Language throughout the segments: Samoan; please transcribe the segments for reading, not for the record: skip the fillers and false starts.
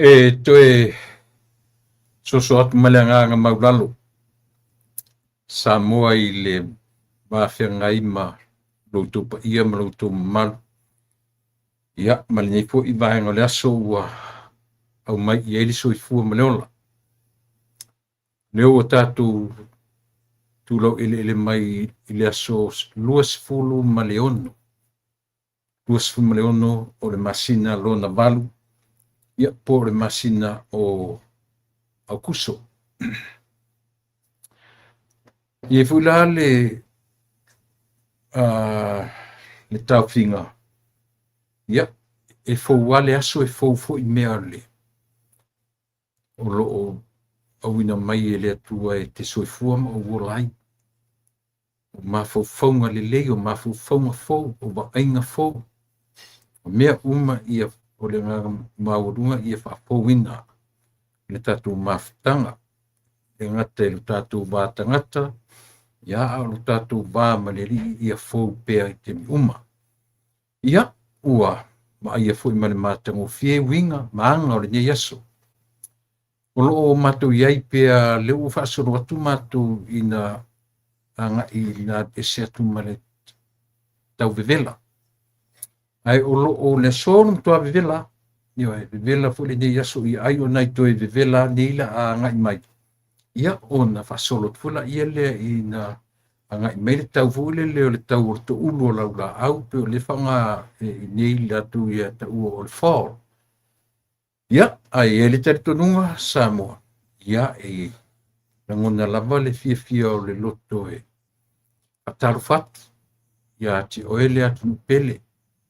E toe soso atu ma le agaga maulalo Samoa i le vafeagai ma lo outou paia ma lo outou mamalu. Ia, ma lenei foi vaega o le aso ua aumai i ai le soifua ma le ola. Lea ua tatou tulau eleele mai i le aso 26, 26 o le masina lona valu, ia po o le masina o Aukuso. E i ai foi la le le taofiga, ia, e fou lava le aso, e fou foi mea le o lo o auina mai e le Atua e te soifua ma ou ola ai. O mafaufauga lelei, o mafaufauga fou, o vaaiga fou, o mea uma ia o le agaga maualuga ia faafouina le tatou mafutaga. E gata i lo tatou va tagata, ia a o lo tatou va ma le Alii ia fou pea i taimi uma. Ia, ua vaaia foi ma le matagofie uiga ma aga o lenei aso. O lo o matou i ai pea, lea ua faasolo atu matou ina agai ina ese atu ma le tau vevela. Ae o lo o le aso na matua vevela, ioe, vevela foi lenei aso ia ai ona i toe vevela nei la a agai mai. Ia ona faasolo atu foi laia lea ina agai mai le tau foi lele o le tau o le toulu o laulaau, pei o lea e faaaoga i nei latou ia taua o le fall. Ia, ae i ai le talitonuga Samoa, ia e lagona lava le fiafia o le loto e faatalofa atu ia te oe le atunuu pele,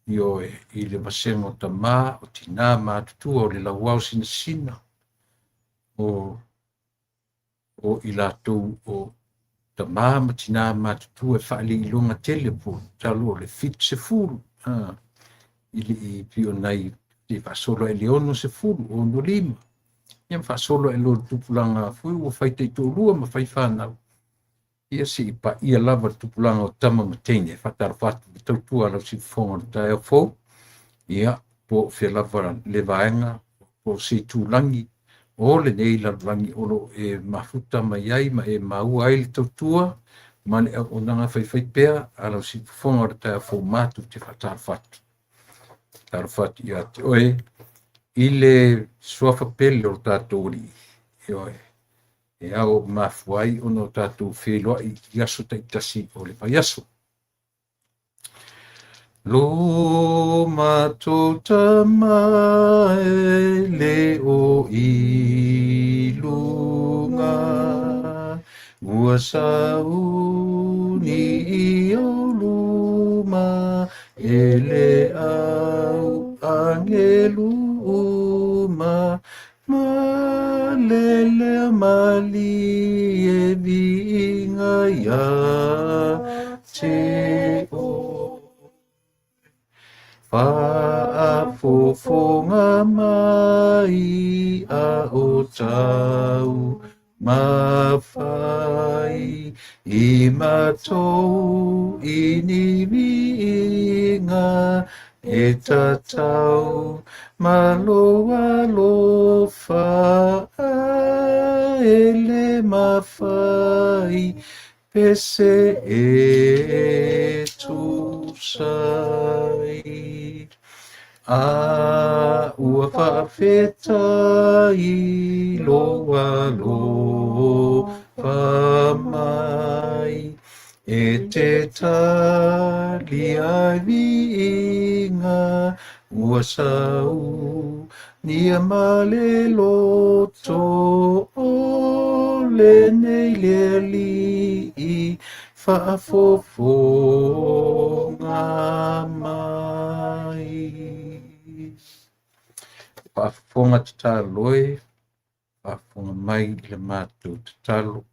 ioe, i le vasega o tama, o tina matutua, o le lauao sinasina, o i latou o tama ma tina matutua e faaliiloga tele po talu o le 70, i le i pei o nai se faasolo ai le 60, 65, ia ma faasolo ai loa i le tupulaga foi ua fai taitoalua ma fai fanau, ia seia paia lava le tupulaga o tama ma teine. E faatalofa atu i le tautua a lau siufofoga o le taeao fou, ia po o fea lava le vaega po o se itulagi o lenei lalolagi o lo o e mafuta mai ai ma e maua ai le tautua ma le auaunaga faifaipea a lau siufofoga o le taeao fou. Matou te faatalofa atu. Talofa atu ia te oe i le suafa pele o lo tatou Alii, ioe, e ao mafua ai ona o tatou feiloai i aso taitasi o le vaiaso. Lo matou Tama e le o i luga, ua sauni i ou luma, e le au angelu uma, ma le lea malie viiga ia te oe. Faafofoga mai a o tau mafai i matou i ni viiga e tatau ma lou alofa a e le mafai pe se e tusa ai. A ua faafetai lou alofa mai, e te tali ai viiga, ua saunia ma le loto o lenei le Alii faafofoga mai. Faafofoga tatalo e, faafofoga mai i le matou tatalo,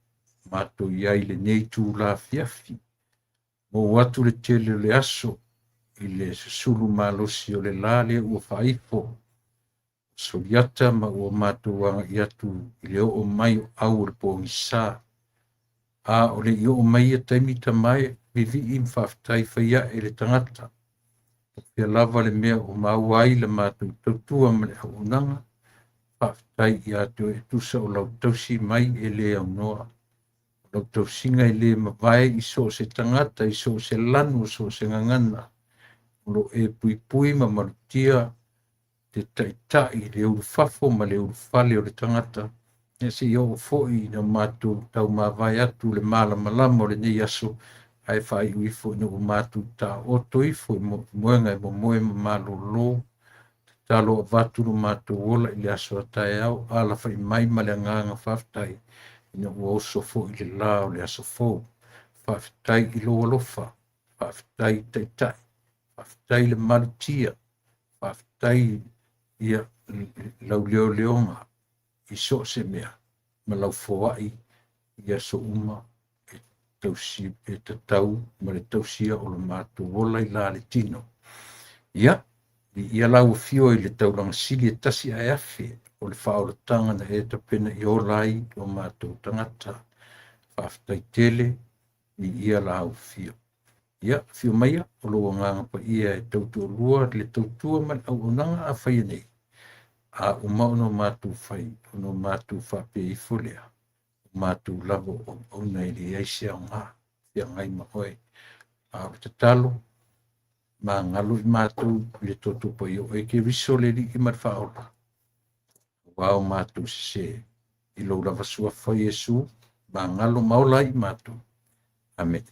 matou i ai i lenei itula afiafi. Maua atu le tele o le aso i le susulu malosi o le la lea ua faaifo soliata ma ua matou agai atu i le oo mai o au o le pogisa. A o le i oo mai ia taimi tamae, vivii ma faafetai fai ae le tagata. O fea lava le mea o maua ai le matou tautua ma le auaunaga, Faafetai ia te oe e tusa o lau tausi mai e le aunoa. O lau tausiga e le mavae i so o se tagata, i so o se lanu, so o se gagana. O lo e puipui ma malutia te taitai i le ulufafo ma le ulufale o le tagata. Ia seia oo foi ina matou taumavae atu le malamalama o lenei aso, ae faaiu ifo ina ua matou taoto ifo i moega e momoe ma malōlō. Tatalo avatu lo matou ola i le aso a taeao, alafai mai ma le agaga faafetai ina ua oso foi le la o le aso fou. Faafetai i lou alofa, faafetai taitai, faafetai le malutia, faafetai ia lau leoleoga i so o se mea ma lau foai i aso uma e tausi e tatau ma le tausia o lo matou ola i la le tino. Ia, viia lau afio i le taulaga sili e tasi ae afe o le faaolataga na e tapena i ola ai o matou tagata. Faafetai tele, viia lau afio. Ia, afio maia o lou agaga paia e tautoalua le tautua ma le auaunaga a faia nei. A uma ona matou fai, ona matou faapea ifo lea, o matou lava o auauna e leai se aoga, feagai ma oe. A o le tatalo, magalo i matou i le toto paia o oe Keriso le Alii ma le Faaola, aua o matou sesē, i lou lava suafa Iesu, magalo ma ola ai i matou. Amene.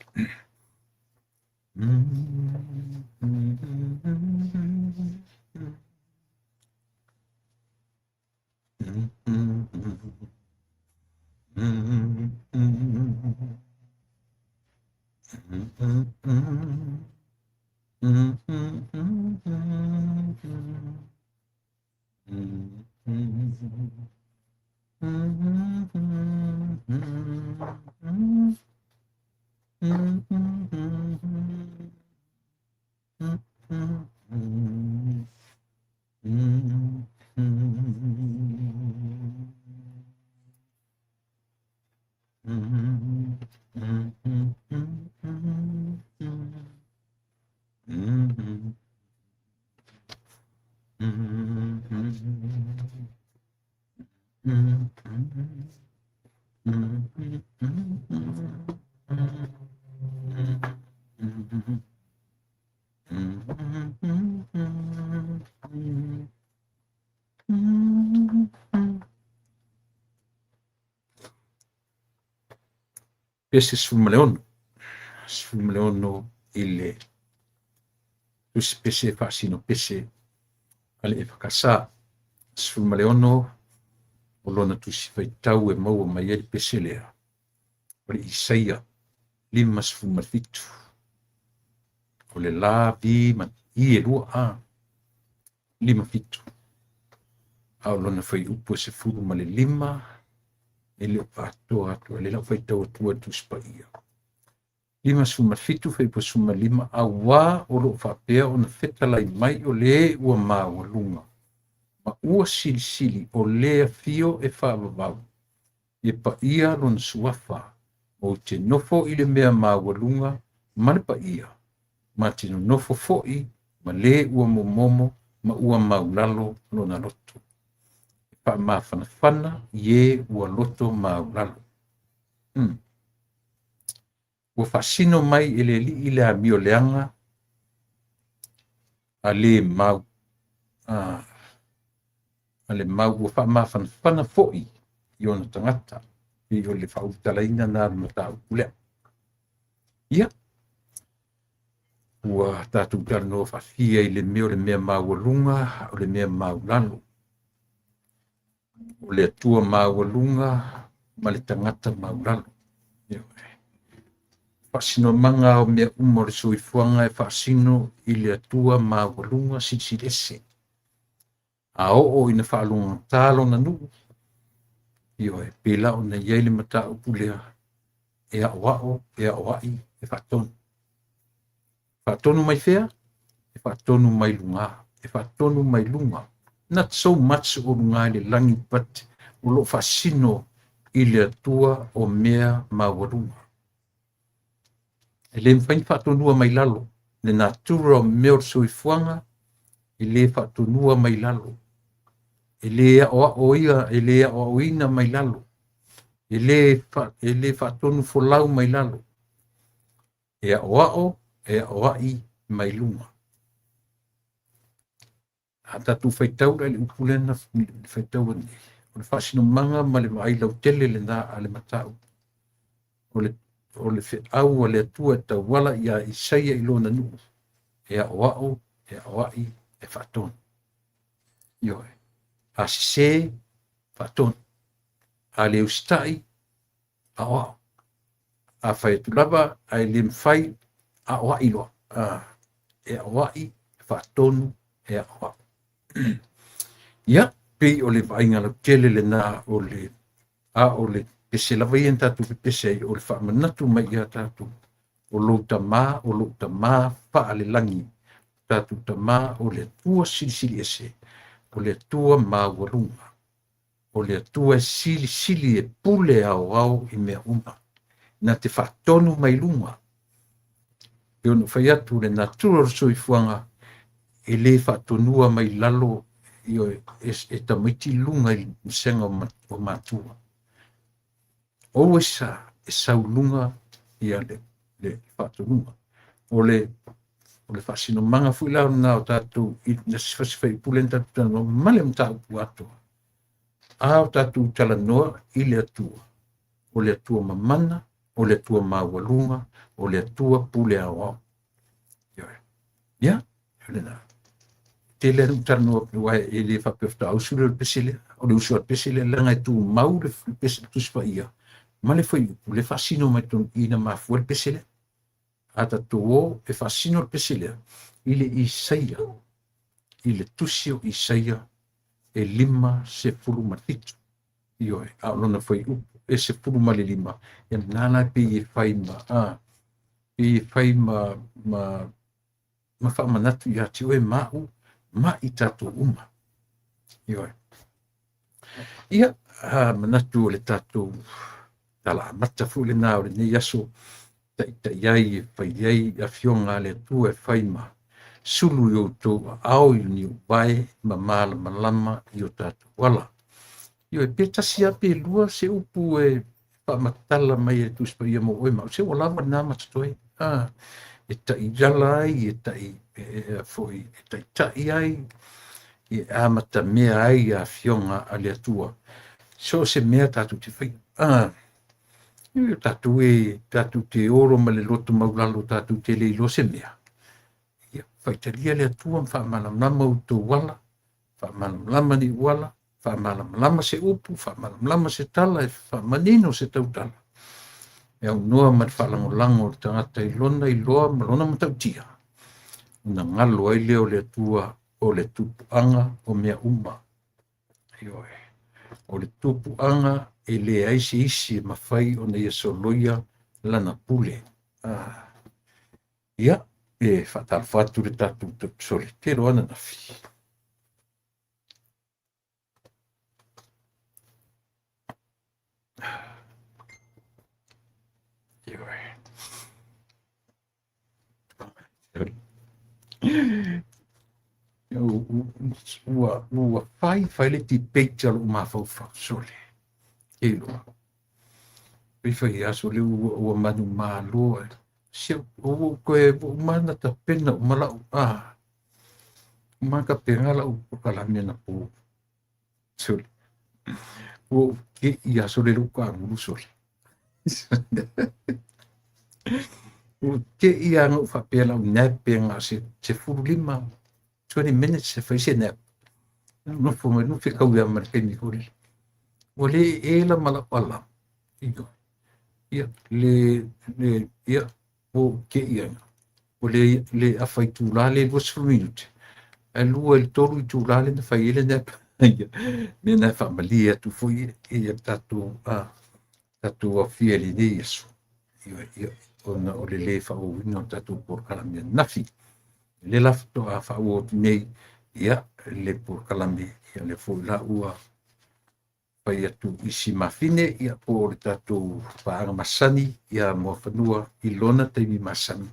Pese 16, 16 i le tusi pese faasino pese a le EFKS. 16 o lona tusi faitau e maua mai ai le pese lea, o le Isaia 57. O le la V ma I e lua A, 57. A o lona fuaiupu e 15, e le o atoa atu, o lea o faitau atu le Tusi Paia. 57 fuaiupu 15, auā o lo o faapea ona fetalai mai o le ua maualuga ma ua silisili o le afio e faavavau, e paia lona suafa, ou te nofo i le mea maualuga ma le paia, ma te nonofo foi ma le ua momomo ma ua maulalo lona loto, e faamafanafana i e ua loto maulalo. Ua faasino mai e le Alii le amio leaga a le mau a le mau ua faamafanafana foi i ona tagata. Pei o le faaulutalaina na o le mataupu lea. Ia, ua tatou talanoa faafia i le mea o le mea maualuga, o le mea maulalo. O le Atua maualuga ma le tagata maulalo. Faasinomaga o mea uma o le soifuaga e faasino i le Atua maualuga silisili ese. A oo ina faalogogata lona nuu, ioe, pei la ona i ai le mataupu lea, e aoao, e aoai, e faatonu. Faatonu mai fea? E faatonu mai luga. E faatonu mai luga. Not so much o luga i le lagi, but o lo o faasino i le Atua o mea maualuga. E le mafai ona faatonua mai lalo. Le natura o mea o le soifuaga, e le faatonua mai lalo. E lē aʻoaʻo ia, e lē aʻoaʻoina mai lalo, e lē faatonu folau mai lalo, e aʻoaʻo, e aʻoaʻi mai luga. A tatou faitau la i le upu lea na faitaua nei, o le faasinomaga ma le vaai lautele lenā a le mataupu. O le feau a le Atua e tauala iā Isaia i lona nuu, e aʻoaʻo, e aʻoaʻi, e faatonu. Ioe. A sesē, faatonu. A le usitai, aʻoaʻo. A fai atu lava ae le mafai, aʻoaʻi loa. E aʻoaʻi, e faatonu, e aʻoaʻo. Ia, pei o le vaaiga lautele lenā o le a o le pese lava ia na tatou pepese ai, o le faamanatu mai iā tatou, o lou Tamā, o lo'u Tamā faalelagi, o tatou Tamā o le Atua Silisili Ese, o le Atua Maualuga, o le Atua e silisili e pule aoao i mea uma, na te faatonu mai luga. Pei ona ou fai atu, le natura o le soifuaga e lē faatonua mai lalo, ioe, e tamaiti luga i le vasega o matua. Always e sau luga ia le faatonuga. O le faasinomaga foi la lena o tatou i le sefasefai upu lea na tatou talanoa ma le mataupu atoa. A o tatou talanoa i le Atua, o le Atua mamana, o le Atua maualuga, o le Atua pule aoao. Ia, o lena. Tele anu talanoa aua e le faapea faatoa usu lea o le pese lea. O le usu a le pese lea, leaga e tumau le pese Tusi Paia ma le fuaiupu le faasino mai totonu i na mafua le pese lea. A tatou o e faasino le pese lea i le Isaia, i le tusi o Isaia e 57. Ioe, a o lona fuaiupu e 15, ia lena la pei e fai ma, pei e fai ma faamanatu iā te oe ma au ma i tatou uma. Ioe. Ia, manatu o le tatou tala amata foi lenā o lenei aso, taʻitaʻi ai e fai ai afioga a le Atua e fai ma sulu i outou aao i ni ou vae ma malamalama i o tatou ala. Ioe, pe tasi lava pe lua se upu e faamatala mai e le Tusi Paia mo oe ma au, se ua lava lenā ma totoe. E taʻiala ai, e taʻi foi, e taʻitaʻi ai, e amatamea ai afioga a le Atua. So o se mea tatou te faia. Ioe, tatou e tatou te olo ma le loto maulalo, tatou te le iloa se mea. Ia, faitalia le Atua ma faamalamalama outou ala, faamalamalama ni ou ala, faamalamalama se upu, faamalamalama se tala, e faamanino se tautala. E aunoa ma le faalagolago o le tagata i lona iloa ma lona matautia, ona galo ai lea o le Atua o le tupuaga o mea uma. Ioe. O le tupuaga e leai se isi e mafai ona ia soloia lana pule. Ia, e faatalofa atu le tatou tausole telo ananafi. Ioe. Ua fai fai le debate a lou mafaufau sole. Ke iloa. Fai fai aso le ua manumalo ai. Se ua toe ua uma ona tapena uma lau uma ona tapena lau polokalame anapo. Sole. Ua ou te'i lava sole lou tagulu sole. Ua te'i lava na ou faapea lau nap pe na o se 15, 20 minutes e fai se nap. Nofo mai nu fetaui lava ma le taimi foi lele. Ua le ela ma lau alarm. Ia, le, ia, ua ou te'i ai. Ua le afa itulā le 20 minute. Ae 2 i le 3 itulā le na fai ai le nap. Ia, mea na e faamalie atu foi ia tatou aofia i lenei aso. Ia, ona o le lē faaauauina o le tatou polokalame ananafi. Le la faatoa faaauau atu nei, ia, le polokalame, ia lea foi la ua fai atu isi mafine, ia, po o le tatou paaga masani ia Muafanua i lona taimi masani,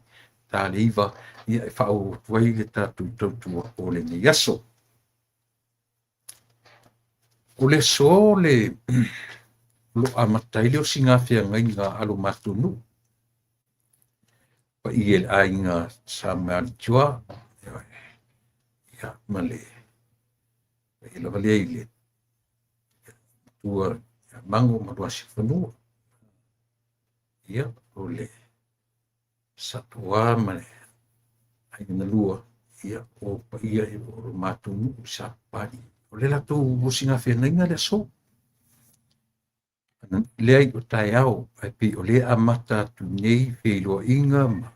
ta le 9, ia, e faaauau atu ai le tatou tautua o lenei aso. O le aso le o lo o amata ai le osiga feagaiga a lo matou nuu, paia i le aiga Sa Malietoa, ia, ma le paia lava lea i le matua ia Mago ma Luasiufanua, ia, o le Satoa ma le aiga na lua, ia, o paia o lo matou nuu i Sapapalii. O le latou osiga feagaiga le aso. Leai, o taeao, ae pei o lea e amata atu nei feiloaiga ma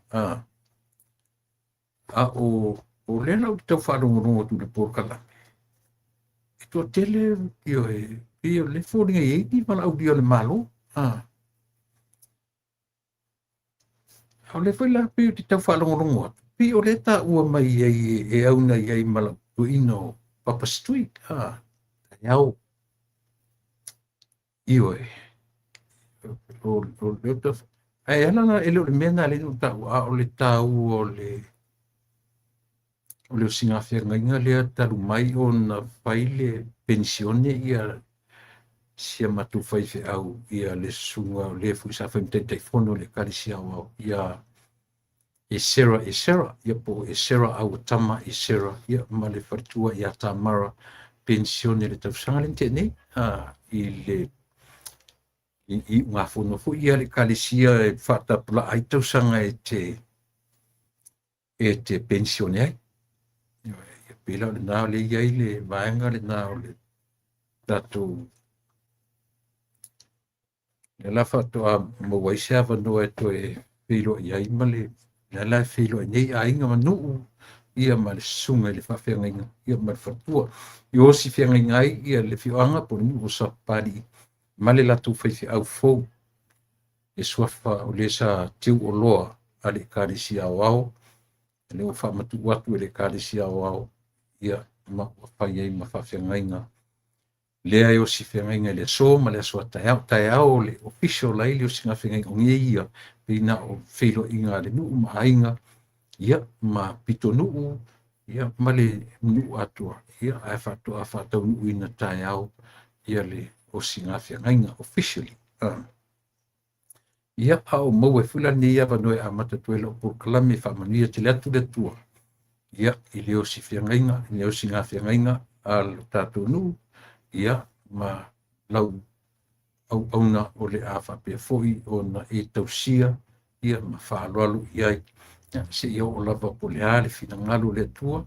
a o lea la ou te tau faalogologo atu i le polokalame, e toatele, ioe, pei o lea e foliga e i ai ni valaaulia o le Malo. A o lea foi la pei ou te tau faalogologo atu, pei o lea e taua mai ai e auna i ai ma lau toeaina o Papa Setui. Taeao. Ioe. Ae ala la, e le o le mea lena lea na ou taua, a o le taua o le osiga feagaiga lea talu mai ona fai le penisione ia si a matou faifeau ia le susuga o le foi sa fai ma Taitaifono o le Ekalesia Aoao ia Esera Esera, ia po o Esera Auatama Esera, ia ma le faletua ia Tamara, penisione i le tausaga lea na tea nei, i le iugafono foi ia a le Ekalesia e faatapulaa ai tausaga e te penisione ai. Ia pei la o lena o lea e i ai le vaega lena o le tatou lea la faatoa maua ai se avanoa e toe feiloai ai ma le lea la e feiloai nei aiga ma nuu, ia ma le susuga i le faafeagaiga, ia ma le faletua i osi feagaiga ai ia le afioaga po o le nuu o Sapapalii ma le latou faifeau fou e suafa o le sa teuoloa a le Ekalesia Aoao, lea ua faamatuu atu e le Ekalesia Aoao, ia ma ua fai ai ma faafeagaiga lea e osi feagaiga i le aso ma le aso a taeao. Taeao le official ai le osiga feagaiga, o nei ia pei na o feiloaiga a le nuu ma aiga, ia ma pitonuu, ia ma le nuu atoa, ia ae faatoa faataunuuina taeao ia le osiga feagaiga officially. Ia, a o maua ai foi la lenei avanoa e amata atu ai lau polokalame, e faamanuia tele atu le Atua, ia, i le osi feagaiga, i le osiga feagaiga a lo tatou nuu, ia, ma lau auauna o le a faapea foi ona e tausia, ia, ma faaaloalo i ai, ia, seia oo lava po o le a le finagalo o le Atua.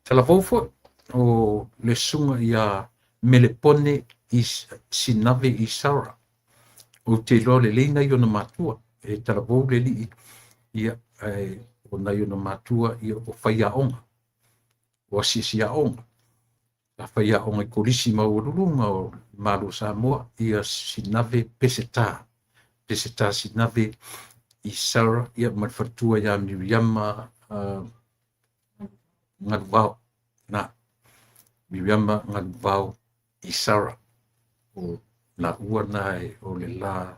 Talavou foi o le susuga ia Melepone Sinave Isara. Ou te iloa lelei nai ona matua, e talavou le alii, ia, ae o nai ona matua, ia, o faiaoga, o asiasi aoga. Sa faiaoga i Kolisi Maualuluga o Malo o Samoa, ia Sinave Peseta, Peseta Sinave Isara, ia, ma le faletua ia Miriama Galuvao, na, Miriama Galuvao Isara. O laua na e o le la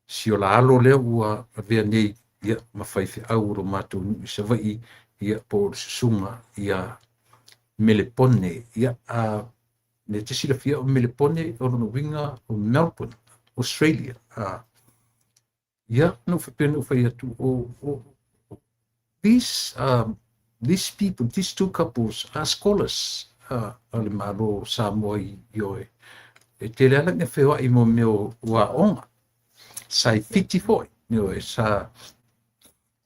siola alo lea ua avea nei, ia, ma faifeau o lo matou nuu i Savaii, ia, po o le susuga ia Melepone, ia, a le te silafia o Melepone o lona uiga o Melbourne, Australia. Ia, na ou faapea na ou fai atu, o these people, these two couples are scholars a le Malo o Samoa i oe. E tele ala mea feoai mo mea o aoga. Sa i Fiti foi, ioe, sa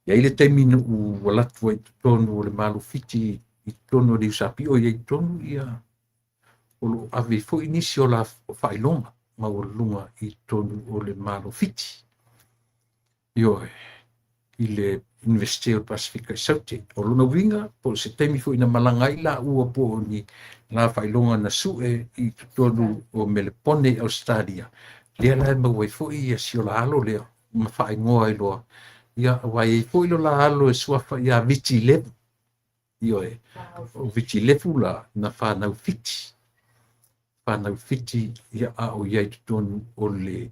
i ai le taimi na ou alu atu ai i totonu o le Malo Fiti, i totonu o le USP, o i ai i totonu ia o lo o ave foi nisi o la faailoga maualuluga i totonu o le Malo Fiti. Ioe, i le Universite o le Pasefika i Saute. O lona uiga, po o se taimi foi na malaga ai laua po o ni la faailoga na sue i totonu o Melepone i Ausetalia, lea la e maua ai foi ia si ola alo lea ma faaigoa ai loa. Ia, aua e i ai foi lo la alo e suafa ia Viti Levu. Ioe, o Viti Levu la na whanau Fiti. Whanau Fiti, ia, a o ia i totonu o le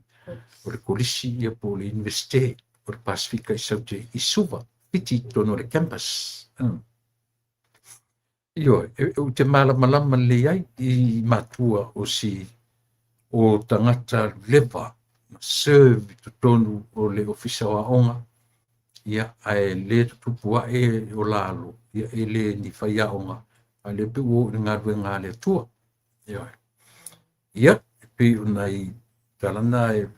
kolisi, ia, po o le Universite o le Pasefika i Saute i Suva, Fiti i totonu o le campus. Ioe, ou te malamalama lelei ai i matua o si o tagata leva na serve i totonu o le Ofisa o Aoga, ia, ae le tutupu ae o lalo, ia, e le ni faiaoga, a o lea pei ua oo i le galuega a le Atua. Ioe. Ia, e pei o nai tala na e,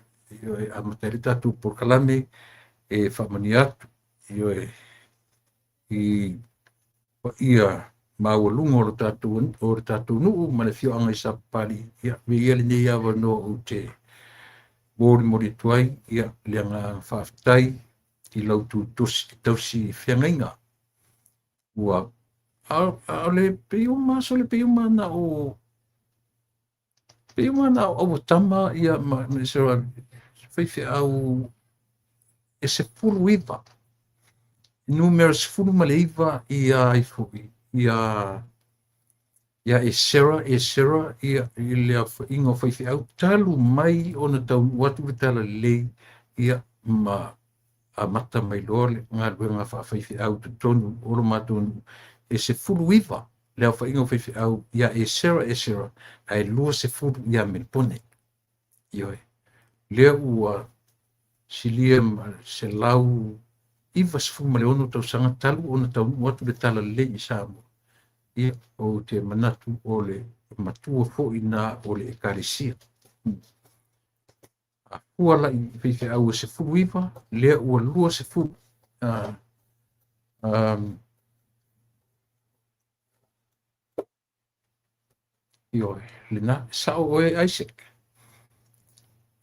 ioe, amata ai le tatou polokalame e faamanuia atu, ioe, i paia maualuga o le tatou, o le tatou nuu ma le afioaga i Sapapalii. Ia, avea ia lenei avanoa ou te molimoli atu ai, ia, le agaga faafetai i lau tausi feagaiga. Ua a o le pei uma aso le pei uma na o pei uma na o auatama ia ma se faifeau e 19 numera 19 ia ai foi ia ia e Sarah e Sarah ia i le aofaiga o faifeau talu mai ona taunuu atu le talalelei ia ma amata mai loa le galuega faafaifeau i totonu o lo matou nuu e 19 le aofaiga o faifeau ia e Sarah e Sarah ae 20 ia Melipone. Ioe. Lea ua silia ma 196 tausaga talu ona taunuu atu le talalelei i Samoa. Ia, ou te manatu o le matua foi na o le ekalesia. A fua la i faifeau e 19, lea ua 20. Ioe, lena, sao oe Isaac.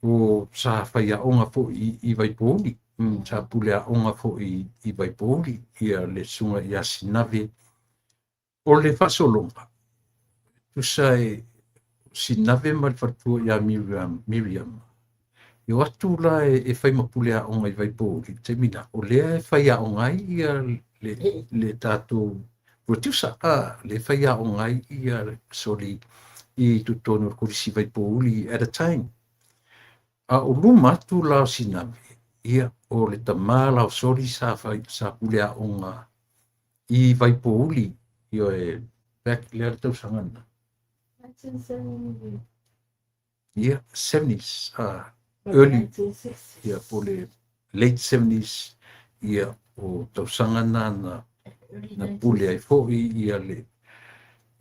O sa faiaoga foi i Vaipouli, sa pule aoga foi i Vaipouli, ia le susuga ia Sinave. O le faasologa, tusa e Sinave ma le faletua ia Miriam, Miriam. E o atu la e fai ma pule aoga i Vaipouli, le taimi na, o lea e fai aoga ai ia le tatou producer, le fai aoga ai ia Soli i totonu o le Kolisi Vaipouli at a time. A o luma atu la o Sinave, ia, o le tamā la o Soli sa fai, sa pule aoga i Vaipouli, ioe, back lea le tausaga na. 1970. Ia, 70s, early, 1960s. Ia, po le late 70s, ia, o tausaga na na, Early na pule ai 1960s. foi ia le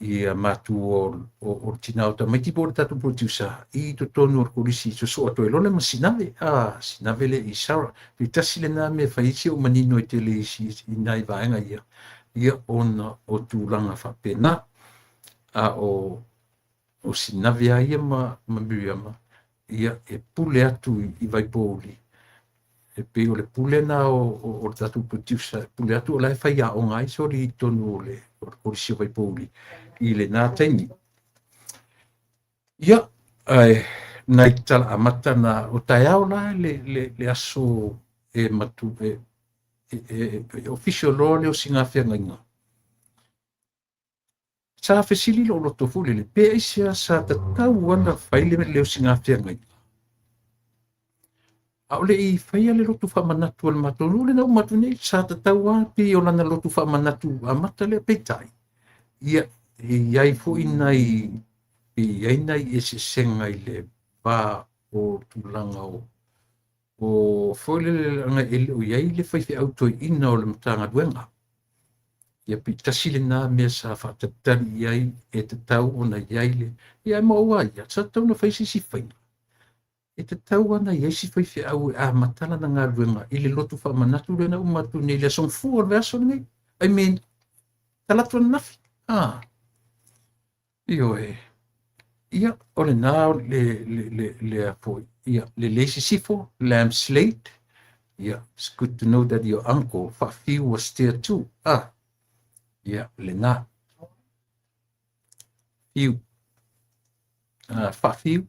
ia matua o le tina o tamaiti po o le tatou producer i totonu o le kolisi sosoo atu ai loa le ma Sinave, Sinave le i Sarah. Pe tasi lena mea e fai ai si ou manino i tele isi i nai vaega ia, ia ona o tulaga faapena. A o Sinave a ia ma Miriama, ia e pule atu i Vaipouli. E pei o le pule na o le tatou producer, e pule atu o la e fai aoga ai Soli i totonu o le kolisi o Vaipouli i lena taimi. Ia, ae nai tala amata na o taeao la le aso e matu e official loa le osiga feagaiga. Sa fesili lou loto foi lele, pe aisea sa tatau ana fai le osiga feagaiga. A o le i faia le lotu faamanatu a le matou nuu le na uma atu nei, sa tatau lava pei o lana lotu faamanatu amata lea peitai. Ia, e i ai foi nai, e i ai nai eseesega i le va o tulaga o foi lele leaga e le o i ai le faifeau toeaina o le Matagaluega. Ia pei tasi lena mea sa faatalitali i ai e tatau ona i ai le... Ia ae maua ia, sa tatau ona fai se isi faiga. E tatau ana i ai si faifeau e amata lana galuega i le lotu faamanatu lea na uma atu nei le aso Gafua o le vaiaso lenei. I mean, talaatu ananafi. Ioe. Ia, o lena le foi. Ia, le lei sisifo, Lamb Slate. Ia, it's good to know that your uncle, Faafiu, was there too. Ia, lena. Fiu. Faafiu.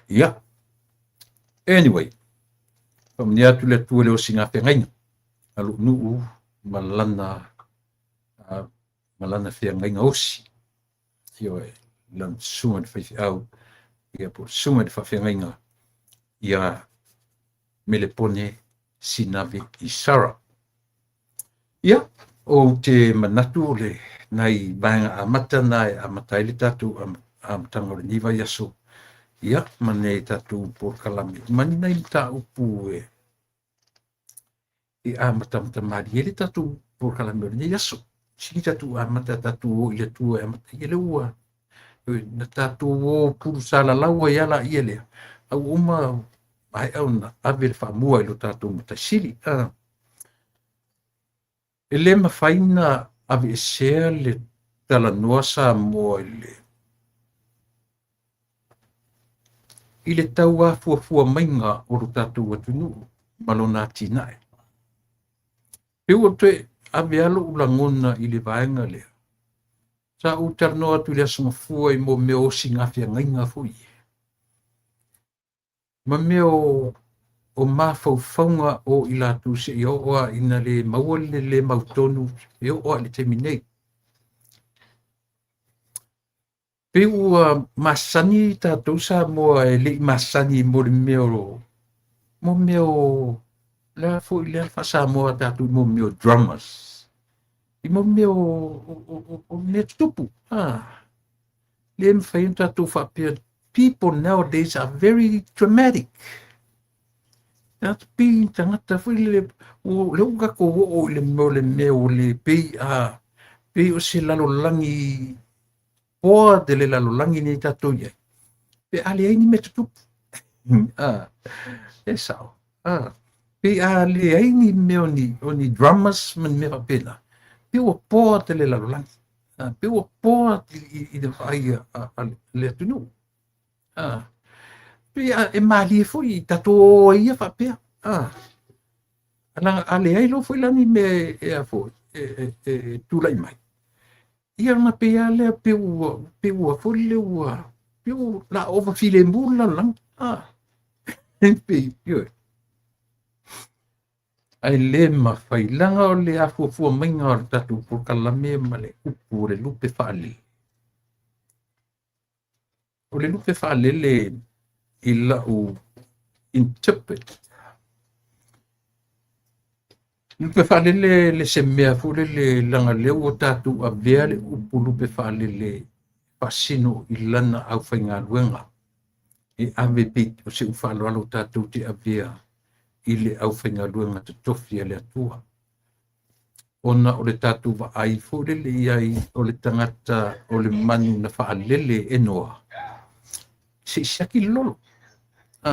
Ia. Anyway, faamanuia atu le Atua i le osiga feagaiga a lou nuu ma lana feagaiga osi. Ioe, lana susuga i le faifeau. Ia, po o le susuga i le faafeagaiga ia Melepone Sinave Isara. Ia, ou te manatu o le nai vaega amata na e amata ai le tatou amataga o lenei vaiaso, ia, ma nei tatou polokalame, ma ni nai mataupu e amatamata malie ai le tatou polokalame o lenei aso. Sili tatou amata tatou o i le Atua e amata ia lea ua na tatou o pulusalalau ai lava laia lea, a ua uma maea ona ave le faamua i lo tatou Matai Sili. E le mafai ona aveesea le talanoa Samoa i le tauafuafua maiga o lo tatou atunuu ma lona atinae. Pe ua toe ave lava lou lagona i le vaega lea. Sa ou talanoa atu i le Aso Gafua i mea o osigafeagaiga foi ia, ma mea o mafaufauga o i latou seia oo lava ina le maua le le mautonu e oo lava i le taimi nei. Pei ua masani tatou Samoa e le i masani mo le mea o mo mea o le a foi le faa-Samoa tatou mo mea o dramas. I mo mea o mea tutupu. Le mafai ona tatou faapea, people nowadays are very dramatic. Tagata pei tagata foi lele, o lea ua tatou oo i le mea o le mea ua le pei a pei o se lalolagi poa de le lalolagi nei tatou i ai. Pe a leai ni mea tutupu. E sao. Pe a leai ni mea o ni dramas ma ni mea faapena. Pe ua poa te le lalolagi. Pe ua poa i le vaai a le atunuu. Pe e malie foi i tatou o ai ia faapea. A leai loa foi la ni mea e a foi, e tulai mai. Ia ona pei lava lea, pe ua foi lele ua, pe ua la ova filemu le lalolagi. Pei, ioe. Ae le mafai, leaga o le afuafua maiga o le tatou polokalame ma le upu o le lupe faalele. O le lupe faalele i lau interpret. Lupe faalele le se mea foi lele, leaga lea ua tatou avea le upu lupe faalele faasino i lana aufaigaluega. E ave pei o se ufaaaloalo tatou te avea i le aufaigaluega totofi a le Atua. Ona o le tatou vaai foi lele i ai o le tagata o le manu na faalele e Noa, se i siaki le lolo. Se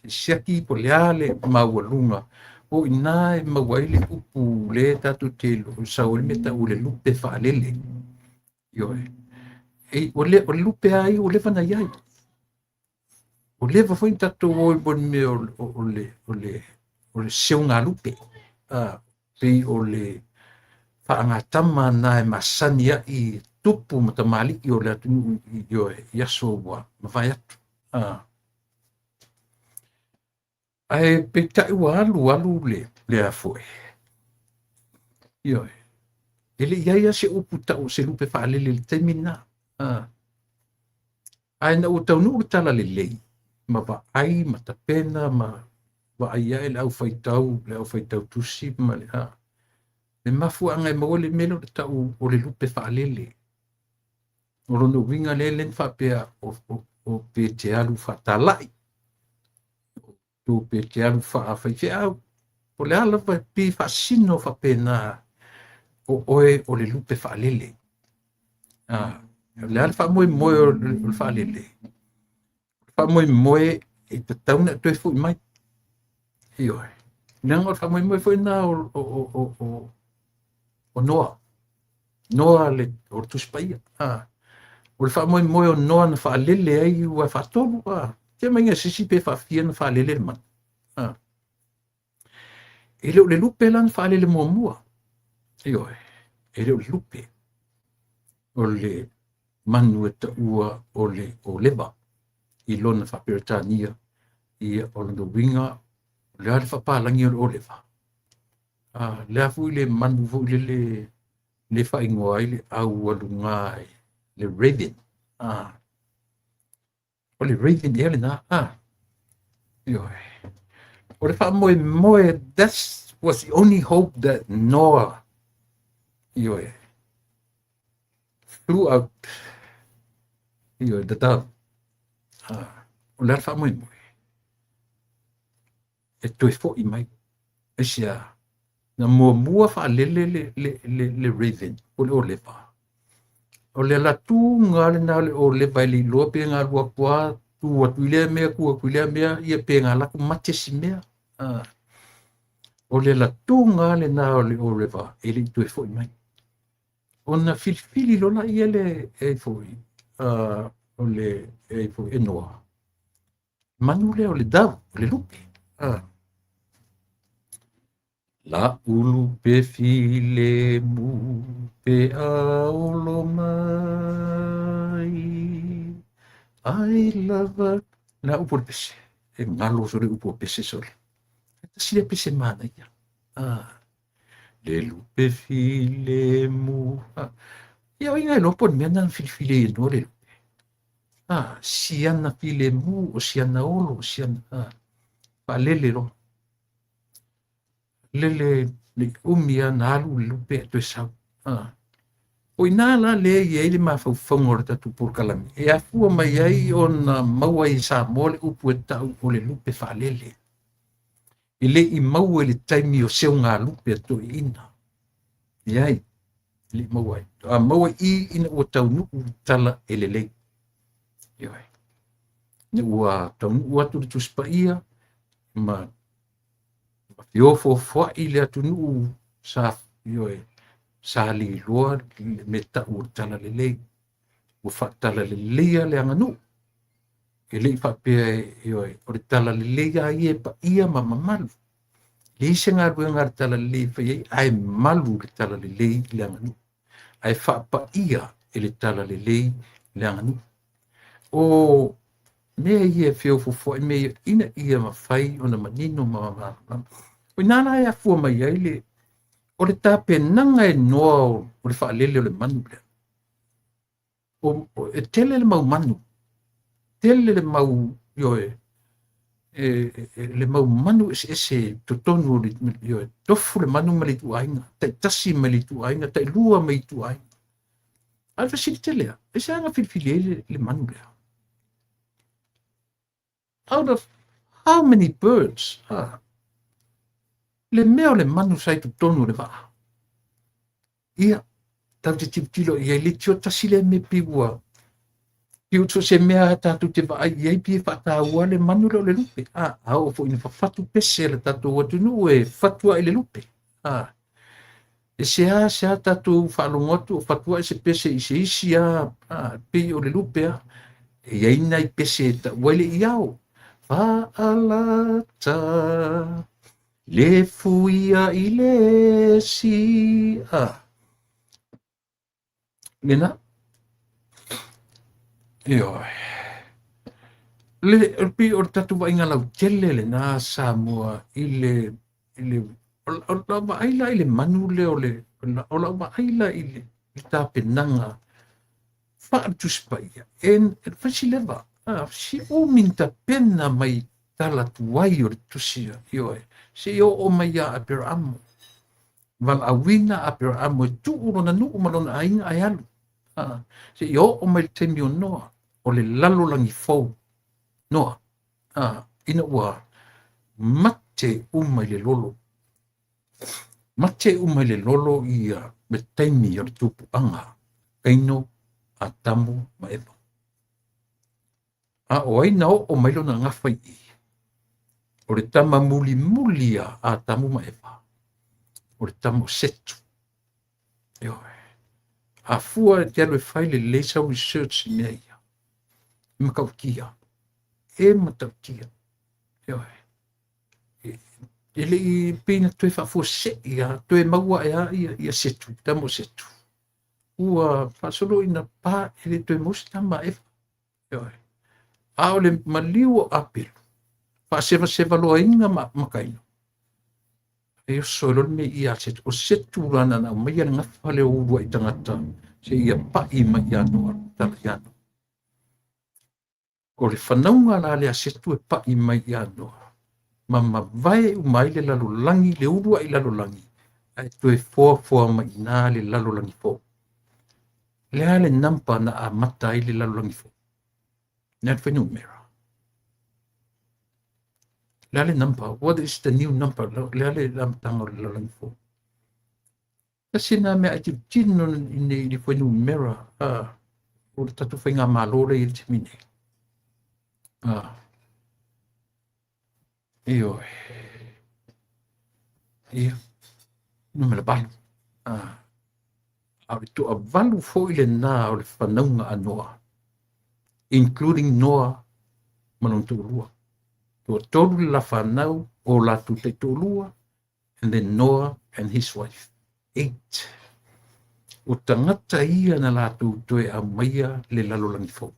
i siaki po le a le maualuga o i nā e maua ai le upu le tatou te sau ai le mea tau le lupe faalele. Ioe. E, o le lupe a ia ua leva na iai. Ua leva foi na tatou o i mo le mea o le seugalupe. Pei o le faagatama na e masani ai tupu ma tamalii o le atunuu i aso ua mavae atu. Ae peitai ua alu alu le a foi. Ioe. E le i ai lava se upu tau o se lupe faalele i le taimi lena. Ae na ua taunuu le talalelei ma vaai ma tapena ma vaai ae le aufaitau tusi ma le le mafuaaga e maua le mea lea o le tau o le lupe faalele. O lona uiga lea le faapea o pe te alu faatalai, o pe te alu faafaifeau, o le a lava pe faasino faapena o oe o le lupe faalele. O le a le faamoemoe o le faalele? Faamoemoe e tatau ona e toe foi mai. Ioe. Leaga o le faamoemoe foi lena o Noa. Noa le, o le Tusi Paia. O le faamoemoe o Noa na faalele ai ua faatolu. Te mai se isi pe faafia na faalele le manu. E le o le lupe la na faalele muamua. Ioe. E le o le lupe. O le manu e taua o le oleva i lona faaperetania, ia o lona uiga o le a le faapalagi o le oleva. Le a foi le manu foi lele le faaigoa ai le aualuga le raven. O le raven ea lena, a. Ioe. O le faamoemoe, that was the only hope that Noah, ioe, flew out, ioe, the dove. Ah, o le a le faamoemoe? E toe fo'i mai. Aisea? Na muamua faalele le, le, le, le raven, po o le ōleva. O le alatuga lena o le ōleva e le iloa pe ga alu atu a, tu atu i lea mea, tu atu i lea mea, ia pe ga alu atu mate si mea. Ah. O le alatuga lena o le ōleva e le i toe fo'i mai. Ona filifili loa lea le e foi, o le e foi e Noa. Manu lea o le dove, o le lupe. Ah. La'u lupe filemu pe a olo mai ai lava na upu o le pese. E galo sole upu o pese sole. E tasi lea pese manaia. Ah. Le lupe filemu. Ah. Ia o ai na iloa po o le mea na filifili ai e Noa le lupe. Ah, siana filemu, o siana olo, o siana, ah, faalele loa. Lele le umi a na alu le lupe ae toe sau. Ah. O i ina la lea e i ai le mafaufauga o le tatou polokalame, e afua mai ai ona maua ai e Samoa le upu e tau o le lupe faalele. E le i maua i le taimi o seugalupe a toeaiina. Leai, e le i maua ai. A maua i i ina ua taunuu le tala e lelei. Ioe. Ina ua taunuu atu le Tusi Paia ma feofoofoai le atunuu sa, ioe, sa liloa le mea tau o le tala lelei. Ua faatalaleia le aganuu. E le i faapea, ioe, o le talalelei lava ia e paia ma mamalu. E leai se galuega a le talalelei e fai ai, ae malu le talalelei i le aganuu. Ae faapaia e le talalelei le aganuu. O mea ia e feofoofoai mea ia ina ia mafai ona manino ma malamalama. O i ina la e afua mai ai le, o le tapenaga e noa o le faalele o le manu lea. O, e tele le mau manu, tele le mau, ioe, e, e, le mau manu eseese i totonu o le, ioe, tofu le manu ma le ituaiga, taitasi ma le ituaiga, tailua ma ituaiga. A o le fesili tele lava, aisea na filifili ai le, le manu lea? Out of how many birds? Ah. Le mea o le manu sa i totonu o le vaa. Ia, tatou te tilotilo i ai, leitioa tasi lea mea pei ua, pei ua so o se mea lava tatou te vaai i ai pei e faataua le manu lea o le lupe. A, a oo foi ina fafatu pese a le tatou atunuu e fatu ae i le lupe. A, e seasea tatou faalogo atu o fatu ae se pese i se isi a, a pei o le lupe a. E i ai nai pese e tau ai le iao. Faalata Le fuia i le esi a. Lena. Ioe. Le, pei o le tatou vaaiga lautele lena Samoa i le, i le, o lau vaai la i le manu lea o le, o lau vaai la i le, i tapenaga faale-Tusi Paia, e, e fai si leva, a, si umi ni tapena mai tala tuai o le tusi, ioe, seia oo mai iā Aperamo. Valaauina Aperamo e tuu lona nuu ma lona aiga ae alu. A, seia oo mai le taimi o Noa, o le lalolagi fou. Noa, a, ina ua mate uma i le lolo. Mate uma i le lolo ia le taimi o le tupuaga, Kaino, Atamu ma Eva. A o ai na oo mai lona gafa i i? O le tama mulimuli a Atamu ma Eva. O le tama o Setu. Ioe. A fua e te alu e fai lelei sau research i mea ia. E matautia. E matautia. Ioe. E le i pei na toe faafuasei a toe maua ae a ia, ia Setu, tama o Setu. Ua faasolo ina pa e le toe maua se tama a Eva. Ioe. A o le maliu o Apelu, faasevasevaloaina ma, ma Kaino, e oso ai loa le mea ia Setu. O Setu la na na aumaia le gafa lea o uluai tagata seia pa'i mai ia Noa, tala ia Noa. O le fanauga la lea a Setu e pa'i mai ia Noa, ma mavae uma ai le lalolagi, le uluai lalolagi, ae toe foafoa mai i ina le lalolagi fou. O le a le nampa na amata ai le lalolagi fou? O le a le fuainumera? O le a le nampa? What is the new number? O le a le amataga o le lalolagi fou? Tasi lena mea a e tilotilo i le fuainumera o le tatou faigamalo lea i le taimi nei. Ioe. Ia, numera 8. A o le toavalu foi lena o le fanauga a Noa, including Noa ma lona toalua. Toatolu le la fanau o latou taitoalua, and then Noah and his wife. 8. O tagata ia na latou toe aumaia le lalolagi fou.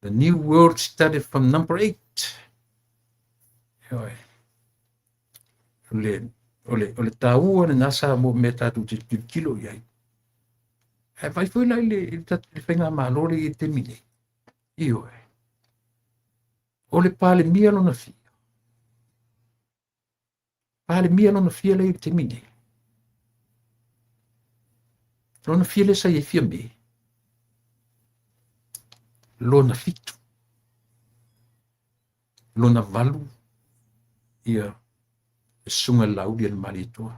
The new world started from number 8. Ioe. O le taua lena sa mo mea tatou te tilotilo i ai. Ae vaai foi la i le faigamalo lea i le taimi nei. Ioe. O le Palemia lona fia. Palemia lona fia lea i le taimi nei. Lona fia lea sa i ai Fiame. Lona 7. Lona 8 ia le susuga i le Laauli a le Malietoa.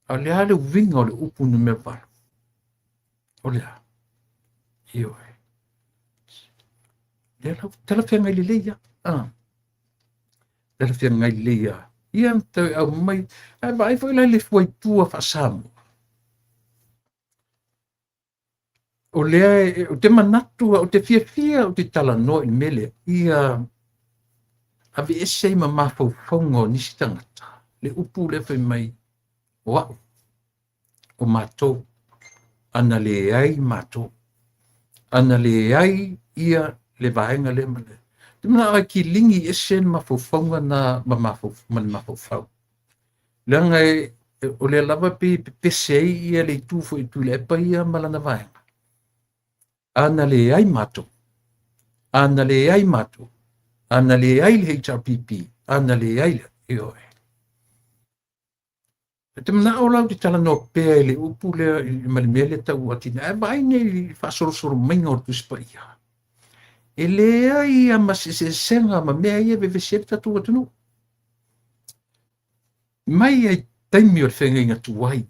A o le a le uiga o le upu numera 8? O le a? Ioe. Lea la talafeagai lelei lava. Ah. Talafeagai lelei lava. Ia toe aumai. Ae vaai foi la i le fuaitua faa-Samoa. O lea ou te manatu, ou te fiafia, ou te talanoa i le mea lea, ia aveese ai ma mafaufauga o nisi tagata le upu lea fai mai o au, o matou, ana leai matou, ana leai ia le vaega lea ma le. Te manao ai kiligi ese le mafaufauga na ma le mafaufau. Leaga o lea lava pei e pepese ai ia le itu foi e Tuilaepa ia ma lana vaega. Ana leai matou, ana leai matou, ana leai le HRPP, ana leai le, ioe. E te manao la ou te talanoa pea i le upu lea ma le mea lea tau atinae. Ae vaai nei i le faasolosolo maiga o le Tusi Paia. E leai lava ma se eseesega ma mea ia e vevesi ai le tatou atunuu. Mai ai taimi o le feagaiga tuai,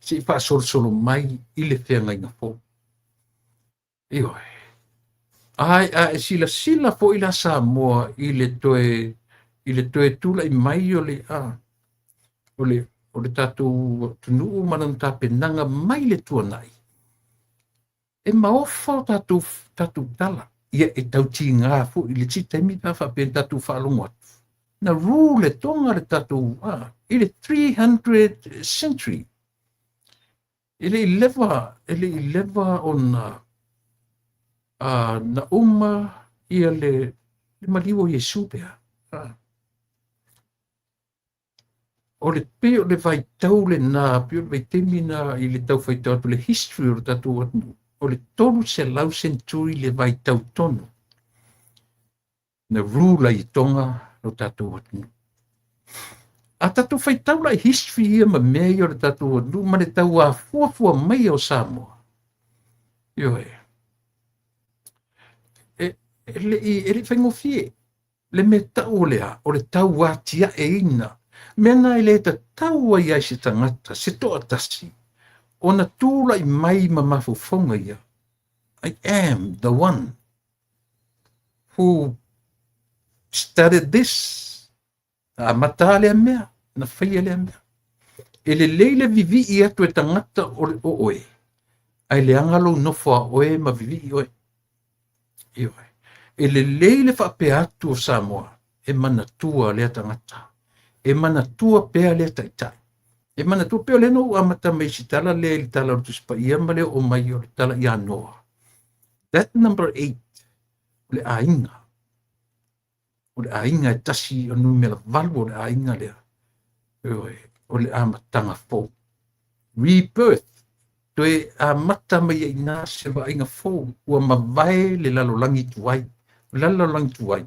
se i faasolosolo mai i le feagaiga fou. Ioe. Ae a e silasila foi la Samoa i le toe tulai mai o le o le tatou atunuu ma lana tapenaga mai le tuanai, e maofa o tatou tala. Ia e tautiga foi i le isi taimi pe a faapea na tatou faalogo atu. Na rule e Tonga le tatou i le 300 century. E le i leva ona na uma ia le maliu o Iesu pea. O le pei o le vaitau lena, pei o le vaitaimi na i le tau faitau atu le history o le tatou atunuu, o le 300 century le vaitau tonu na rule ai i Tonga lo tatou atunuu. A tatou faitau la i history ia ma mea ia o le tatou atunuu ma le tau afuafua mai o Samoa. Ioe. E le i faigofie. Le mea tau o le a, o le tau atiaeina. Mea na e le tatau ai ai se tagata, se toatasi, ona tulai mai ma mafaufauga ia. I am the one who started this. Na amata lea mea, na faia lea mea. E lelei le vivii atu e tagata o le oe, ae leaga lou nofo a oe ma vivii oe. Ioe. E lelei le faapea atu o Samoa, e manatua lea tagata. E manatua pea lea taitai. E manatua pea o lea na ou amata mai si tala lea i le tala o le Tusi Paia ma le oo mai o le tala ia Noa. That number 8, o le aiga. O le aiga e tasi o numera 8 o le aiga lea. Ioe, o le amataga fou. Rebirth. Toe amata mai ai i ina se vaaiga fou, ua mavae le lalolagi tuai. O le lalolagi tuai,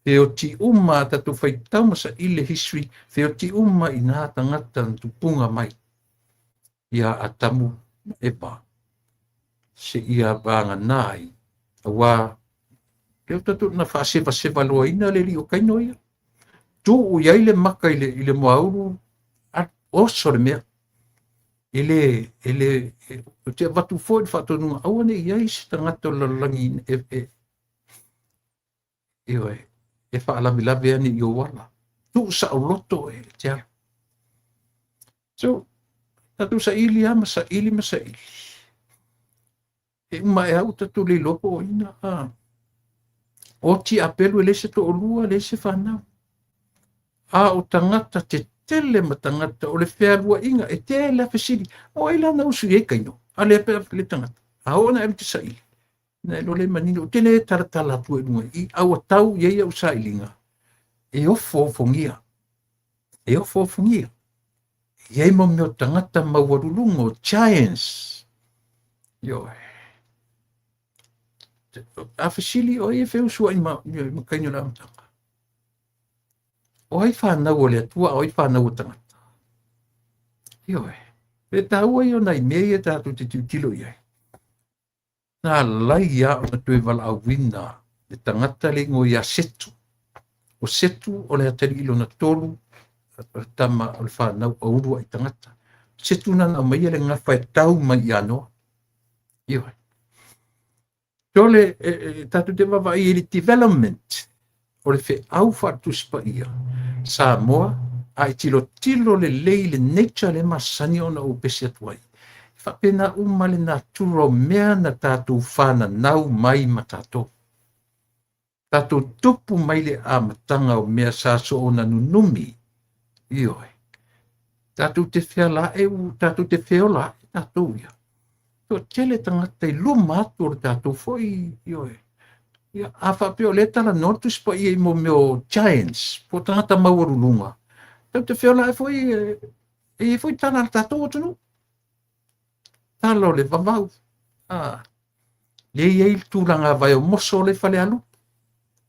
feoti uma a tatou faitau ma saili le history, feoti uma i ina tagata na tupuga mai ia Atamu ma Eva seia vagana ai, aua lea ua tatou na faasevaseva loaina le alii o Kaino ia. Tuu i ai le maka i le moaulu, oso le mea. E le, e le, ou te avatu foi le faatonuga, aua ne i i ai se tagata o le lalolagi ioe, e faalavelave ane i ou ala. Tuu saoloto e te alu. So, tatou saili lava ma saili ma saili. E uma ae lava ua tatou le iloa po o ina. A. Oti apelu e leai se toalua, leai se fanau. A o tagata tetele ma tagata o le fealuaiga, e tele lava fesili. O ai la na usu i ai Kaino? A lea pe le tagata. A oo ina e alu e te saili, ona e iloa lea e manino. Ou te le talatala atu i luga i i, a ua tau i ai au sailiga, e ofoofogia. E ofoofogia. E i ai mo mea o tagata maualuluga, o giants. Ioe. A fesili o ai e feusuai ma, ma Kaino i le amataga? O ai fanau a le Atua, a o ai fanau a tagata? Ioe. E taua ia o nai mea ia tatou te tilotilo i ai. Na alai lava ona toe valaauina le tagata le igoa ia Setu. O Setu o le atalii lona tolu, o le tama o le fanau a uluai tagata. O Setu na na aumaia le gafa e tau mai ia Noa. Ioe. Tole, e, tatou te vaavaai i le development o le feau faale-Tusi Paia Samoa, a e tilotilo lelei i le nature lea e masani ona ou pese atu ai, e faapena uma le natura o mea na tatou fananau mai ma tatou. Tatou tupu mai le amataga o mea sa soona nunumi, ioe. Tatou te feala ae, tatou te feola ae tatou ia. Toatele tagata i luma atu o le tatou foi, ioe. Ia, a faapea o lea e talanoa le Tusi Paia i mo mea o giants, po o tagata maualuluga, tatou te feola ae foi, e i ai foi tala a le tatou atunuu. Tala o le vavau. A, lea e i ai le tulaga vae o moso o le Falealupo.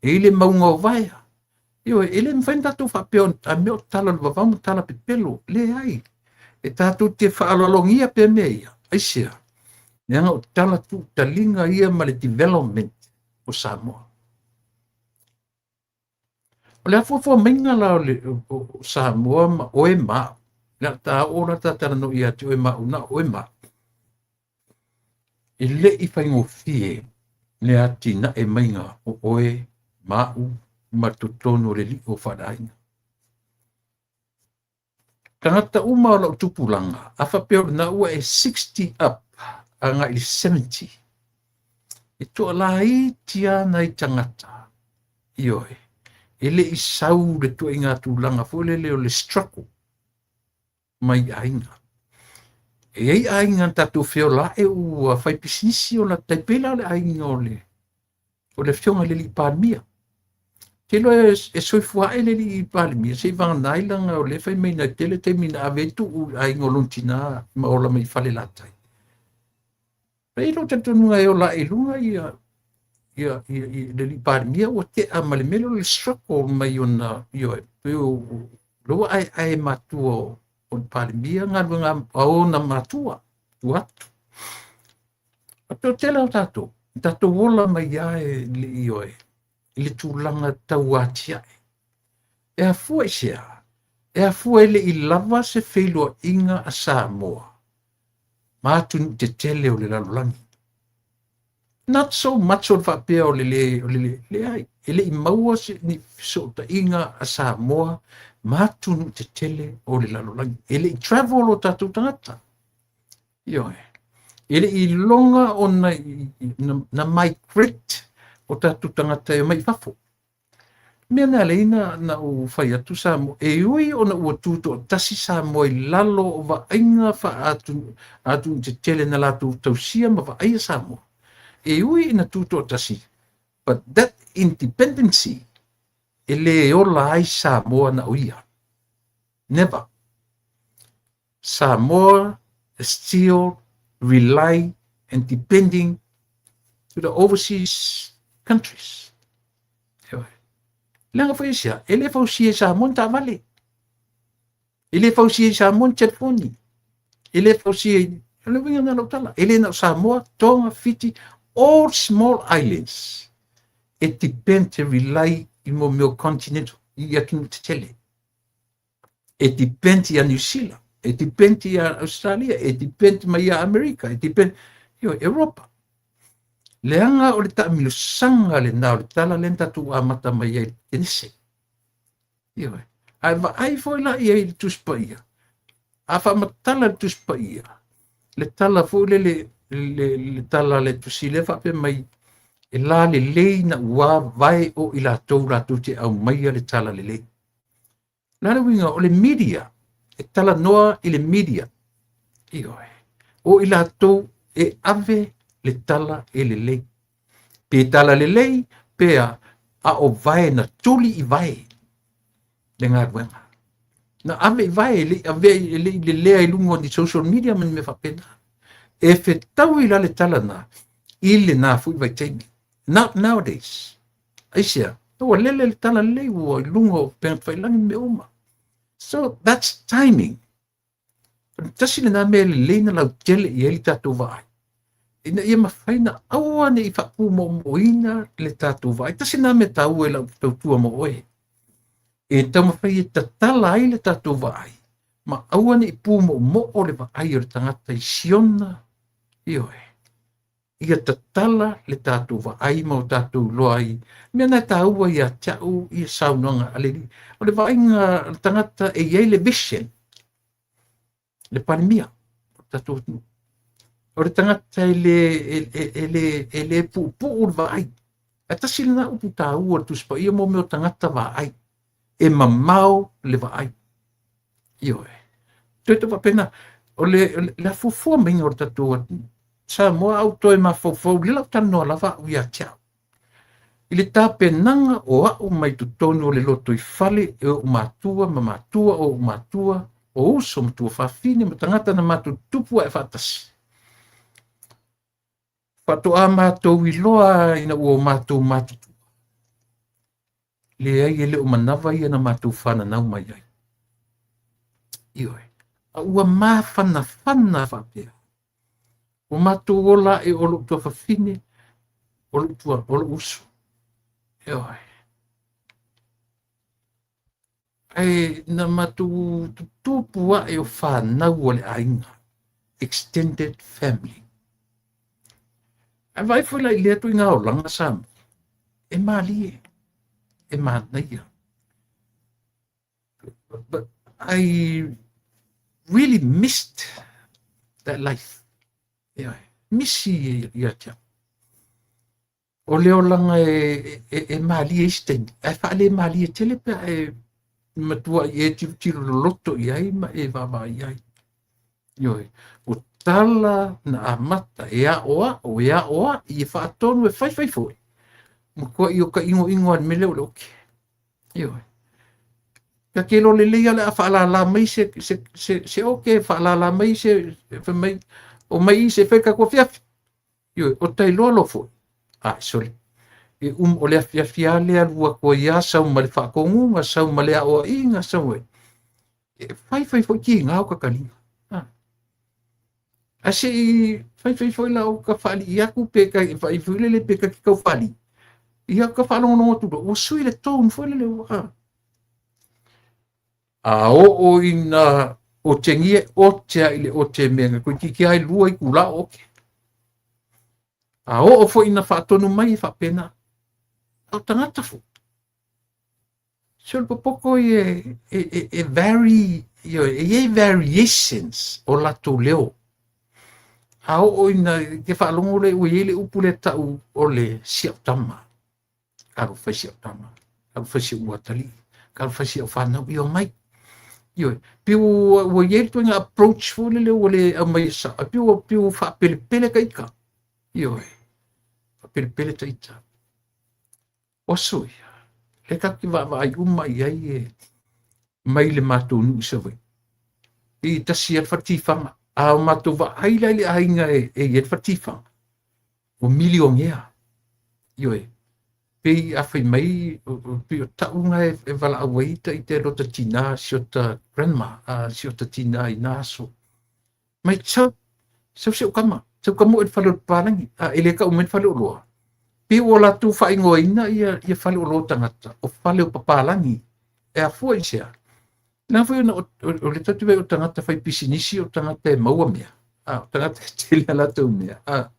E i ai le mauga o Vaea. Ioe, e le mafai ona tatou faapea a mea o tala o le vavau ma tala pepelo. Leai. E tatou te faaaloalogia pea mea ia. Aisea? Leaga o tala tuutaliga ia ma le development o Samoa. O le afuafua maiga la o, le, o, o Samoa ma oe ma au, le a ta oo la ta talanoa ia te oe ma au, na oe ma au. E le i faigofie le atinae maiga o oe ma au ma totonu o le lio o faaleaiga. Tagata uma o lau tupulaga, a faapea o lena ua e 60 up agai i le 70, e toalaiti lava nai tagata, ioe, e le i sau le tuaiga tulaga foi lele o le struggle mai aiga. E i ai aiga na tatou feola ae ua fai pisinisi o la tai pei la o le aiga o le o le afioga i le alii Palemia. Ou te iloa e soifua ae le alii Palemia seivagana ai leaga o lea e fai mai na tele taimi na ave ai tuu i aiga o lona tina ma ola mai i Falelatai. E i ai lou talitonuga e ola ae i luga ia ia ia, ia le alii Palemia ua tea ma le mea lea o le struggle mai ona ioe pei o lea ua aeae matua o le Palemia galuega a ona matua tua atu. O le toatele o tatou, tatou ola mai lava e le ioe i le tulaga tau atiae. E afua i se a? E afua e le i lava se feiloaiga a Samoa ma atunuu tetele o le lalolagi. Not so much o le faapea o le le, o le le, leai, e le i maua se ni fesootaiga a Samoa ma atunuu tetele o le lalolagi. E le i travel o tatou tagata. Ioe. E le i iloga ona na migrate o tatou tagata e omai i fafo. Mea na alai na, na ou fai atu Samoa, e ui ona ua tutoatasi Samoa i lalo o vaaiga faa-atunuu atunuu tetele na latou tausia ma vaaia Samoa. E ui ina tutoatasi, but that independency e le ola ai Samoa na o ia. Never. Samoa is still rely and depending to the overseas countries. Leaga foi aisea? E le fausia i Samoa ni taavale. E le fausia i Samoa ni telefoni. E le fausia i... O le uiga lena o lau tala. E le na o Samoa, Tonga, Fiti, all small islands e depend e rely i mo mea o continental, i atunuu tetele. E depend ia Niu Sila, e depend ia Australia, e depend mai ia Amerika, e depend ioe, Europa. Leaga o le taamilosaga lena o le tala lea na tatou amata mai ai i le Kenese. Ioe. Ae vaai foi la i ai i le Tusi Paia. A faamatala le Tusi Paia, le tala foi lele, le, le tala a le Tusi lea faapea mai, e la lelei na ua vae o i latou latou te aumaia le tala lelei. O le a le uiga o le media, e talanoa i le media. Ioe. O i latou e ave le tala e lelei. Pe tala lelei, pe a, a o vae na tuli i vae le galuega. Na ave i vae, e le i avea, e le i lelea i luga o ni social media ma ni mea faapena. E fetaui la le tala na i lena foi vaitaimi. Not nowadays. Aisea? Ua lele le tala lelei ua i luga o upega tafailagi ma mea uma. So that's timing. O le tasi lena mea lelei na lautele i ai le tatou vaai. Ina ia mafai na aua ne i faapumoomoina le tatou vaai. Tasi lena mea taua i lau tautua mo oe. E taumafai e tatala ai le tatou vaai ma aua ne i pumoomoo le vaai o le tagata i siona, ioe, ia tatala le tatou vaai ma o tatou iloa ai. Mea na e taua ia te au ia saunoaga a le Alii. O le vaaiga a le tagata e i ai le vision, le Palemia o le tatou atunuu. O le tagata e le, e, e, e le, e le puupuu le vaai. Ae tasi lena upu taua o le Tusi Paia mo mea o tagata vaai. E mamao le vaai. Ioe. Toe tau faapena, o le, le afuafua maiga o le tatou atunuu. Samoa au toe mafaufau, le lau talanoa lava au ia te au. I le tapenaga o au mai totonu o le lotoifale e ou matua ma matua o ou matua, o uso ma tuafafine ma tagata na matou tupu ae faatasi. Faatoa matou iloa ina ua matou matutua. Leai, e le o manava ia na matou fananau mai ai. Ioe. A ua mafanafana faapea. Ua matou ola ae o lou tuafafine, o lou tua, o lou uso. Ioe. Ae na matou tutupu ae o fanau a le aiga, extended family. Ae vaai foi la i lea ituaiga olaga Samoa, e malie, e manaia. But I really missed that life. Ioe, misi ia te au. O le olaga e, e, e malie isi taimi, ae faale-malie tele pe a e matuai e tilotilo loloto i ai ma e vaavaai i ai. Ioe, o tala na amata e aʻoaʻo, e aʻoaʻi, e faatonu, e faifai foi. Matuai o ka ʻigoʻigo a le mea lea o le oke. Ioe. Ka ke iloa lelei a le a faalālā mai se, se, se, se oke, faalālā mai se, fai mai, o mai i se fai ka afiafi. Ioe, o ta iloa loa foi, ai sole, e um, o le afiafi lava lea alu atu ai lava, sau ma le faatonuga, sau ma le aoaiga, sau ai. E faifai foi kiga o ka taliga. Ah. Ae se i faifai foi la o ka faalii atu pe ka fai foi lele pe ka te tau faalii. Ia ka faalogologo atu loa, ua sui le tone foi lele ua. Ah. A oo ina otegia, ote a i le ote mea na toeitiiti lava e lua itula o ote. A oo foi ina faatonu mai e faapena. A o tagata foi. Se o le popoto ia e, e, e, e vary, ioe, e i ai variations o latou leo. A oo ina ke faalogo lea ua i ai le upu lea tau o le siautama. Talofa i si au tama, talofa i si ou atalii, talofa i si au fanau, ia omai. Ioe, pei ua, ua i ai le ituaiga approach foi lele ua le aumai e sao, pei ua, pei ua faapelepele ta ita. Ioe, faapelepele ta ita. O aso ia, lea tatou te vaavaai uma i ai e mai le matou nuu i Savaii. E tasi lava le fale tifaga. A o matou vaai la i le aiga e i ai le faletifaga, ua milionea. Ioe. Pei a fai mai, pei o tau na e valaau ai ita i lota tina, si ota grandma, si ota tina i na aso. Mai sau, sau si ou kama, sau kamo e le fale o le papalagi, a e le kau mai le fale o loa. Pe ua latou faaigoaina ia fale o loa tagata, o fale o papalagi. E afua i sea. Na foi ona o le tatu o tagata fai pisinisi, o tagata e maua mea. A, o tagata e tele a latou mea. A,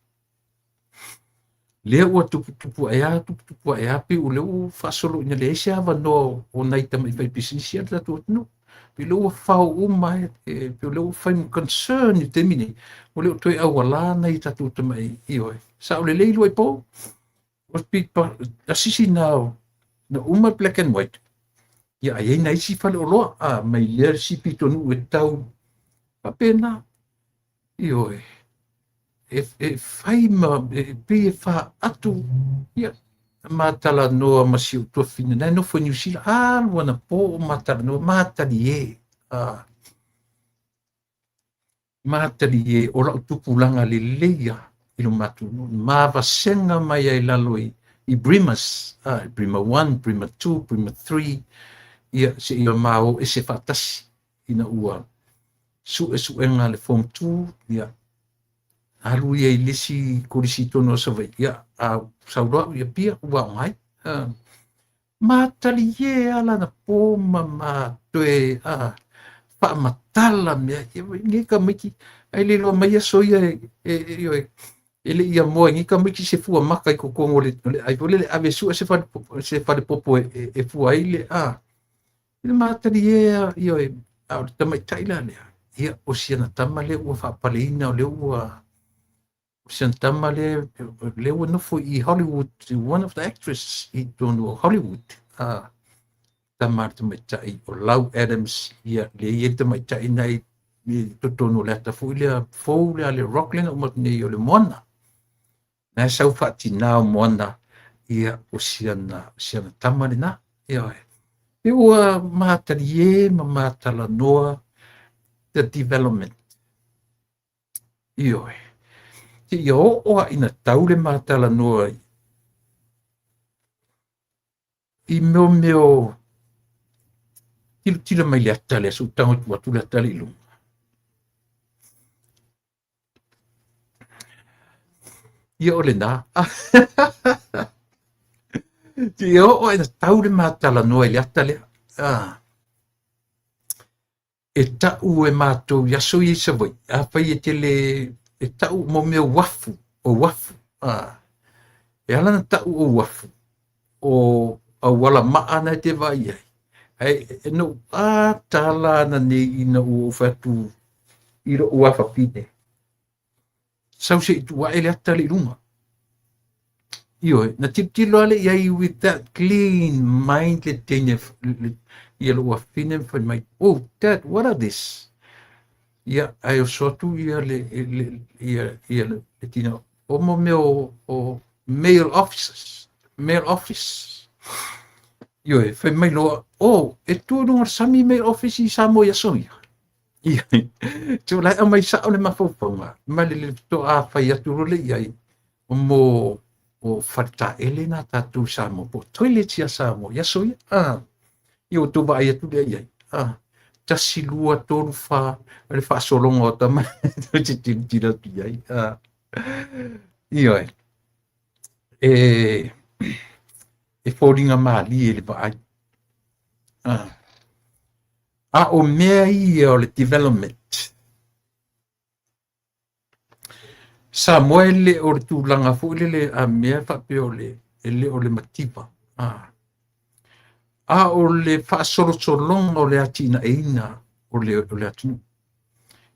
lea ua tuputupu ae a, tuputupu ae a, pe o lea ua faasolo ina leai se avanoa o nai tamai fai pisinisi a le tatou atunuu. Pe lea ua fao uma, pe o lea ua fai ma concern i le taimi nei, o lea o toe auala nai tatou tamai, ioe. Sao lelei lua i po. O asisi na na uma black and white. Ia ai na isi fale o loa, a mai lea si pitonu e tau faapena. Ioe. E fai ma e pei e faatu ia matalanoa ma si ou tuafafine na e nofo i Niu Sila, alu ana po o matalanoa, matalie, a matalie o lau tupulaga lelei a i lo matou nuu, mavasega mai ai lalo i Brimas, a Brima 1, Brima 2, Brima 3, ia seia ma o ese faatasi ina ua suesuega le Form 2, ia alu ia i le isi kolisi tonu o Savaii, ia a sau loa au ia pia ua aoga ai. Matalie ala na po ma ma toe a faamatala mea ia nei tamaiti ai le iloa mai aso ia e e le ia moa nei tamaiti se fua maka i totonu o le ai foi lele ave sue se fale se falepopo e fua ai le a le matalie ia a o le tamaitai la lea ia o siana tama lea ua faapaleina o lea ua o siana tama lea lea ua nofo i Hollywood, one of the actress i totonu o Hollywood, a tama a le tamaitai o Lau Adams, ia lea i ai le tamaitai na i totonu o le ata foi lea fou lea le Rock lea na uma atu nei o le Moana. Na e sau faatinā o Moana, ia o siana tama lena. Ia e ua matalie ma matalanoa the development. Ioe. Te ia oo a ina tau le matalanoa i mea mea tilotilo mai le ata lea so tago tu atu le ata le i luga. Ia o lena. Te ia oo a ina tau le matalanoa i le ata lea. Ah. E tau e matou i aso ia i Savaii, afai e tele e tau mo mea uafu, o uafu. Ah. E ala na tau o uafu, o auala maa na e te vaai ai. Ai e no a tala ana nei ina ua ou fai atu i lou afafine. Sau se i tuu ae le ata le i luga. Ioe, na tilotilo ale i ai with that clean mind le teine ia lou afafine ma fai mai, "Oh, Dad, what are this?" Ia, ae oso atu ia le ia le tina, o mo mea o mail offices, mail office. Ioe, fai mai loa, oh, e tu i luga o le sami mail office i Samoa i aso ia. Ia, so la e aumai sao le mafaufauga, ma le le faatoa fai atu loa le i ai, o mo o faletaele na tatou i Samoa, po o toilets ia Samoa i aso ia. Ah, ia ua tou vaai atu lea i ai. Ah, 1, 2, 3, 4, o le faasologa o tama tou te tilotilo atu i ai. Ah, ioe. E foliga malie le vaai. Ah. A o mea ia o le development. Samoa e le o le tulaga foi lele a mea faapea o le e le o le mativa. Ah. A o le faasolosologa o le atinaeina o le atunuu.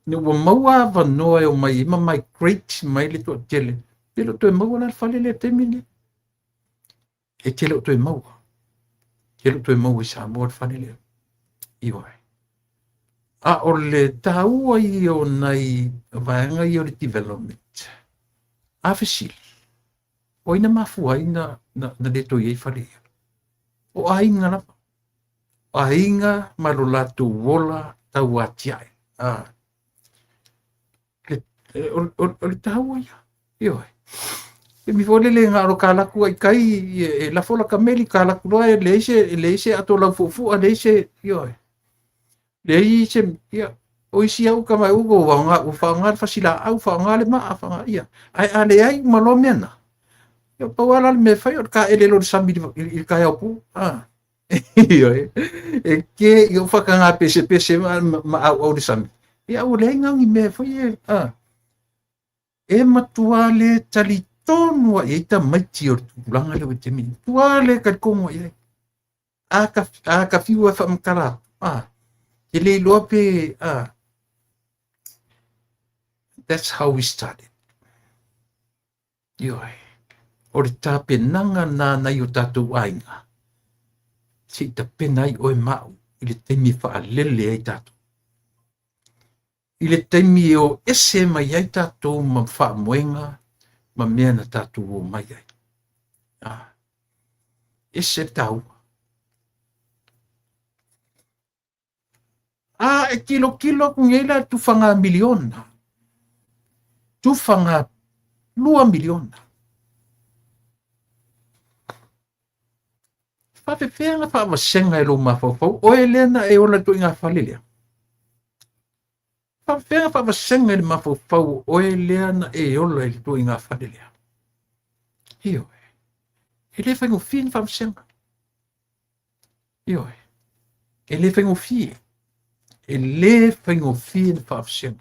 Ina ua maua avanoa e omai ai ma migrate mai le toatele, pe le o toe maua la le fale lea i le taimi lenei. E te le o toe maua. Te le o toe maua i Samoa le fale lea. Ioe. A o le taua ia o nai vaega ia o le development. A fesili, o ai na mafua ai na le toe i ai fale ia? O aiga lava. O aiga ma lo latou ola tau atiae. Ah. O le taua ia. Ioe. Taimi foi lele na o ka laku ai kai e lafo la kameli ka laku loa e leai se ato lau fuafua, leai se, ioe. Leai se, ia, o isi au ka mai ugo ua ua faaaoga le fasilaau, faaaoga le maa, faaaoga, ia. Ae a leai uma loa mea na, ia, pau lava la le mea e fai o le taele loa i le sami i le taeao pu. Ah. Ioe. E ke i o whakangā pese pese ma au au le sami. Ia, ua leai ngau ni mea e fai e, ah. E matua le talitonu ai i tamaiti o le tupulaga lea ua te mini. Tua le talitonu ai ai. A ka fiu e whaamatala atu. Ah. Te le iloa pe, ah. That's how we started. Ioe. O le tapenaga nā nai o tātou aiga. Se i tapena ai oe ma au i le taimi e whaalele ai tātou. I le taimi e o ese mai ai tātou ma whaamoenga ma mea na tātou o mai ai. Ah. Ese le tāua. A e tilotilo atu nei la tufaga miliona, tufaga 2 miliona. Faafefea faavasega e lou mafaufau, oe lea na e ola i ituaiga fale lea? Faafefea faavasega e le mafaufau, oe lea na e ola i le ituaiga fale lea? Ioe. E le faigofie ni faavasega. Ioe. E le faigofie. E le faigofie ni faavasega.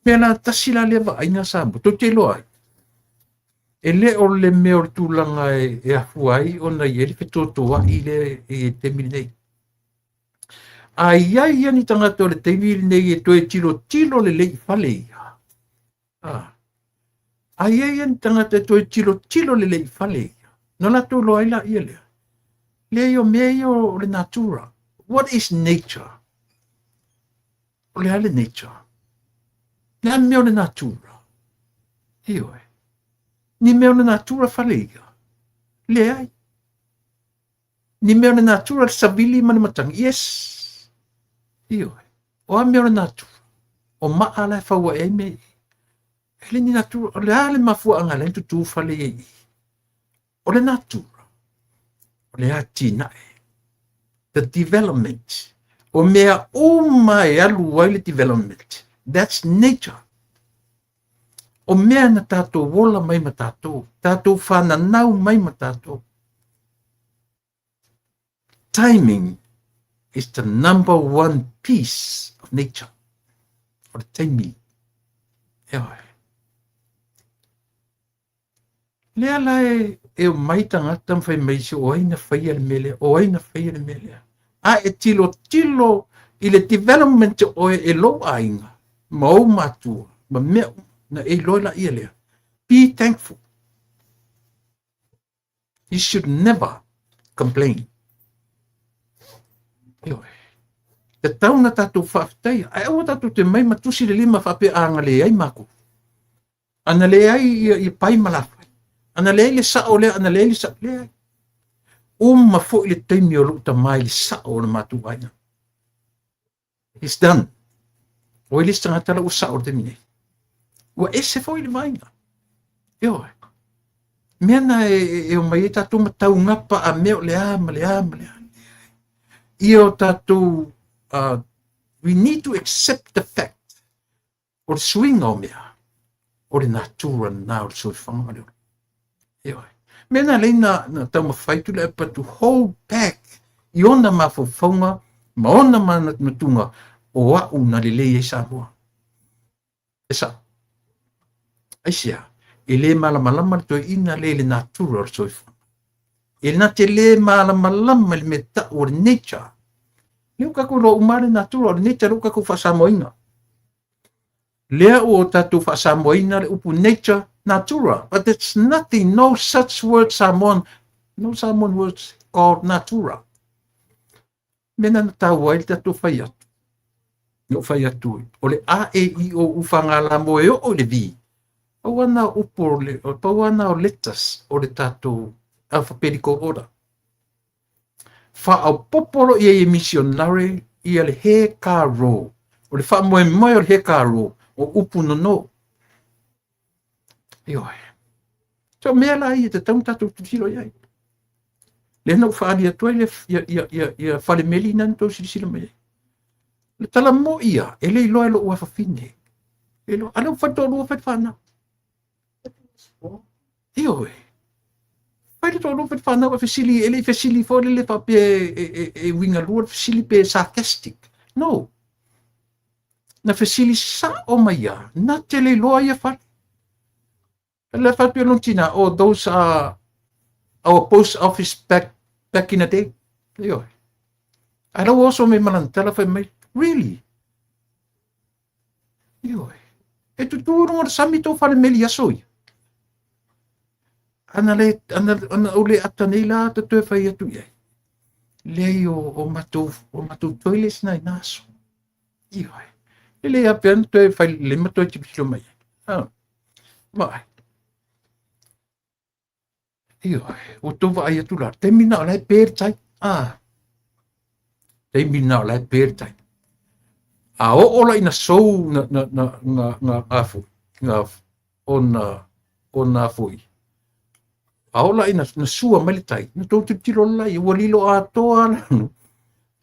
Mea la tasi la lea vaaiga Samoa, tou te iloa ai. E le o le mea o le tulaga e afua ai ona i ai le fetotoai lea i le taimi lenei. A i ai ia ni tagata o le taimi lenei e toe tilotilo lelei i fale ia. Ah. A i ai ia ni tagata e toe tilotilo lelei i fale ia. Na latou iloa ai laia lea. Leai o mea ia o le natura. What is nature? O le a le nature? Le a mea o le natura? Ioe. Ni mea o le natura fale ia. Leai. Ni mea o le natura le savili ma le matagi. Yes. Ioe. O a mea o le natura? O maa la e faua e ai mea i. E le ni natura. O le a le mafuaaga lea na tutū fale ia i. O le natura. O le atinae. The development. O mea uma e alu ai le development. That's nature. O mea na tātou ola mai ma tātou. Tātou whananau mai ma tātou. Timing is the number one piece of nature. O le taimi. Ioe. Lea la e omai tagata ma fai mai se o ai na faia le mea lea, o ai na faia le mea lea. A e tilotilo i le development oe e lou aiga, ma ou matua, ma mea uma, na e iloa laia lea. Be thankful. You should never complain. Ioe. Tatau na tātou faafetaia. Ae aua tātou te mai ma tusi le lima faapea a na leai mākou. Ana leai ia, ia pai ma lafai. Ana leai le sao lea, ana leai le sao. Leai. Uma foi le taimi o lou tamā i le sao o le matou aiga. It's done. O i le isi tagata la ua sao le taimi nei. Ua ese foi le vaaiga. Ioe. Mea na e omai ai tātou ma taugapa a mea o le a ma le a ma le a. Ia o tātou, we need to accept the fact o le suiga o mea, o le natura na o le soifuaga ma le ola. Ioe. Mea na lei na taumafai Tuilaepa to hold back i ona mafaufauga ma ona manatunatuga o au na lelei ai Samoa. E sao. Aisea, e le malamalama le toeaina lea i le natura o le soifuaga. E na te le malamalama i le mea tau o le nature. Lea ua tatou iloa uma le natura o le nature, lea ua tatou faasamoaina. Lea ua o tatou faasamoaina le upu nature, natura. But there's nothing, no such word Samoan, no Samoan words called natura. Mea na taua ai le tatou fai atu. Na ou fai atu, o le A, E, I, O, U, F, G, L, M, e oo i le V. Pau ana o upu o le, pau ana o letters o le tatou alphabetical order. Faaopoopo loa i ai e missionary ia le he ka ro. O le faamoemoe o le he ka ro, O upu nono. Ioe. So mea la ia e tatau ona tatou tilotilo i ai. Lea na ou faaali atu ai ia fale meli na na tou silasila mai ai. Le tala moi ia, e le iloa e lou afafine. E iloa, a lea ua fai toalua fai le fanau. Ioe. Fai le toalua fai le fanau e fesili, e le i fesili foi lele faapea e uiga lua le fesili pe sarcastic. No. Na fesili sao mai ia, na te le iloa ia fale. Le fai atu lona tina, oh, those are our post office back in the day. Ioe. Ae la ua oso mai ma lana tala fai mai, really? Ioe. E tutū i luga o le sami tō fale meli i aso ia. Ana le, ana, ana o le ata nei la ta toe fai atu i ai. Leai o matou toilets na i nā aso. Ioe. E le apea na toe fai le ma toe tilotilo mai ai. Ah. Vaai. Ioe, ua tou vaai atu la, taimi na o la e pe le tai. Ah. Taimi na o la e pe le tai. A oo la ina sou na, na, na, na, na, na, foi, na, ona, ona foi. A oo la ina na sua mai le tai, na tou tilotilo la ia, ua lilo atoa lalo.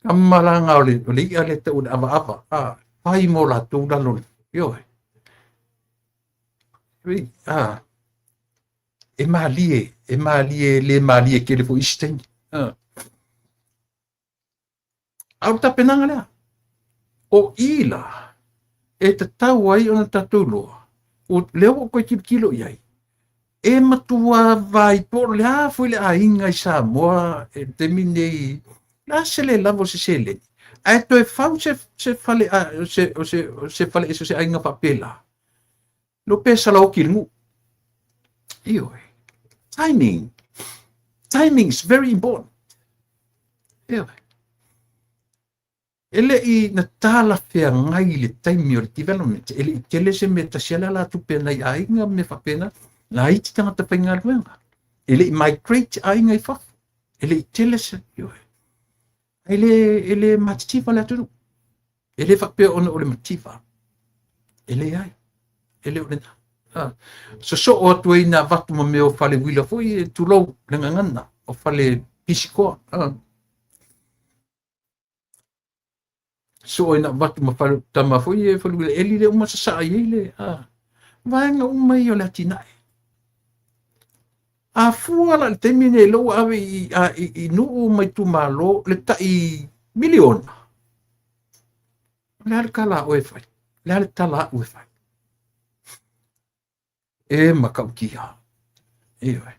Ka malanga o le i'a lea tau o le avaava. Ah, fai mo latou lalo. Ioe. Ah, e malie, e malie, le malie tele foi isi taimi. Ah. A o le tapenaga lea, o i la, e tatau ai ona tatou iloa, o lea ua ou toe tilotilo i ai, e matua vai po o le a foi le aiga i Samoa e le taimi nei, le a se le lava o se seleni, ae toe fau se fale, se fale ese o se aiga faapela, lo pe sala oki i le nuu. Ioe. Timing. Timing is very important. Ioe. E le i na talafeagai le taimi o le development, e le i tele se mea tasi a le alatupe a nai aiga ma mea faapena, laiti tagata faigaluega. E le i migrate aiga i fafo, e le i tele se, ioe. E le matitiva le atunuu. E le faapea ona o le mativa. E leai. E le o lena. Ah. Sosoo atu ai na avatu ma mea o fale uila foi, e tulou le gagana, o fale pisikoa. Ah. Sosoo ai na avatu ma fale tama foi e fale uila, eli le uma sasaa i ai le, ah. Vaega uma ia o le atinae. A fua la i le taimi lenei lea ua ave i nuu ma itumalo le tai miliona, o le a le tala a oe e fai? O le a le tala aʻu e fai? E matautia. Ioe.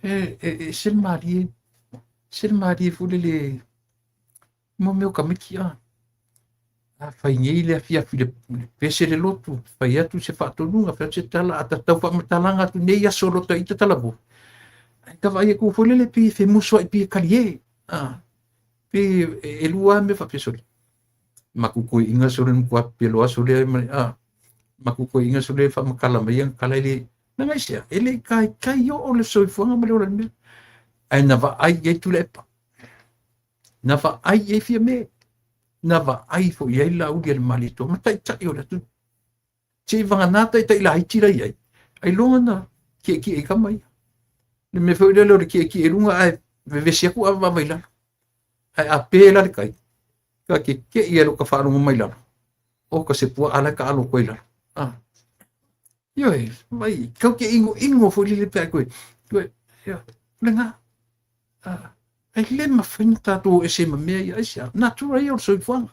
E ese le malie, ese le malie foi lele mo mea o tamaiti a. A fai nei le afiafi le pese le lotu, fai atu se faatonuga, fai atu se tala, a tau faamatalaga atu nei aso o lo ta ita talavo. Ai ka vaai atu foi lele pei e femusuai pei e talie. A, pei e lua mea faapea sole. Matou toeaiina sole na matua pepelo lava sole ai ma a, matou toeaiina sole e faamatala mai ana tala e le leaga aisea, e le i taitai oo le soifuaga ma le ola i le mea. Ae na vaai i ai Tuilaepa, na vaai i ai Fiame, na vaai foi i ai Laauli a le Malietoa ma taitai o le atunuu. Seivagana taitai laiti la i ai, ailoga na kiekie i tama ia. Le mea foi lele o le kiekie i luga ae vevesi atu avaava i lalo. Ae a pe la le tai, ka kekeʻi ai lota faalogo mai lalo, o ka se puaʻa la e taʻalo atu ai i lalo. Ah. Ioe, mai, kau ke inoino foi lele pe a koe. Koe, ia, lena. Ah. E le mafai ona tatou o ese ma mea ia, aisea? Natura ia o le soifuaga.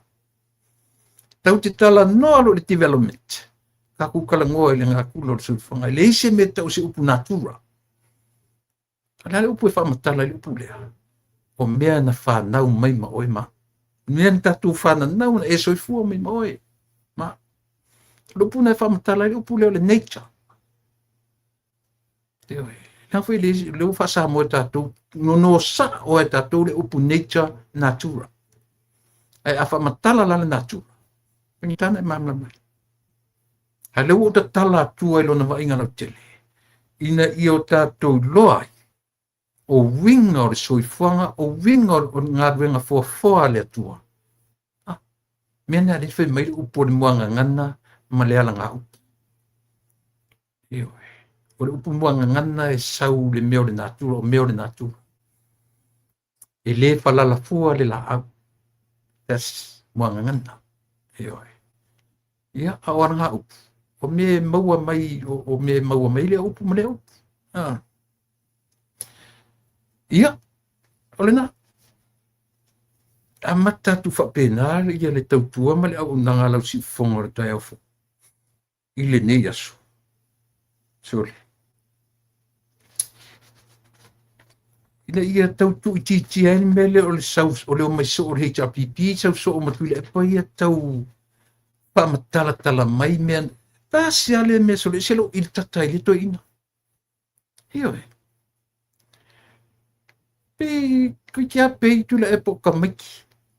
Tatou te talanoa loa i le development, tatou talanoa i le natura o le soifuaga. E leai se mea e tau o se upu natura. O le a le upu e faamatala i le upu lea? O mea na fanau mai ma oe ma. Mea na tatou fananau na e soifua mai ma oe ma. O le upu na e faamatala ai le upu lea o le nature. Ioe. Lea foi le lea ua faasamoa e tatou, nono sao e tatou le upu nature, natura. Ae a faamatala la le natura, faigata ona e malamalama ai. A lea ua ou tatala atua i lona vaaiga lautele, ina ia o tatou iloa ai o uiga o le soifuaga, o uiga o le galuega foafoa a le Atua. Ah, mea na lea fai mai le upu o le muagagana ma le alagaupu. Ioe. O le upu muagagana e sau le mea o le natura, o mea o le natura. E le falala fua le laau. That's muagagana. Ioe. Ia, a o alagaupu, o mea e maua mai, o mea e maua mai lea upu ma lea upu. Ah. Ia, o lena. Amata atu faapena ia le tautua ma le auaunaga a lau siufofoga o le taeao fou i lenei aso. Sole. Ina ia tau tuuitiitia ai le mea lea o le sau o le omai soo o le HRPP, sau soo ma Tuilaepa ia tau faamatalatala mai mea. Tasi lava lea mea sole, ese lou ilitata i le toeaina. Ioe. Pei, toeitiiti lava pei Tuilaepa o tamaiti.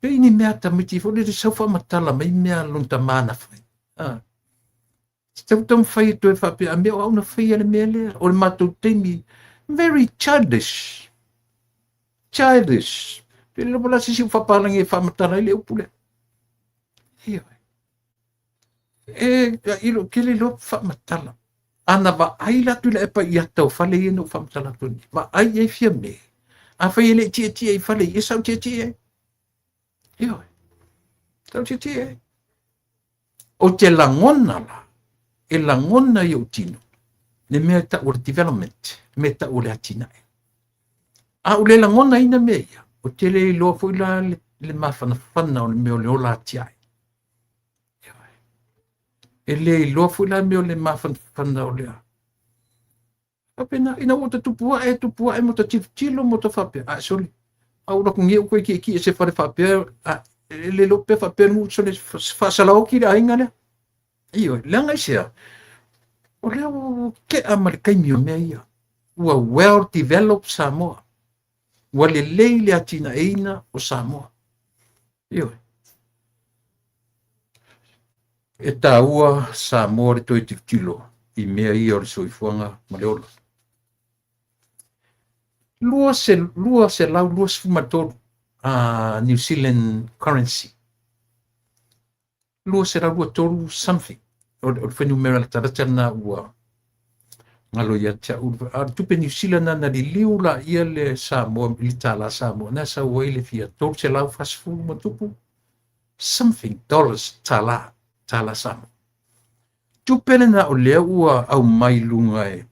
Pei ni mea a tamaiti foi lele sau faamatala mai mea a lona tama na fai. Ah. Tau taumafai e toe faapea, a mea o au na faia le mea lea. O le matou taimi, very childish. Childish. Pe le lava la se isi ua faapalagi e faamatala ai le upu lea. Ioe. E, i lou tele loa faamatala. Ana vaai la Tuilaepa i ata o fale ia na ou faamatala atu nei. Vaai i ai Fiame. Afai e le i tietie i fale ia, sa ou tietie ai. Ioe. Sa ou tietie ai. Ou te lagona la, e lagona i ou tino, le mea e tau o le development, le mea e tau o le atinae. A ou le lagonaina mea ia, ou te le iloa foi la le, le mafanafana o le mea o le ola atiae. E le iloa foi la mea o le mafanafana o le Faapena, ina ua ta tupu ae, tupu ae ma ta tilotilo ma ta faapea, a sole, a ua alu atu nei ou toe tietie i se fale faapea, a e le iloa pe faapea nuu sole faasalaoti le aiga lea. Ioe, leaga aisea? O lea ua tea ma le taimi o mea ia. Ua well developed Samoa. Ua lelei le atinaeina o Samoa. Ioe. E taua Samoa le toe tilotilo i mea ia o le soifuaga ma le ola. 223 New Zealand currency. 223 something. O le fuainumera latalata lena ua galo ia te au. A o le tupe Niu Sila na liliu laia le Samoa i le tālā Samoa, na sau ai le fia 340 ma tupu something dollars tālā, tālā Samoa. Tupe lena o lea ua aumai luga e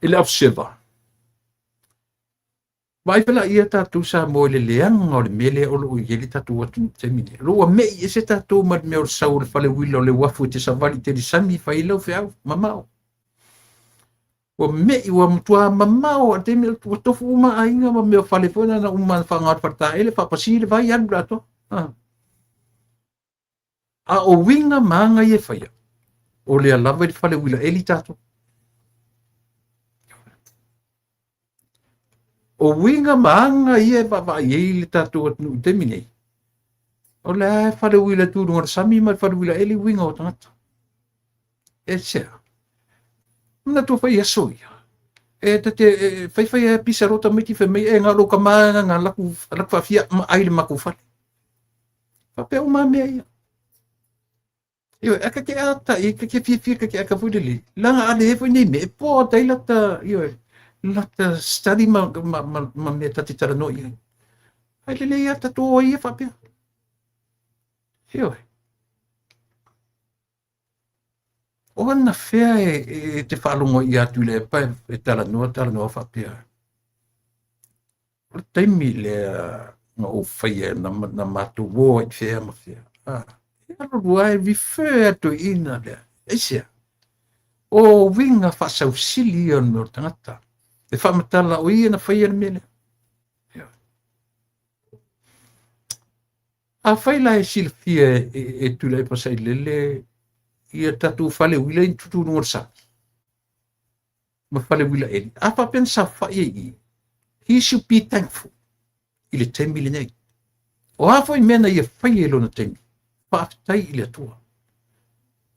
e le Observer. Vaai felaia tatou Samoa i le leaga o le mea lea o lo o i ai le tatou atunuu i le taimi nei. O lo o ua me'i ese tatou ma le mea o le sau o le fale uila o le uafu e te savali i te sami fai ai lau feau mamao. Ua me'i ua matua mamao a le taimi ua tofu uma aiga ma mea o fale foi na na uma na faaaoga le faletaele faapasi le vai alu le atoa. Ah. A o uiga ma aga ia e faia, o lea lava i le fale uila eli tatou. O uiga ma aga ia e vaavaai ai le tatou atunuu i taimi nei, o lea e fale uila tu luga o le sami ma le fale uila eli uiga o tagata. E sea. Manatua fai aso ia. E ta te e, faifai a pisa lo tamaiti fai mai e ngā lo ka maa ngā laku, laku faafia ma ai le makou fale. Faapea uma mea ia. Ioe, a ka ke ata i ka ke fiafia ka ke aka foi lele. Langa ale he foi nei me e po tai lata, ioe, lata study ma, ma, ma, ma mea ta te talanoa i ai. Ai lele ia tatou o ia faapea. Ioe. O ana fea e, e te faalogo ia atu i le epa e talanoa, talanoa faapea. O le taimi lea na ou faia na, na matou o ai fea ma fea. Ah, e alu lua e refer atu i ina lea. Aisea? O uiga faasausili ia o le mea o le tagata. E faamatala o ia na faia le mea lea. Afai la e silafia e Tuilaepa Sailele ia tatou fale uila i tutu i luga o le sami ma fale uila eli, a faapea na saofai ai i i, he should be thankful i le taimi lenei. O a foi mea na ia faia i lona taimi, faafetai i le Atua.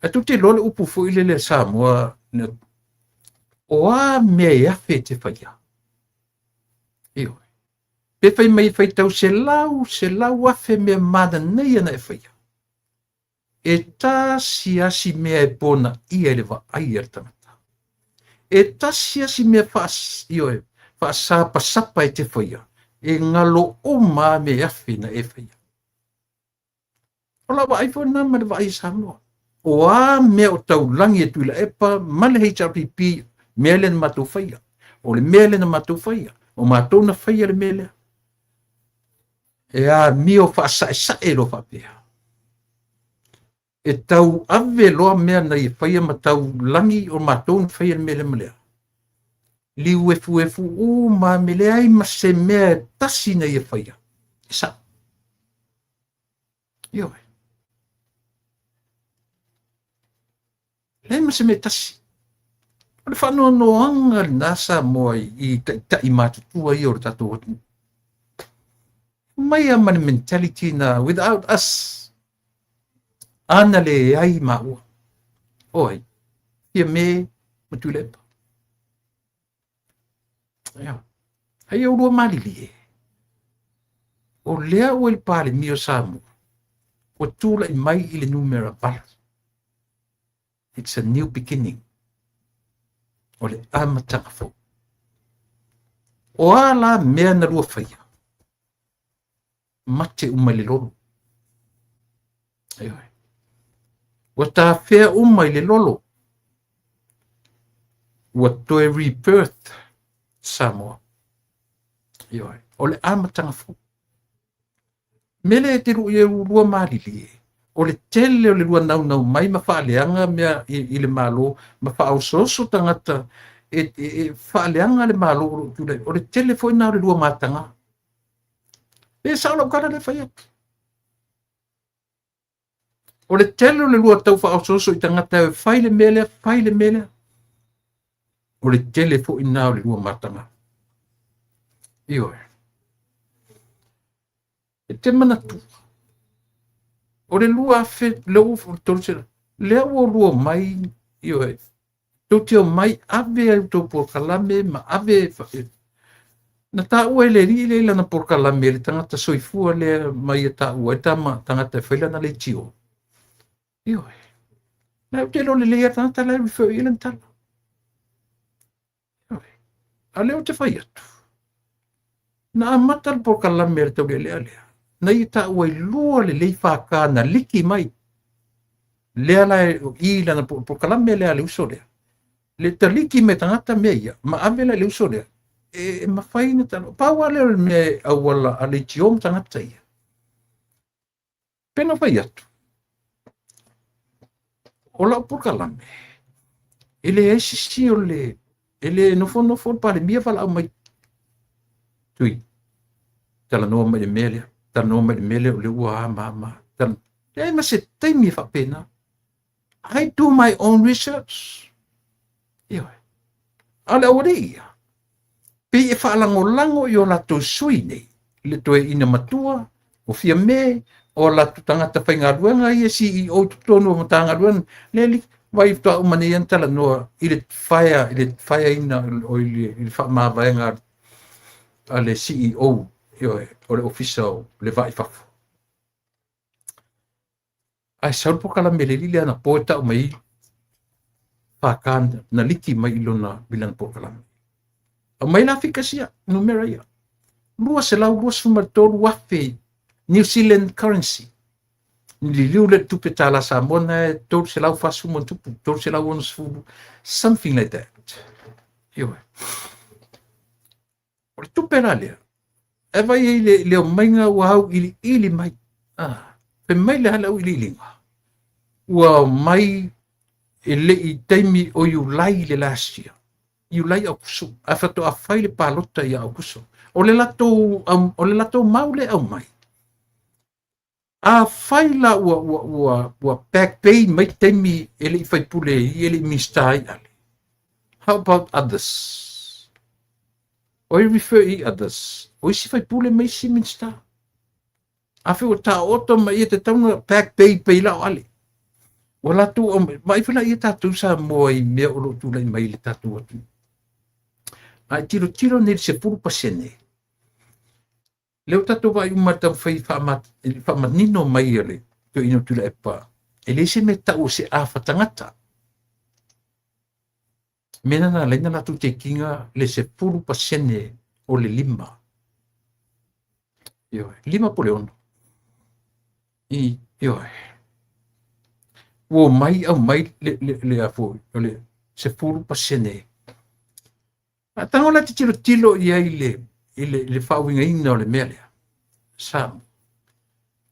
Ae tou te iloa le upu foi lele a Samoa, o a mea e afe e te faia? Ioe. Pe fai mai e faitau selau, 100,000 mea mananaia na e faia. E tasi lava si mea e ponaia i le vaai a le tagata. E tasi lava si mea ioe, faasapasapa e te faia, e galo uma lava mea e afe na e faia. O lau vaai foi lena ma le vaai a Samoa. O a mea o taulagi e Tuilaepa ma le HRPP, mea lea na matou faia. O le mea lea na matou faia. O matou na faia le mea lea. E amio faasaesae loa faapea. E tau ave loa mea na ia faia ma taulagi o matou na faia le mea lea ma lea. Liu efuefu uma me leai ma se mea e tasi na ia faia. E sa'o. Ioe. Leai ma se mea e tasi. O le faanoanoaga lena Samoa i taitai matutua ia o le tatou atunuu. Mai lava ma le mentality na without us. Ana leai maua. O ai? Fiame ma Tuilaepa. Ia. Ai oulua malilie. O lea ua i le Palemia o Samoa, ua tulai mai i le numera 8. It's a new beginning. O le amataga fou. O a la mea na lua faia? Mate uma i le lolo. Ioe. Ua tafea uma i le lolo. Ua toe rebirth Samoa. Ioe. O le amataga fou. Mea lea e te lui e ulua malilie, o le tele o le lua naunau mai ma faaleaga mea i le Malo ma faaosooso tagata e faaleaga le Malo o lo o tulai. O le tele foi lena o le lua mataga. E sao lau tala lea e fai atu. O le tele o le lua tau faaosooso i tagata e fai le mea lea, fai le mea lea. O le tele foi lena o le lua mataga. Ioe. E te manatua, o le 2003, lea ua lua mai, ioe, tou te omai ave ai outou polokalame ma ave, na taua e le alii lea i lana polokalame, le tagata soifua lea ma ia taua ai tama tagata e fai lana leitio. Ioe. La ou te iloa lelei a tagata la e refer i lana tala. Ioe. A lea ou te fai atu. Na amata le polokalame a le taulealea lea. Na ia taua i lua lelei FK na liki mai. Lea la e i lana polokalame lea a le uso lea. Le taliki mai tagata mea ia, ma ave la i le uso lea. E mafai na tala. Pau lava lea o le mea e auala a leitio ma tagata ia. Pe na fai atu. O lau polokalame, e leai sisi o le, e le nofonofo le Palemia valaau mai. Tui, talanoa mai le mea lea, talanoa mai le mea lea o lea ua a ma ma. Leai ma se taimi e faapena. I do my own research. Ioe. A o le aualii ia, pei e faalagolago i o latou sui nei, le toeaina matua, o Fiame, o latou tagata faigaluega ia CEO i totonu o Matagaluega, lea li, vai faatoa uma nei ona talanoa i le fire, i le fireina, o i le faamavaega a le CEO, ioe, o le Ofisa o le Va i Fafo. Ae sau le polokalame le alii lea anapo e tau mai FK na liki mai i lona i lana polokalame. Aumai la figures ia, numera ia. 223,000 New Zealand currency. Liliu le tupe tālā Samoa na e 340 tupu, 360, something like that. Ioe. O le tupe la lea, e vai ai le omaiga ua auiliili mai. Ah, fai mai le a le auiliiliga. Ua omai e le i taimi o Iulai le last year. Iulai Aukuso. Ae faatoa fai le palota ia Aukuso. O le latou mau le aumai. Afai la ua back pay mai taimi e le i faipule ai, e le i Minista ai Ale. How about others? O i refer i others. O isi faipule ma isi Minista. Afai ua taoto ma ia te tatau ona back pay pei la o Ale. Ua latou aumai, vaai foi la ia tatou Samoa i mea o lo o tulai mai i le tatou atunuu. A e tilotilo nei i le 10%, lea ua tatou vaai uma i le taumafai e faamanino mai e le toeaina o Tuilaepa, e leai se mea e tau o se afa tagata. Mea lena na ala ai ona latou take ina le 10% o le 5. Ioe, 5 po o le 6. I, ioe. Ua omai aumai le, le, le, a foi, o le 10%. A tago la te tilotilo i ai i le faauigaina o le mea lea, Samoa,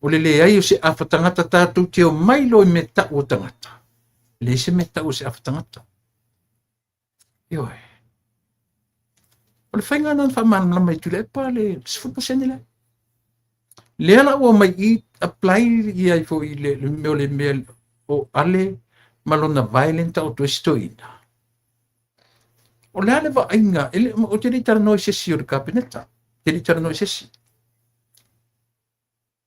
o le leai o se afa tagata tatou te omai loa i mea tau o tagata, leai se mea tau o se afa tagata. Ioe. O le faiga lena na faamalamalama e Tuilaepa le 10% lea. Lea la ua omai i apply ia ai foi le mea o le mea o Ale ma lona vae lea na taoto ai si toeaina. O le a le vaaiga, e le, ou te le i talanoa i se isi o le Kapeneta, ou te le i talanoa i se isi.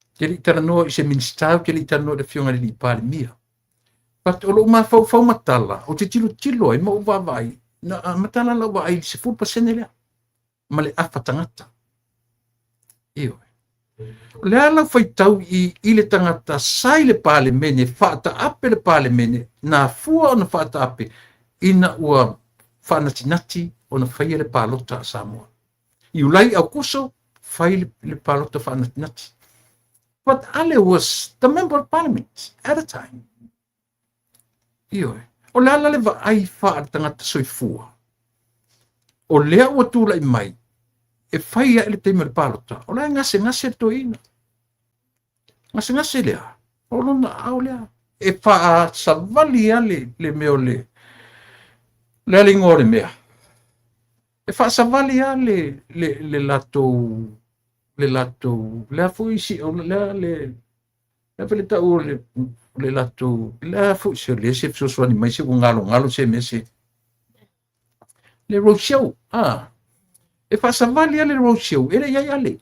Ou te le i talanoa i se Minisita, ou te le i talanoa i le Afioga i le Palemia. But o lou mafaufau ma tala, ou te tilotilo ai ma ou vaavaai, na amata la lau vaai i le 10% lea, ma le afa tagata. Ioe. O le a lau faitau i le tagata sa i le Palemene, faataape le Palemene, na afua ona faataape ina ua faanatinati ona faia le palota a Samoa. Iulai, Aukuso, fai le palota faanatinati. But Ale was the member of parliament at the time. Ioe. O le a la le vaai faale-tagata soifua? O lea ua tulai mai e fai ae le taimi o le palota, o la e gasegase le toeaina. Gasegase lea, o lona aao lea. E faasavali lava le mea o le, le a le igoa o le mea? E faasavali lava le latou, le latou, le a foi si, o le a le, le a foi le tau o le latou, le a foi se le se fesoasoani mai se ua galogalo se mea se. Le road show, ah. E faasavali lava le road show, e le i ai Ale.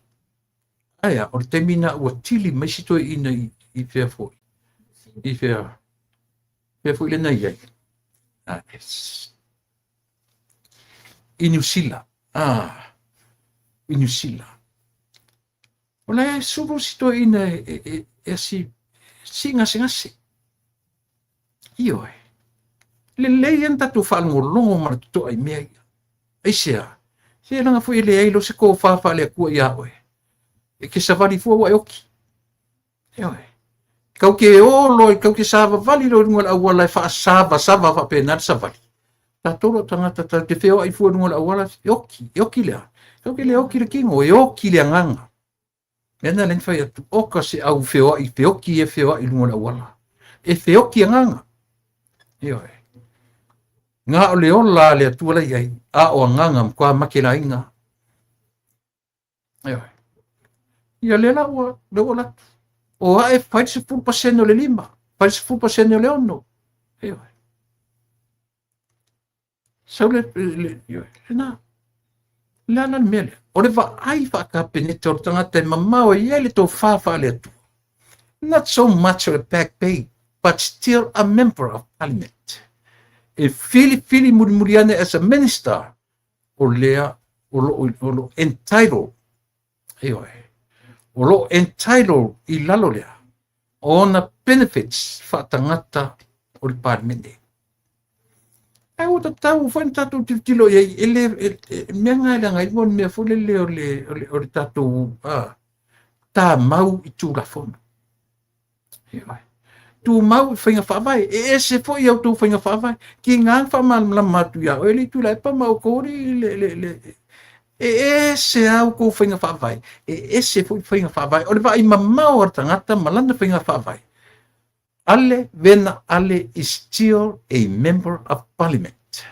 Ae a, o le taimi na ua tili mai si toeaina i fea foi. I fea, fea foi lena i ai. Ah, yes. I Niu Sila. Ah, i Niu Sila. O la e sulu si toeaina e asi, si gasegase. Ioe. Lelei ana tatou faalogologo ma le totoa i mea ia. Aisea? Se leaga foi e leai loa se tofa faale-Atua ia oe. E te savali fua ua e oki. Ioe. Kau te o loa, kau te savavali loa i luga o le auala e faasavasava faapena le savali. Tatou loa tagata tatou te feoai fua i luga o le auala, e oki, e oki le a? Kau te le oki le kino, e oki le agaga. Mea na lea na fai atu, oka se au feoai, feoki e feoai i luga o le auala. E feoki agaga. Ioe. Ngā o le ola a le Atua la i ai, a o agaga matua make laina. Ioe. Ia lea la ua, lea ua latu. O ae fai le 10% o le 5, fai le 10% o le 6. Ioe. Sau le, le, le, lena. Le a la le mea lea? O le vaai faakapeneta o le tagata e mamao e i ai le tofa faale-Atua. Not so much o le back pay, but still a member of parliament. E filifili mulimuli ane as a minister, o lea o lo o entitled, ioe, o lo o entitled i lalo lea, o ona benefits faatagata o le Palemene. Ae ua tatau foi ona tatou tilotilo i ai, e le, mea na e leaga ai mo le mea foi lele o le tatou tamau i Tulafono. Ioe. Tumau i faiga faavae, e ese foi i a outou faiga faavae. Ki ngā whaamalamalama atu ia oe le Tuilaepa ma outou le, e ese a outou faiga faavae, e ese foi faiga faavae. O le vaai mamao a le tagata ma lana faiga faavae. Ale Vena Ale is still a member of parliament.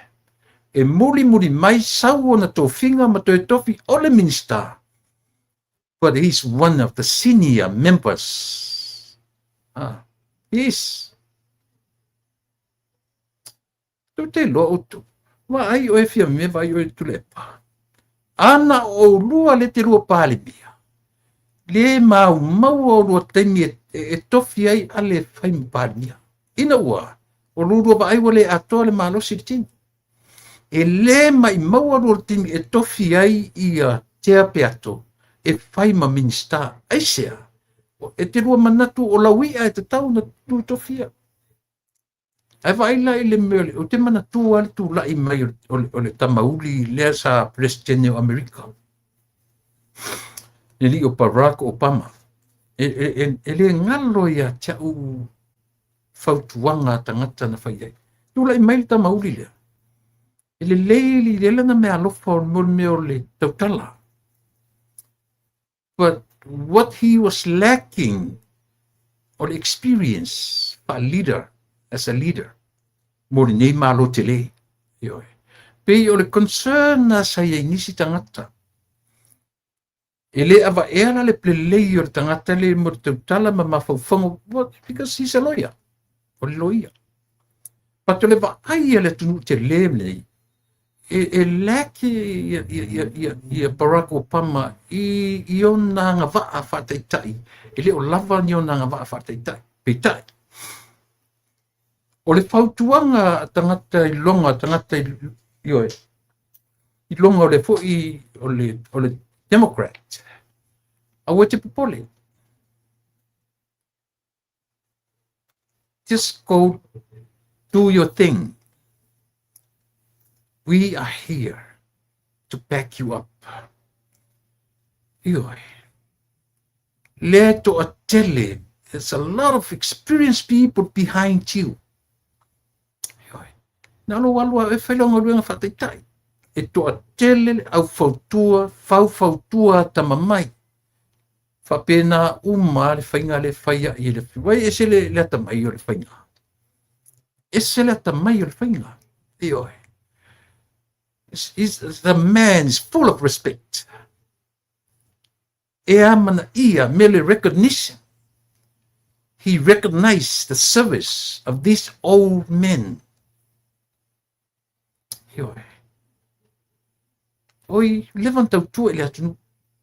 E mulimuli mai sau ona tofiga ma toe tofi o le Minista. But he's one of the senior members. Ah, he is. Tou te iloa outou. Vaai oe Fiame, vaai oe Tuilaepa. Ana o oulua le te lua Palemia, le maumau o lua taimi e tofi ai Ale e fai ma Palemia. Ina ua, o lo lua vaai ua le atoa le malosi i le tino. E le maimau alu o le taimi e tofi ai ia Tea Peato e fai ma Minisita. Aisea? E te lua manatu o lau i'a e tatau ona tu tofia. Ae vaai la i le mea, ou te manatua le tulai mai o le tamauli lea sa Peresetene o Amerika, le alii o Barack Obama. E le galo ia te au fautuaga a tagata na fai ai. Tulai mai le tamauli lea, e lelei le lana meaalofa mo le mea o le tautala. But what he was lacking o le experience faa-leader, as a leader, mo lenei Malo tele. Ioe. Pei o le concern na sa i ai nisi tagata. E le avaea la le lelei o le tagata le mo le tautala ma mafaufauga, because he's a lawyer. O le loia. But o le vaai a le atunuu tele lenei, e lack ia Barack Obama i ona agavaa faataitai. E le o lava ni ona agavaa faataitai. Peitai, o le fautuaga a tagata i loga, tagata i, ioe, i loga o le foi o le Democrat, aua te popole. Just go do your thing. We are here to back you up. Ioe. Lea toatele. There's a lot of experienced people behind you. Ioe. Na lo alu e fai lau galuega faataitai. E toatele le au fautua, faufautua tamamai. Faapena uma le faiga le fai ai e le Uai ese le atamai o le faiga. Ese le atamai o le faiga. Ioe. The man is full of respect. E amana ia me le recognition. He recognized the service of these old men. Ioe. Oi, leva na tautua i le atunuu.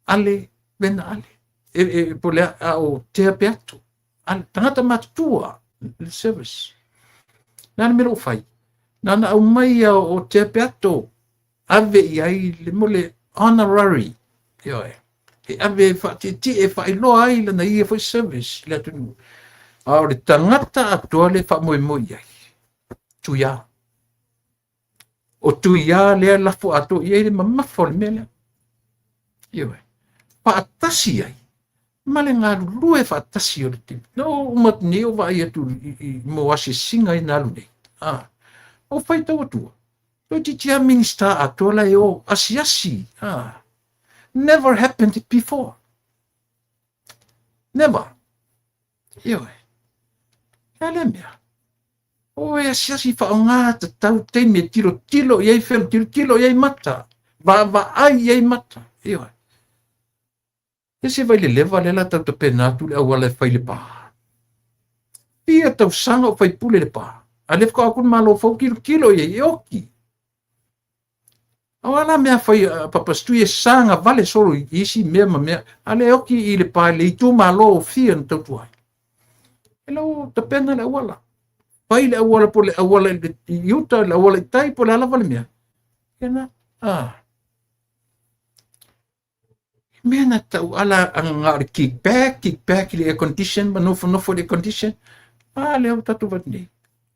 Ale, vena ale. E po le a o Tea Peato. Ale, tagata matutua le service. Nā le mea o fai. Nā na au mai a o Tea Peato ave i ai le mo le honorary. Ioe. E ave e whaatietie e whailoa ai lana ia foi service i le atunuu. A o le tagata atoa le whaamoemoe i ai. Tuia. O Tuia lea lafo atoa i ai le mamafa o le mea lea. Ioe. Faatasi ai ma le galulue faatasi o le timi. No uma atu nei o vaai atu i mo asiasiga i na alu nei. Ah. O faitau atua. Toeitiiti lava Minisita atoa la e o asiasi. Ah. Never happened before. Never. Ioe. Lea le mea. O e asiasi whaonga tatau taimi e tiro tilo i ai whelu, tiro tilo i ai mata. Vaavaai i ai mata. Ioe. E se vai le leva le la tau tapena atu le auala e fai le pā. Fia tausaga o faipule le pā. A le whakaako aku le malo fau kilo kilo i ai e oki. O ala mea fai a Papa Stui e sanga vale solo i isi mea ma mea. A le oki i le pā le itu malo o fia na tautua ai. E lau tapena le auala. Fai le auala po le auala i uta, le auala i tai po le ala vale mea. Ia na, ah. Mea na tau ala anga o le kickback, kickback i le air condition, ma nofonofo i le air condition. A lea ua tatou vaai nei.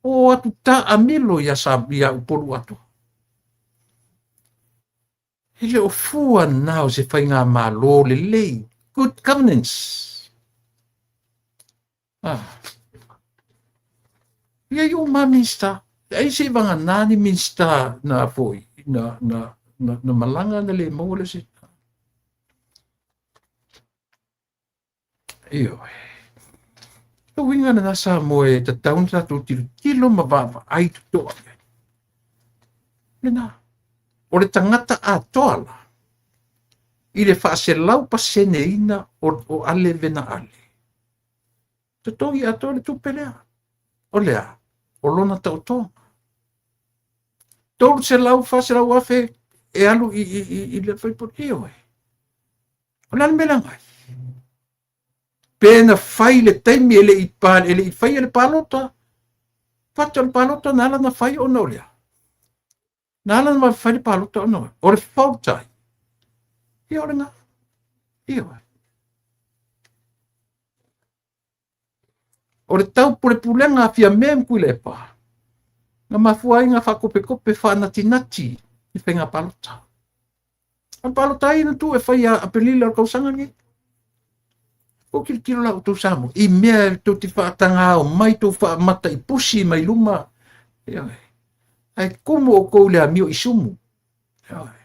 O atu ta amilo ia sa ia Upolu atoa. E le o fua na o se faigamalo lelei. Good governance. Ah. Ia i o ma Minista. Ai se vagana ni Minista na foi, na malaga na le maua le se. Ioe. O uiga lena Samoa e tatau ona tatou tilotilo ma vaavaai totoa i ai. Lena. O le tagata atoa la, i le 400%ina o ale vena ale. Totogi atoa le tupe lea. O lea, o lona taotoga. 300, 400,000 e alu i le faipule. Ioe. O le a le mea leaga ai? Pe na fai le taimi e le i faia le palota. Fata o le palota na ala na fai ona o lea. Na ala na fai le palota ona o le faultai. Ia o lena. Ia. O le taupulepulega a Fiame ma Tuilaepa, na mafua ai na faakopekope faanatinati i faiga palota. O le palota ai na tuu e fai ia Aperila o le tausaga lenei. Ua tilotilo la outou Samoa i mea tou te faatagao mai, tou faamata i pusi mai luma. Ioe. Ae tumu outou i le amio isumu. Ioe.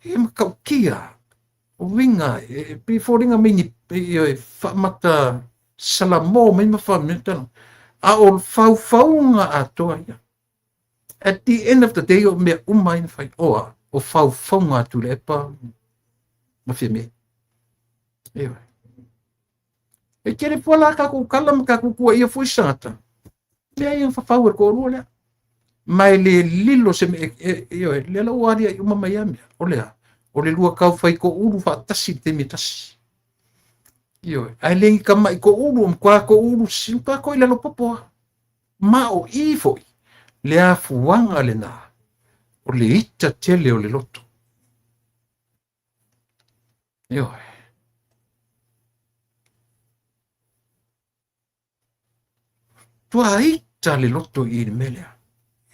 E matautia uiga e pei foliga mai ni e faamata salamo mai ma faamea a o faufauga atoa ia. At the end of the day, o mea uma ai na fai oa, o faufauga a Tuilaepa ma Fiame. Ioe. E tele fua la tatou tala ma tatou tuuaia foi se tagata. Mea ia na fafau e le toalua lea. Ma e le lilo se mea, ioe, lea la ua aliae uma mai ia mea. O le a? O le lua tau fai toulu faatasi i le taimi e tasi. Ioe, ae le ni tama'i toulu, o matua toulu, matua toilalo popo lava. Ma o i foi le afuaga lena o le ita tele o le loto. Ioe. Tua ita le loto i le mea lea,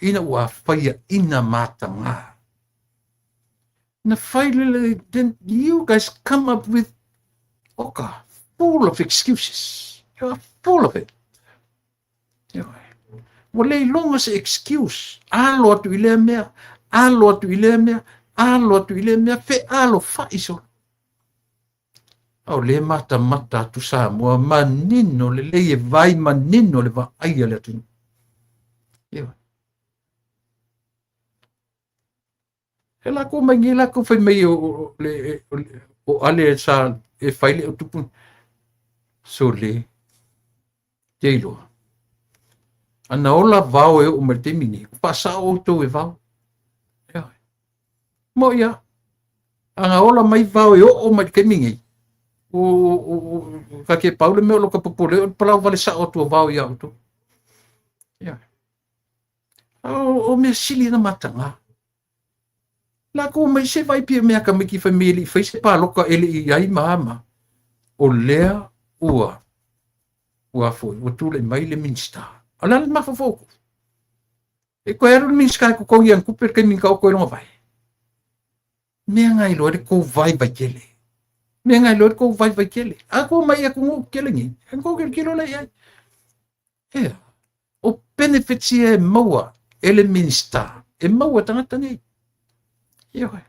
ina ua faiaina mataga. Na fai le, then you guys come up with, oka, full of excuses. You are full of it. Ioe. Ua le iloga se excuse. Alo atu i lea mea, alo atu i lea mea, alo atu i lea mea, fealofa'i solo. A o lea e matamata atu Samoa, manino lelei e vai manino le vaai a le atunuu. Ioe. E lakou mai nei lakou fai mai o le o ale sa e fai le o tupu. Sole. Te iloa. Ana ola vao e oo mai le taimi nei, ua faasao outou e vao. Ioe. Mo ia, ana ola mai vao e oo mai le taimi nei, o ka ke pau le mea o lo ka popole o le palau vale sao atu o vao ia outou. Ioe. O mea sili na mataga. Lakou mai se vai pia mea ka miki fai mai e le i fai se paloka e le i ai ma ama. O lea ua ua foi ua tulai mai le Minista. A o le a le mafaufau o E koe alu le Minista e totogi ana tupe le taimi na taoto ai lona vae. Mea na iloa ai le tou vaivai tele. Mea na iloa ai le tou vaivai tele. A tou mai i atunuu tetele nei, e tou tilotilo lea i ai. Ea, o benefits ia e maua e le Minista, e maua e tagata nei. Ioe.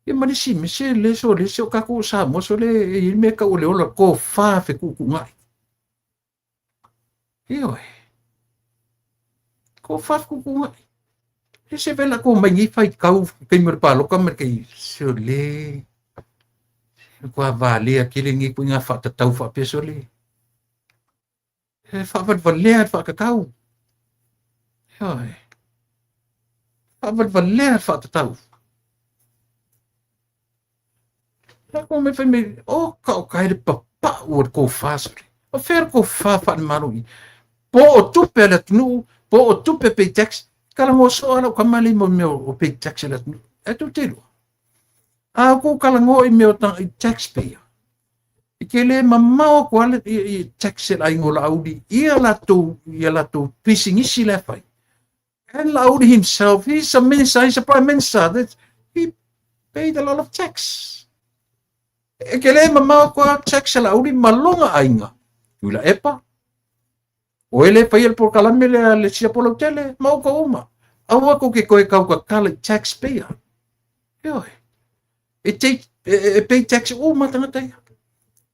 Ia ma le isi mea, se le so le se o tatou o Samoa, so le e i ai le mea e tau o le ola tofa fetuutuunai. Ioe. Tofa fetuutuunai. E se vela ko mai nei faitau taimi o le paloka ma le tai so le kua valea tele nei koe ngā whaatatau whaapea so le. E whaawaliwalea le whaatatau. Ioe. Whaawaliwalea le whaatatau. La ko mai whai mai, o ka o kai le papa'u o le kōwhā sore. O whea le kōwhā wha le malo i. Po o tupe a le atunuu, po o tupe pay tax, kala ngō soa lau kamale i mo mea o pay tax a le atunuu. E tū te rua. A o kou kala ngō i mea o tanga i taxpayer. E ke le mamao aku ale i tax e la ingo la auli ia latou ia latou pisinisi la fai. And Laauli himself, he's a minister, he's a prime minister. That's, he paid a lot of tax. E ke le mamao aku a tax a Laauli ma lona aiga. Tuilaepa, o e le faia le polokalame lea le siapo lautele, ma outou uma. Aua kou ke koe kaukakala i taxpayer. Ioe. E, take, e, e pay tax uma tagata ia.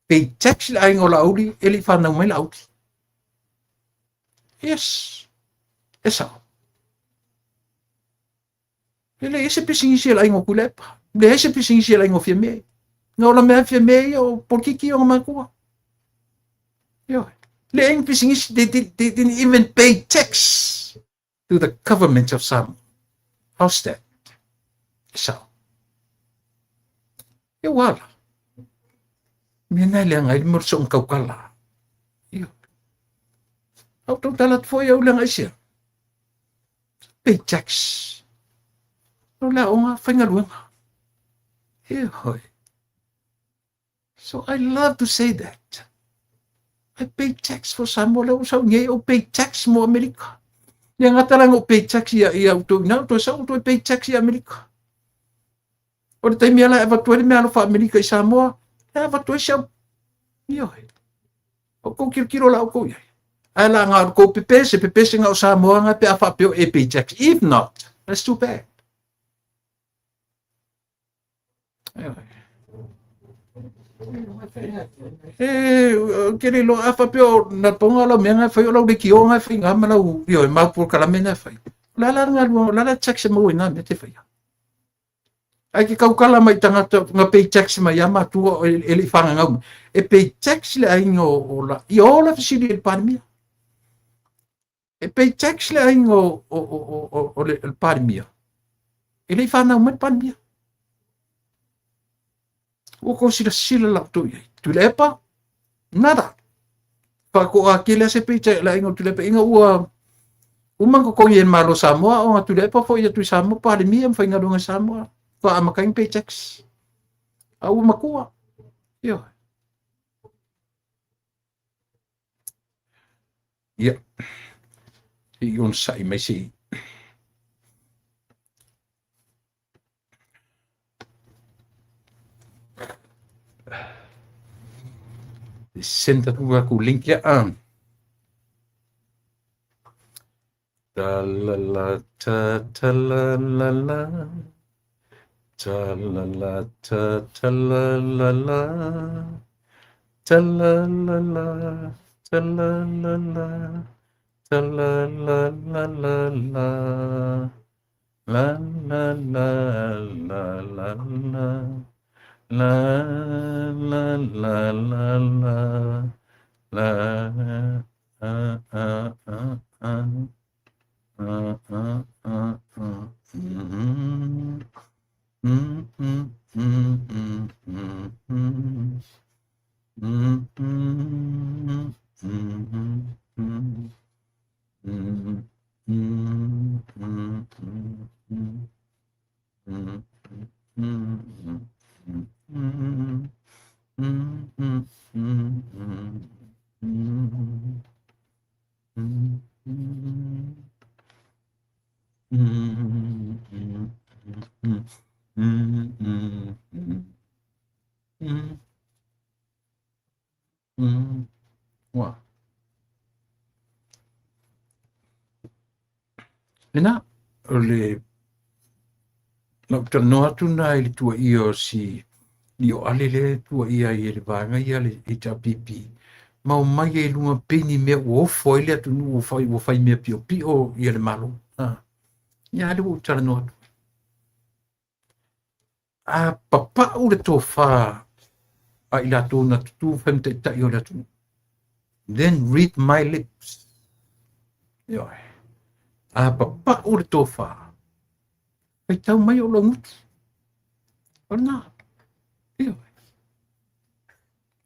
Pay tax le aiga o Laauli, e le i whanau mai Laauli. Yes. E sao. E leai se pisinisi a le aiga o Tuilaepa. Leai se pisinisi a le aiga o Fiame. Na ola mea Fiame ia o polokiki ona matua. Ioe. Leai ni pisinisi, they didn't even pay tax to the government of Samoa. How's that? E sao. E ua ala. Mea na e leaga ai le mea o le soona tautala. Ioe. A ua tautala atu foi au leaga aisea? Pay tax. O le aoga faigaluega. Ioe. So I love to say that. I pay tax for Samoa. Lea ua sau nei ou pay tax mo Amerika. Le gata la ou pay tax ia ia outou ina, toe sau toe pay tax i Amerika. O le taimi ala e avatu ai le meaalofa a Amerika i Samoa, e avatu ai si au. Ioe. O kou tilotilo la outou i ai. Ae la nga o kou pepese, pepese nga o Samoa nga pe a faapea o e pay tax. If not, that's too bad. E, ke le loa a faapea o na ponga lau mea nga e fai o lau lekiō nga e fai nga ma lau, ioe, mau polokalame na e fai. O le a la le galuega, o le a la tax e maua i na mea te faia. Ae ke kaukala mai tagata na pay tax mai ia matua e le i fagagau mai. E pay tax le aiga o la, ia ola fesili i le Palemia. E pay tax le aiga o le Palemia. E le i fanau mai le Palemia. Ua kou silasila la outou i ai. Tuilaepa, nada. Faatoa tele lava se pay tax le aiga o Tuilaepa ina ua uma ona totogi e le Malo o Samoa ona Tuilaepa foi atu i Samoa, Palemia ma faigaluega i Samoa. Faatoa amata ai ona pay tax. A ua matua. Ioe. Ia. Se i onosai mai se i. Send atu aku link ia. Ta la la ta ta la la la. Ta la la ta ta la la la. Ta la la la ta la la la. Ta la la la la la. La la la la la la. La la la la la. La a a a a. A a a a. Mm mm mm mm mm mm mm. Mm mm mm mm mm. Mm mm mm mm. Mm mm mm mm. Mm mm mm mm. Mm mm mm. Mm mm mm. Mm mm mm. Mm mm. Ua. Lena, o le lau talanoa atu na i le tuuaia o si Lioale lea e tuuaia ai e le vaega ia le HRPP, ma omai ai i luga pei ni mea ua ofo ai le atunuu ua fai, ua fai mea piopio ia le Malo. Ah. Ia a lea ua ou talanoa atu. A papau le tofa a i latou na tutū fai ma taitai o le atunuu. Then read my lips. Ioe. A papau le tofa, faitau mai o lou gutu. O lena. Ioe.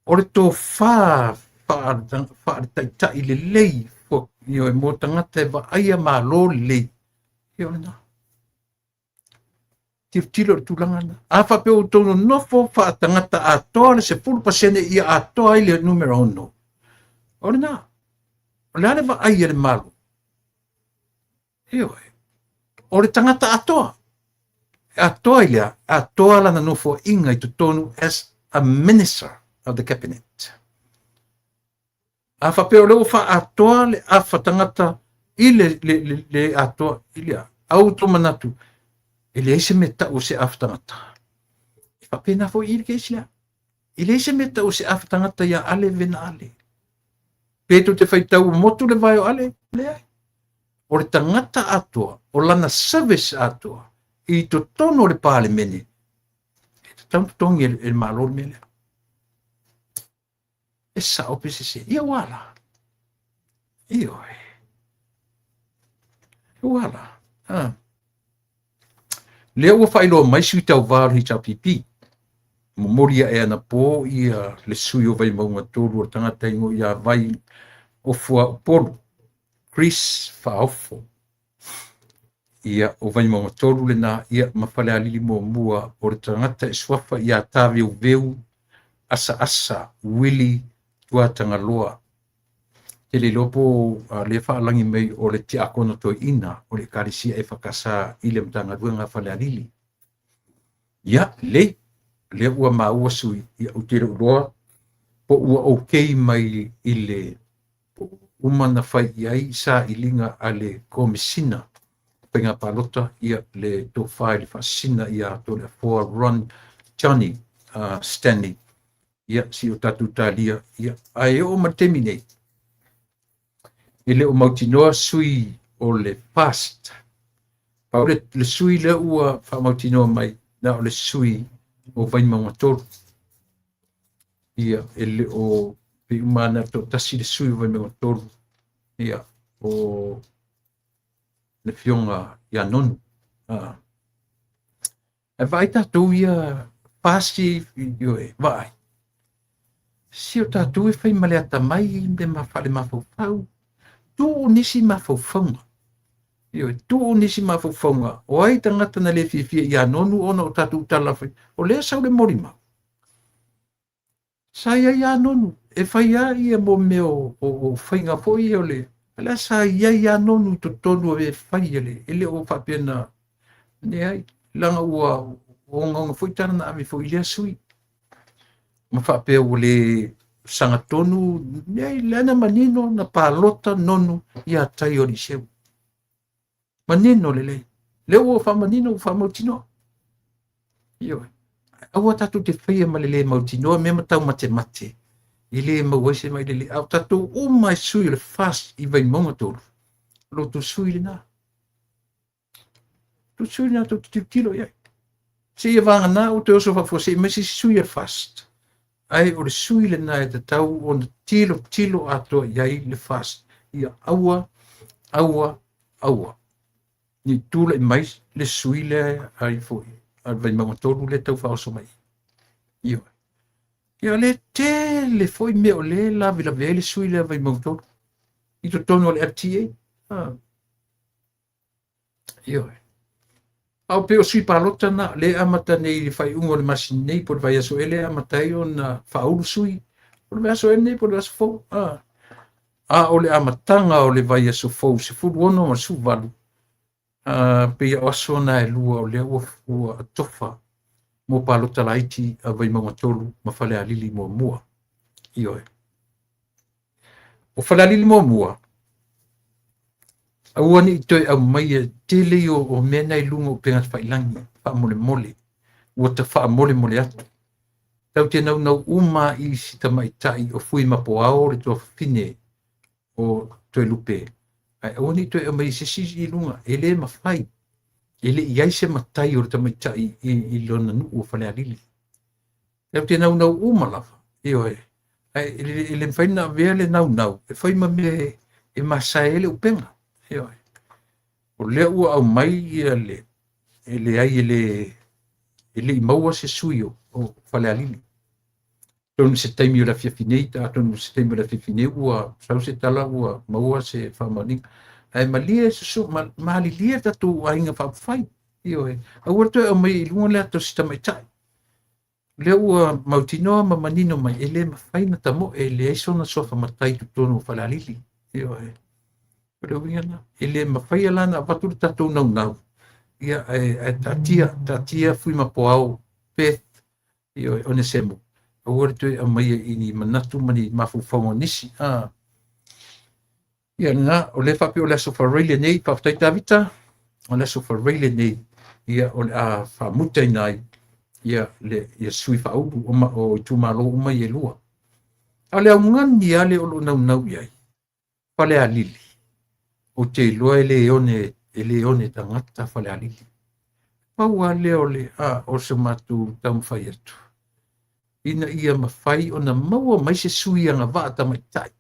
O le tofa faale-taitai lelei, ioe, mo tagata e vaaia malo lelei. Ia o lena. Tilotilo i le tulaga lena. A faapea ua outou nonofo faatagata atoa le 10% ia atoa ai le numera 6. O lena. O le a le vaai a le Malo? Ioe. O le tagata atoa. E atoa i le a? Atoa lana nofoaiga i totonu as a minister of the cabinet. A faapea o lea ua faaatoa le afa tagata i le, le, le, le atoa i le a, a outou manatu, e leai se mea tau o se afa tagata. E faapena foi i le kesi lea. E leai se mea tau o se afa tagata ia Ale vena Ale. Pe tou te faitau ua motu le vae o Ale, leai. O le tagata atoa, o lana service atoa, i totonu o le Palemene, e tatau ona totogi e le Malo le mea lea. E sao pe sese. Ia ua ala. Ioe. Ua ala. Ah. Lea ua faailoa mai sui tauva o le HRPP. Momoli ae anapo ia le sui o Vaimauga 3 o le tagata ingoa ia Vai Ofua Upolu. Chris Faaofo. Ia, o Vaimauga 3 lena, ia, ma Falealili 1, o le tagata e suafa ia Taveuveu Asaasa Willie Tuatagaloa. Te le iloa po o lea faalagi mai o le tiakono toeaina o le Ekalesia EFKS i le Matagaluega a Falealili. Ia, lelei, lea ua maua sui, ia, ou te le o iloa po ua okay mai i le uma na fai i ai sailiga a le Komesina Faiga Palota, ia le tofa i le faasisina ia Toleafoa Ron Johnny Stanley, ia si o tatou talia, ia, ae oo mai le taimi nei, e le o mautinoa sui o le FAST. Pau le sui lea ua faamautinoa mai, na o le sui o Vaimauga 3. Ia, e le o pei uma na toatasi le sui o Vaimauga 3, ia, o le afioga ia Nonu. Ae vaai tatou ia FAST, ioe, vaai. Si o tatou e fai ma le atamai le faale-mafaufau, tuu nisi mafaufauga. Ioe, tuu nisi mafaufauga. O ai tagata na le fiafia ia Nonu ona o tatou tala fai. O lea sau le molimau. Sa i ai ia Nonu, e fai a ia mo mea o faiga foi o le... Lea sa i ai ia Nonu i totonu o e fai le... E le o faapea na... Leai, leaga ua ogaoga foi tala na ave foi i lea sui. Ma faapea ua le sagatonu, leai, lea na manino na palota Nonu ia tai o Liceu. Manino lelei. Lea ua faamanino ua faamautinoa. Ioe. Aua tatou te faia ma le le mautinoa mea ma taumatemate i le maua ai se mai lelei. A o tatou uma e sui o le FAST i Vaimauga 3, lo outou sui lena. Tou sui lena tou te tilotilo i ai. Seia vagana ua toe oso faafuasei mai se isi sui o le FAST. Ae o le sui lena e tatau ona tilotilo atoa i ai le FAST. Ia aua, aua, aua ni tulai mai le sui lea ai foi a le Vaimauga 3 lea tau faaoso mai. Ioe. Ia le tele foi mea o le lavelave ai le sui lea Vaimauga 3 i totonu o le LTA. Ioe. A o pei o sui palota na le amata nei i le faaiuga o le masina nei po o le vaiaso ea le amata ai ona faaulu sui. O le vaiaso ea nei po o le vaiaso fou. A o le amataga o le vaiaso fou 16 ma le 18, pei o aso na e lua o lea ua atofa mo palota laiti a Vaimauga 3 ma Falealili 1. Ioe. O Falealili 1, aua ne i toe aumaia tele ia o mea na i luga o upega tafailagi faamolemole, ua ta faamolemole atu. Tau te naunau uma i si tamaitai o Fuimapoao le tuafafine o Toelupe, ae aua ne i toe aumaia se isi i luga, e le mafai, e le i ai se matai o le tamaitai i lona nuu o Falealili. Tau te naunau uma lava, ioe, ae e le mafai ona avea le naunau e fai ma mea e masae ai le upega. Ioe. O lea ua aumai ia le e leai e le i maua se sui o Falealili. Atonu se taimi o le afiafi nei, atonu se taimi o le afiafi nei ua sau se tala ua maua se faamaoniga. Ae malie susu, malilie tatou aiga faaupufai. Ioe. Aua le toe aumai i luga le ata o si tamaitai. Lea ua mautinoa ma manino mai, e le mafai na tamoe, e leai sona suafa matai i totonu o Falealili. Ioe. O le uiga lena. E le mafai la na avatu le tatou naunau. Ia, ae taatia Fuimapoao Beth, ioe, Onesemo. Aua le toe aumaia i ni manatu ma ni mafaufauga o nisi. Ia lena, o lea faapea o le aso Faraile nei, faafetai Tavita, o le aso Faraile nei, ia o le a faamutaina ai ia le ia sui faaulu o itumalo uma ia e lua. A o le augani lava lea o lo o naunau i ai, Falealili, ou te iloa e le one tagata Falealili. Pau lava lea o le o se matou taumafai atu, ina ia mafai ona maua mai se sui agavaa tamaitai.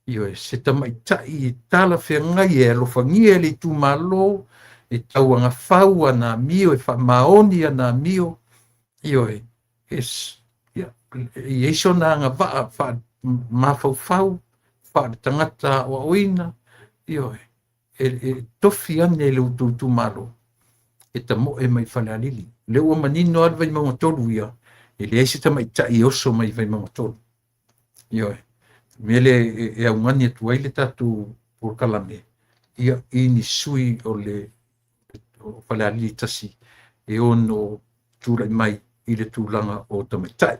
Ioe, se tamaitai e talafeagai e alofagia e le itumalo, e tauagafau ana amio, e faamaoni ana amio. Ioe, e i ai sona agavaa faamafaufau, faaletagata aoaoina, Ioe, e tofi ane e lo outou itumalo e tamoe mai Falealili. O lea ua manino lava le Vaimauga 3 ia, e leai se tamaitai e oso mai Vaimauga 3. Ioe, o le mea lea e augani atu ai le tatou polokalame, ia, i ni sui o le Falealili 1 e ono tulai mai i le tulaga o tamaitai.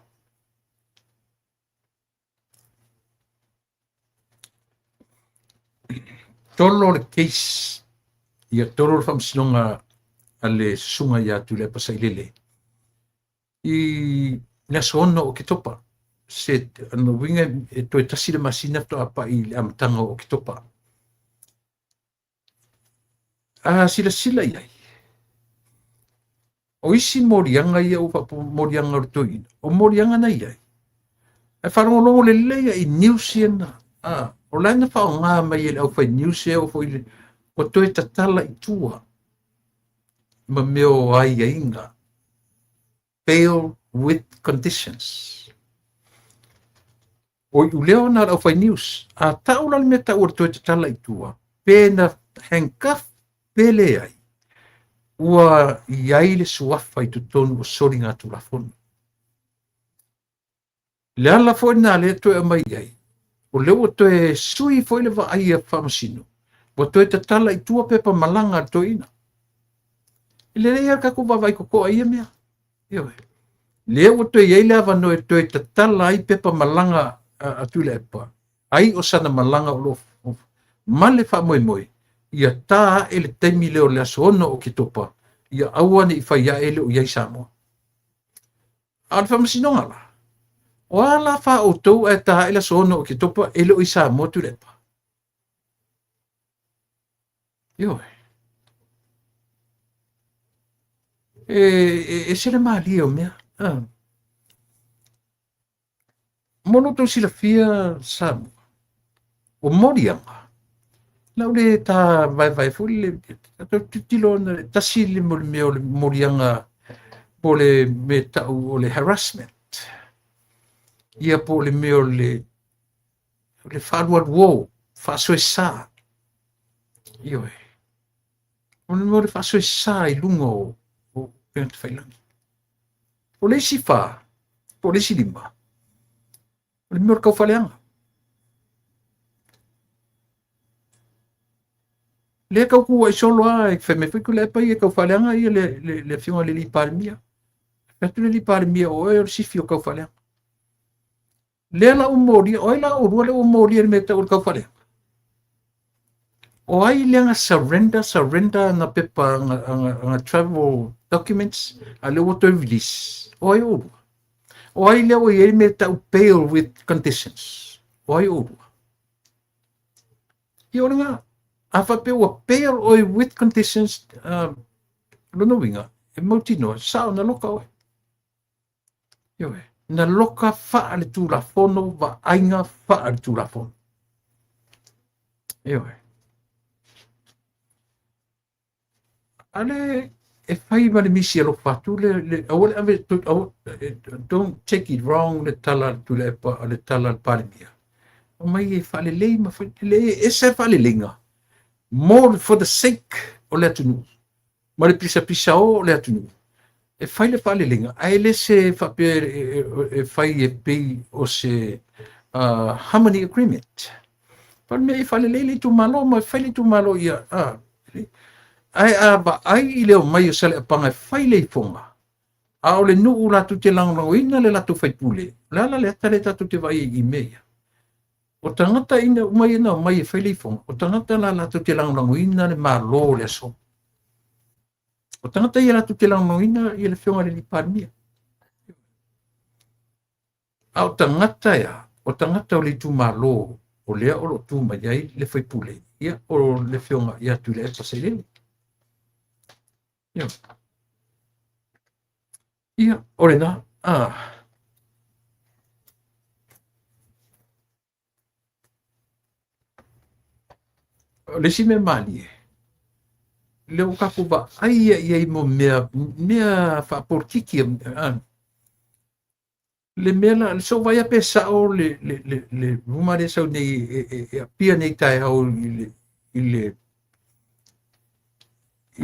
Tolo le case, ia tolo le faamasinoga a le susuga ia Tuilaepa Sailele i le aso 6 o Oketopa. Se lona uiga e toe 1 le masina faatoa pai i le amataga o Oketopa. A silasila i ai, o isi moliaga ia ua faapea moliaga o le toeaina, o moliaga na i ai, ae faalogologo lelei i news ia na, o la e na faaaoga mai e le aufai news e oo foi i le, ua toe tatala i tua ma mea o aiaiga, bail with conditions. O iuleo na o le aufai news, a tau la le mea tau o le toe tatala i tua, pe na handcuff pe leai, ua i ai le suafa i totonu o soligatulafono. Le ala foi lena lea toe aumai ai, o lea ua toe sui foi le vaai a faamasino, ua toe tatala i tua pepa malaga a le toeaina. E lelei lava le tatou vaavaai totoa i ia mea. Ioe. Lea ua toe i ai le avanoa e toe tatala ai pepa malaga a Tuilaepa, ai o sana malaga o lo o ma le faamoemoe, ia ta ae le taimi lea o le aso 6 o Oketopa, ia aua ne i fai ae le o i ai Samoa. A o le faamasinoga la, o a la fa outou ae ta ae le aso 6 o Oketopa e le o i Samoa Tuilaepa? Ioe. E ese le malie o mea. Mo lo outou silafia Samoa, o moliaga, lau le ta vaevae foi le, tatou tilotilo ona le tasi le mo le mea o le moliaga po o le mea tau o le harassment, ia po o le mea o le faalualuo, faasoesa. Ioe. O le mea o le faasoesa i luga o upega tafailagi. O le isi 4, po o le isi 5, o le mea o le taufaaleaga. Lea tau tuuai solo lava, e fai mai foi Tuilaepa ia e taufaaleaga ia le afioga i le alii Palemia. Fai atu le alii Palemia, o oe o le sifi o taufaaleaga. Lea la ua molia, o ai la oulua lea ua molia le mea tau o le taufaaleaga? O ai lea na surrender ana pepa, ana travel documents, a lea ua toe release? O ai oulua? O ai lea ua i ai mea tau bail with conditions? O ai oulua? Ia o lena, a faapea ua bail oe with conditions, lona uiga, e mautinoa, sao na loka oe. Ioe, na loka faa le tulafono, vaaiga faa le tulafono. Ioe. Ale e fai ma le misi alofa atu le aua le ave, don't take it wrong le tala a Tuilaepa, le tala a le Palemia. O mai e faalelei ma fai, le ese faaleleiga, more for the sake o le atunuu, ma le pisapisa o le atunuu. E fai le faaleleiga, ae le se faapea e fai e pei o se harmony agreement. Pa le mea e faalelei le itumalo, ma fai le itumalo ia, ae a vaai i le omai o Saleapaga e fai le ifoga, a o le nuu latou te lagolagoina le latou faipule, o le ala le ata le tatou te vaai i mea ia. O tagata ina uma ia na omai e fai le ifoga, o tagata la latou te lagolagoina le malo o le aso. O tagata ia latou te lagolagoina ia le afioga i le Palemia. A o tagata ia, o tagata o le itumalo, o lea o lo tu mai ai le faipule, ia o le afioga ia Tuilaepa Sailele. Ia. Ia, o lena. O le isi mea malie, lea ua tatou vaai ia i ai mo mea faapolitiki, le mea la, so vaai a pe sao le ruma lea sau nei e apia nei taeao i i le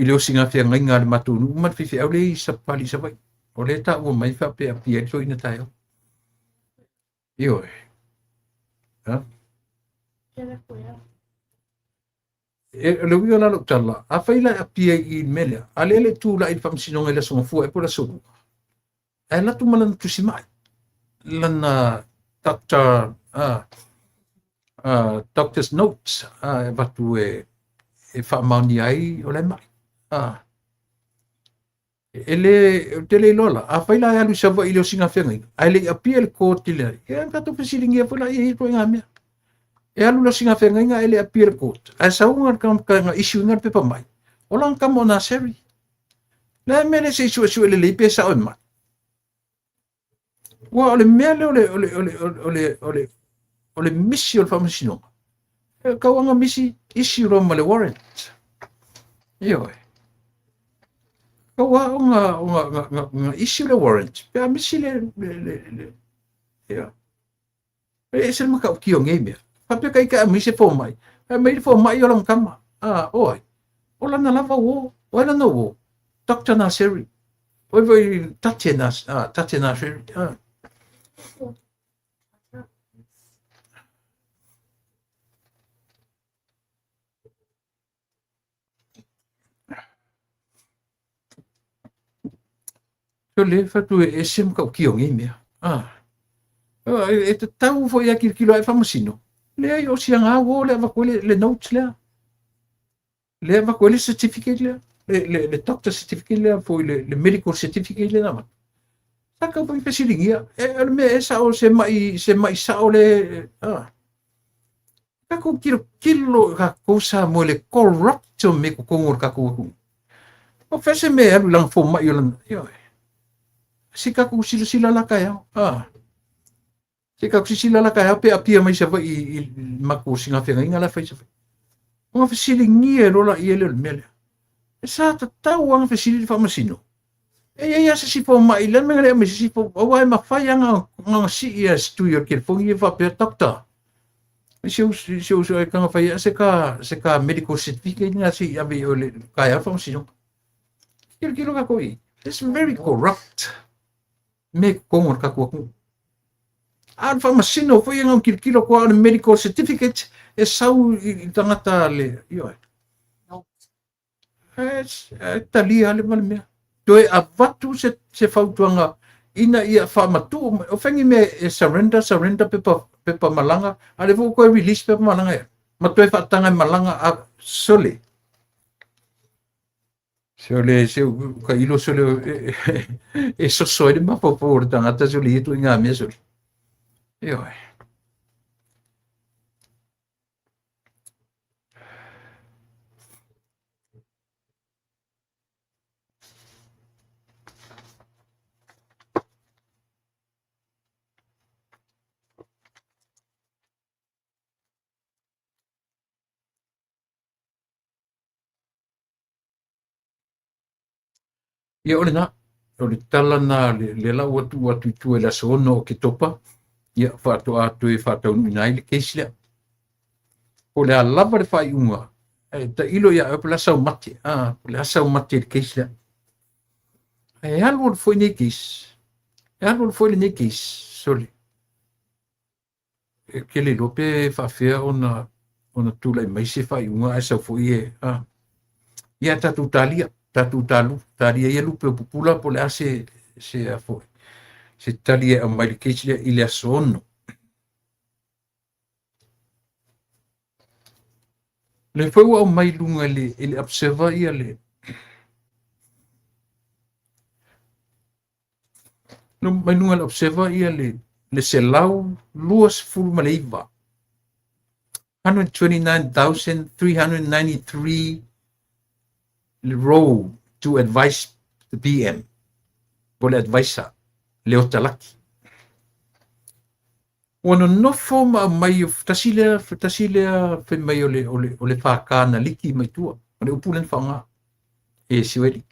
i le osigafeagaiga a le matou nuu ma le faifeau lea i Sapali i Savaii. O lea e taua mai faapea e apia ai le toeaina taeao. Ioe. Ha? E, o le uiga la o lau tala, afai la e apia i le mea lea, a lea e le i tulai i le faamasinoga i le Aso Gafua ea po o le Aso Lua, ae alu atu ma lana tusi mai, lana doctor, doctor's notes, e avatu e, e faamaonia ai o la e mai. E le, ou te le iloa la, afai la e alu i Savaii i le osigafeagaiga, ae le i apia i le court i le, ia na tatou fesiligia foi laia i ia ituaiga mea. E alu i le osigafeagaiga ae le apia i le court, ae sau na issue ina le pepa mai, o lana tama o Naseri. Le a le mea le se i suesue lelei pe sao e mai. Ua o le mea lea o le, o le, o le, o le, o le, o le misi o le faamasinoga. E tau aga misi issue loa ma le warrant. Ioe. Tau a ona, ona, ona, ona issue le warrant. Pe a misi le, le, le, le, ia. E ese le matautia o nei mea. Faapea ka ita e aumai se fomai. E aumai le fomai o lana tama. Ah, o ai? O lana lava uo. O ai lana uo? Dr. Naseri. Oi foi Tate Nas, ah, Tate Naseri. Ah. So le fatu e ese matautia o nei mea. Ah. E, e tatau foi a kilokilo ae faamasino. Leai, o siaga uo le avatu ai le, le notes lea. Le avatu ai le certificate lea. Le, le, le doctor certificate lea foi le, le medical certificate lea na avatu. Sa tau foi fesiligia. E, o le mea e sao se mai, se mai sao le... Ah. Tatou tilotilo i tatou Samoa i le corrupt o mea i totonu o le tatou atunuu. O fea se mea e alu i lana fomai o lana, ioe. Se i tatou silasila la taeao. Ah. Se i tatou silasila la taeao pe apia mai Savaii i matou sigafeagaiga la e fai i Savaii. Ona fesiligia e loa laia lea o le mea lea. E sa tatau lava ona fesili le faamasino. E i ai lava se isi fomai, le a le mea na le aumai se isi fomai, aua e mafai lava ona sii e se tui o le telefoni e faapea, Doctor, si ou uso e taga fai ea se ka, se ka medical certificate na se i ave i o le taeao faamasinoga. Tilotilo tatou i ai. It's very corrupt me totonu o le tatou atunuu. A o le faamasino foi e na ona tilotilo atu lava o le medical certificate e sau i tagata le, ioe. E talia le ma le mea. Toe avatu se, se fautuaga ina ia faamatuu mai. O fai ni mea e surrender, surrender pepa, pepa malaga, a le foi ua toe release pepa malaga ia. Ma toe faataga e malaga a, sole. Sole, se ka ilo sole e, e, e soso ai le mafaufau o le tagata sole ia ituaiga mea sole. Ioe. Ia o lena, o le tala na le, le la ua tuu atu i tua i le aso 6 o Oketopa, ia faatoa toe faataunuuina ai le case lea. Po o le a lava le faaiuga, e tailo ia oe po o le a sau mate, ah, po o le a sau mate i le case lea. Ae alu alu foi nei case, e alu alu foi lenei case, sole. E ke le iloa pe faafefea ona ona tulai mai se faaiuga ae sau foi e a ia tatou talia tatou talu talia ia lupe o pupula po o le a se se a foi se tali e aumai le case lea i le aso 6. Le foi ua aumai i luga i le, i le observer ia le mai luga o le observer ia le, le 129, 129,393 le role to advise the PM, po le advisor, Leota Laki. Ua nonofo ma aumai, tasi lea, tasi lea fai mai o le, o le, o le FK na liki mai tua, o le upu lea na faaaoga e Sioeli.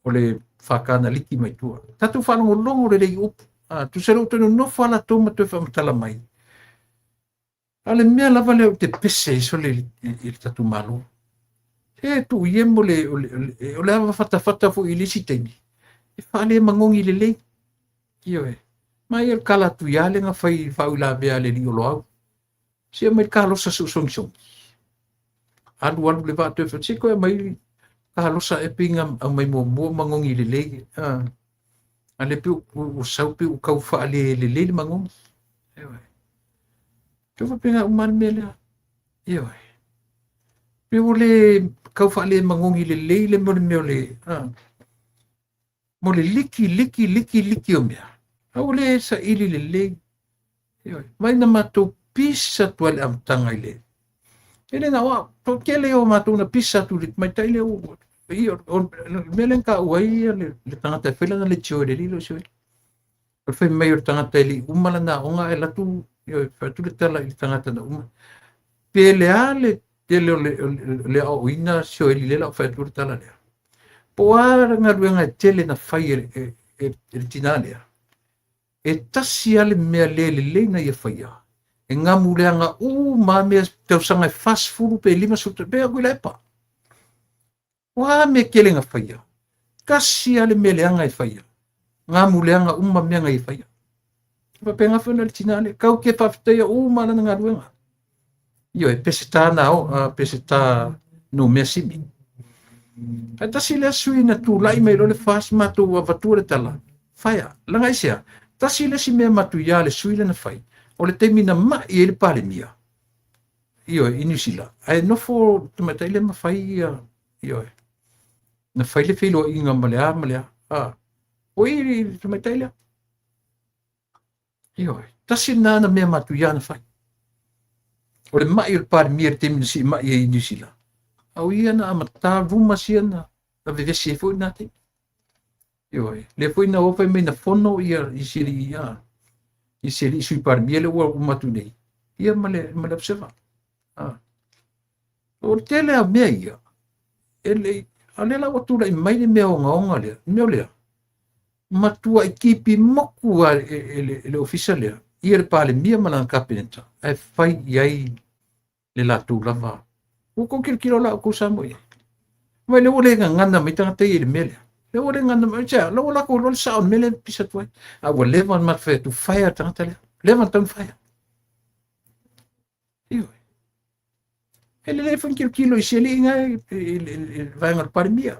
O le FK na liki mai tua. Tatou faalogologo lelei i upu. A, tusa le ua toe nonofo lava latou ma toe faamatala mai. A o le mea lava lea ou te pese ai sole i le tatou Malo. E tuu ia mo le, o le, o le ava fatafata foi i le isi taimi, e faalemagogi lelei. Ioe. Ma ia le kala atu ia le na fai faauilavea a le alii o Loau. Se aumai le kalosa se sogisogi. Alu alu le vaa toe fai, se toe aumai kalosa e pei na aumai muamua magogi lelei. Ah. A le pe ua sau pe ua tau faale lelei le magogi. Ioe. Tau faapena uma le mea lea. Ioe. Pe ua le tau faale magogi lelei le mea o le, ah, mo le liki, liki, liki, liki o mea. A ua le saili lelei. Ioe. Mai na matou pisa atu ai le amataga i le. E le na o au. Toatele o matou na pisa atu i le tamaitai lea ua o le mea lea na taua ai ia le tagata e fai lana leitio i le alii lea o Sioeli. O le fai mai o le tagata e le i uma lana aoga ae alu atu, ioe, fai atu le tala i le tagata na uma. Pe le a le tele o le aoaoina Sioeli lea la ua fai atu le tala lea. Po o a le galuega e tele na fai e le tinā lea, e tasi lava le mea le lelei na ia faia, e gamu leaga uma lava mea tausaga e 40 pe 50 pe atu i Laepa. O a mea tele na faia, tasi lava le mea leaga e faia, gamu leaga uma mea na ia faia. E faapena foi ona le tinā lea, kau te faafetaia uma lana galuega. Ioe, Peseta na o, Peseta numea Simi. Ae tasi lea sui na tulai mai loa le FAST matou avatua le tala, faia, laga aisea? Tasi le isi mea matuia le sui lea na fai, o le taimi na mai ai le Palemia, ioe, i Niu Sila, ae nofo tamaitai lea ma fai ia, ioe, na fai le feiloaiga ma le a ma le a, a, o i le tamaitai lea. Ioe, tasi lena na mea matuia na fai. O le mai o le Palemia i le taimi na siimai ai i Niu Sila, a o ia na amata rumours ia na vevesi ai foi lena taimi. Ioe, lea foi na o fai mai na fono ia isi alii, a, isi alii Sui Palemia lea ua uma atu nei, ia ma le observer. A. O le tele a mea ia, e le, a lea la ua tulai mai le mea ogaoga lea, le mea o lea, matuai kipi moku a e le ofisa lea, ia le Palemia ma lana Kapeneta, ae fai i ai le latou lava. Ua tou tilotilo la outou Samoa i ai. Mai lea ua le gagana mai tagata ia i le mea lea. Lea ua le gagana mai, sea, la ua latou iloa le sao o le mea lea e pisa atu ai. A ua leva ona matou fai atu, fire le tagata lea. Leva ona tatau ona fire. Ioe. E lelei foi tilotilo i si alii na i le vaega o le Palemia.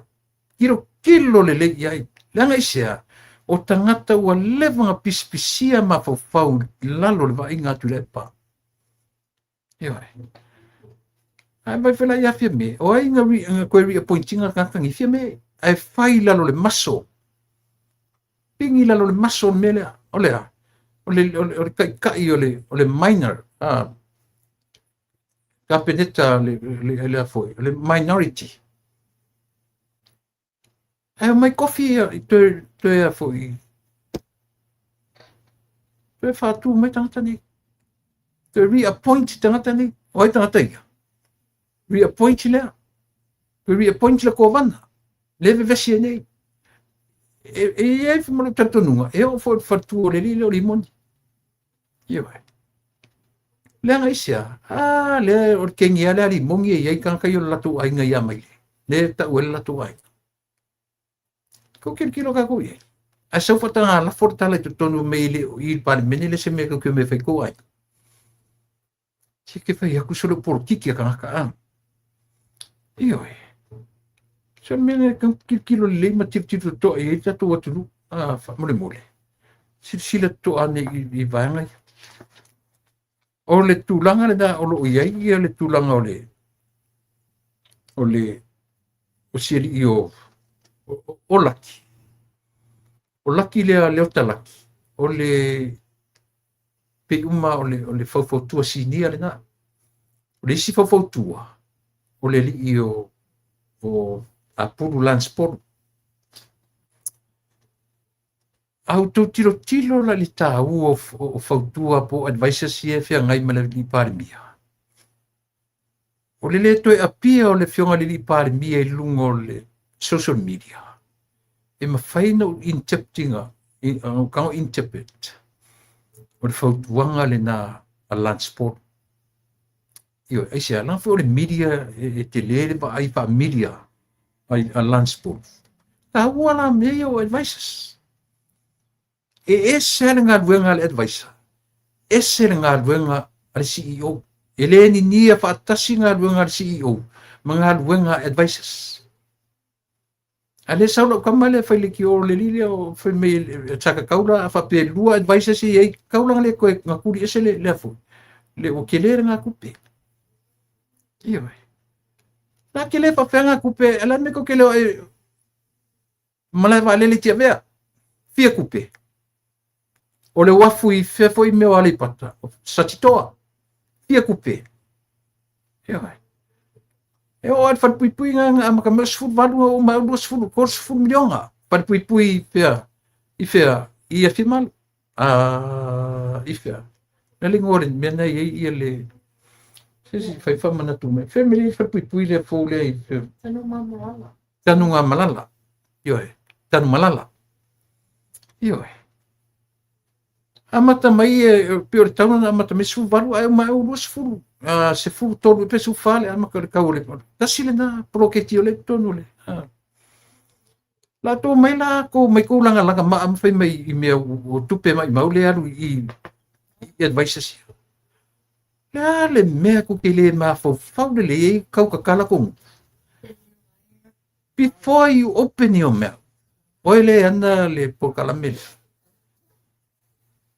Tilotilo lelei i ai. Leaga aisea? O tagata ua leva ona pisipisia mafaufau i lalo o le vaaiga atu i le epa. Ioe. Ae vai foi la ia Fiame. O ai na toe reappoint ina le tagata nei? Fiame. Ae fai i lalo o le maso. Pigi i lalo o le maso o le mea lea. O le a? O le, o le, o le taitai o le, o le minor. Kapeneta le, le, le, foi, le minority. Ae omai kofi ia i toe, toe a foi. Toe whātū mai tangata nei. Toe reappoint tangata nei. O ai tangata ia? Reappoint lea. Toe reappoint le kovana. Le vevesi e nei. E, e i ai ma le talitonuga, e oo foi le faletua o le alii lea o Limoni. Ioe. Leaga aisea? A lea o le kegi lava lea a Limoni e i ai tagata ia o le latou aiga ia Maile. Lea e tau ai le latou aiga. Kou kilokilo kākou i ai. Ae sau faataga lafo le tala i totonu mai le i le Palemene le se mea kou te omai e fai kou aiga. Se ke fai aku sole polokiki a kanaka a. Ioe. Se mea ne kau kilokilo lelei ma tilotilo totoa i ai tatou atunuu. A, faamolemole. Silasila totoa ane i vaega ia. O le tulaga lena o lo o i ai ia le tulaga o le o le o si alii o o Laki. O Laki lea Leota Laki, o le pei uma o le faufautua sinia lena. O le isi faufautua, o le alii o Apulu Lance Polu. A outou tilotilo la i le taua o fautua po o advisors ia e feagai ma le alii Palemia, o le le toe apia o le Afioga i le alii Palemia i luga o le social media, e mafai ona ou interpret ina, ona ou interpret, o le fautuaga lena a Lance Paul. Ioe, aisea, leaga foi o le media e tele le vaai faa-media a Lance Paul. Taua la mea ia o advisors. E ese lava le galuega a le advisor, ese le galuega a le CEO. E le ninia faatasi galuega a le CEO ma galuega a advisors. A lea sau lau tama lea fai leitio le alii lea o fai mai sa tatau la a faapea e lua advisors e i ai, tatau la ona le toe gatuli ese le lea foi. Le ua tele lena tupe. Ioe. La tele faapefea na tupe, a o le a le mea tou te le o ai malae vaalele i Tiavea? Fia tupe. O le uafu i fea foi mea o Aleipata, o Satitoa, fia tupe. Ioe. E oo lava i le falepuipui na amata mai o 18 na oo mai 20, 30 miliona. Falepuipui i fea, i fea, i Afimalo. I fea. Na le igoa o le mea na i ai ia le, se se fai faamanatu mai. Fea mea le falepuipui lea fou lea i fea. Tanugamalala. Tanugamalala. Ioe. Tanumalala. Ioe. Amata mai e pei o le tau na amata mai 18 ae uma ai 20, 13 pe 14 le amata o le tau o le tasi lena poloketi o le totonu o le latou mai la kou mai kou lagalaga maa ma fai mai i mea o tupe maimau le alu i advisors ia. Le a le mea tou te le mafaufau lelei ai kau tatala kou gutu. Before you open your mouth, oe le ana le polokalame lea.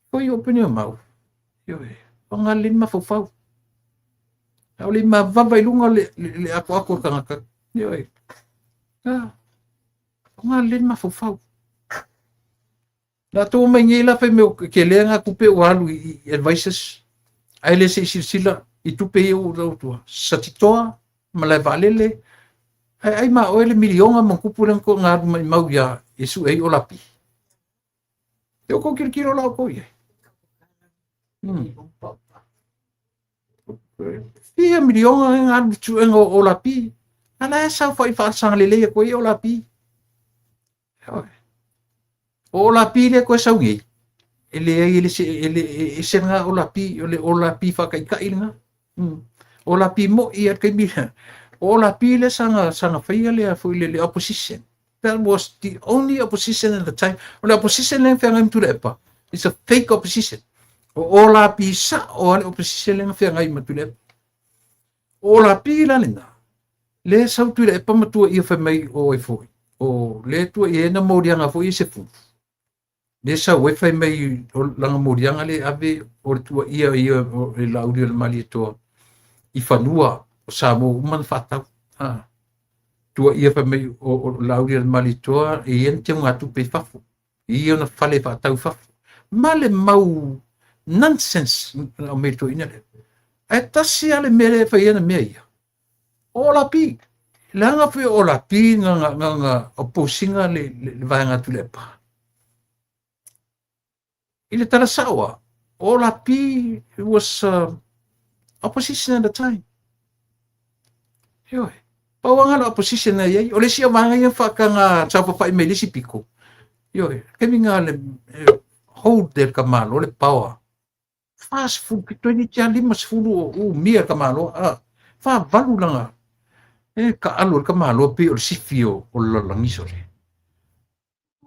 Before you open your mouth, ioe, faga lelei le mafaufau. A o le mavava i luga le, le, le akoako o le tagata, ioe. Ah, faga lelei le mafaufau. Latou omai nei la fai mai o tele na tupe ua alu i advisors, ae le se i silasila i tupe ia ua tau atua. Satitoa, malae vaalele, ae ai ma oe le miliona ma tupu lea na alu maimau ia e sue ai Olapi. E o kou tilotilo la outou i ai. Fia miliona na alu i le suega o Olapi. A la e saofai faasagalelei atu ai Olapi. O Olapi lea toe sau nei, e leai e le se, e le, e ese lena Olapi, o le Olapi faataitai lena. Olapi moi a le taimi lea. O Olapi lea sa na faia lea foi le opposition. That was the only opposition at the time. O le opposition lea na feagai ma Tuilaepa, it's a fake opposition. O Olapi sao a le opposition lea na feagai ma Tuilaepa. O Olapi la lena, lea sau Tuilaepa ma tuaia fai mai o ai foi, o lea tuaia ai na moliaga foi e se fulu. Lea sau ai fai mai o lana moliaga lea ave o le tuaia ia e Laauli o le Malietoa i fanua o Samoa ua uma ona faatau. Tuaia fai mai o Laauli o le Malietoa e i ai ana teugatupe i fafo, e i ai ona fale faatau i fafo. Ma le mau nonsense na aumai i le toeaina lea. Ae tasi lava le mea lea e fai ai ana mea ia, o Olapi. Leaga foi o Olapi na oppose ina le vaega a Tuilaepa. I le tala sao lava, o Olapi was opposition at the time. Ioe. Pau lava na o opposition na i ai. O le isi vaega ia faataga saofafai mai le isi pito. Ioe. Taimi na le hold e le tamaloa le power. 40 toeitiiti lava 50 o umia le tamaloa. A, 48 lana e taalu e le tamaloa pei o le sifi o le lalolagi sole.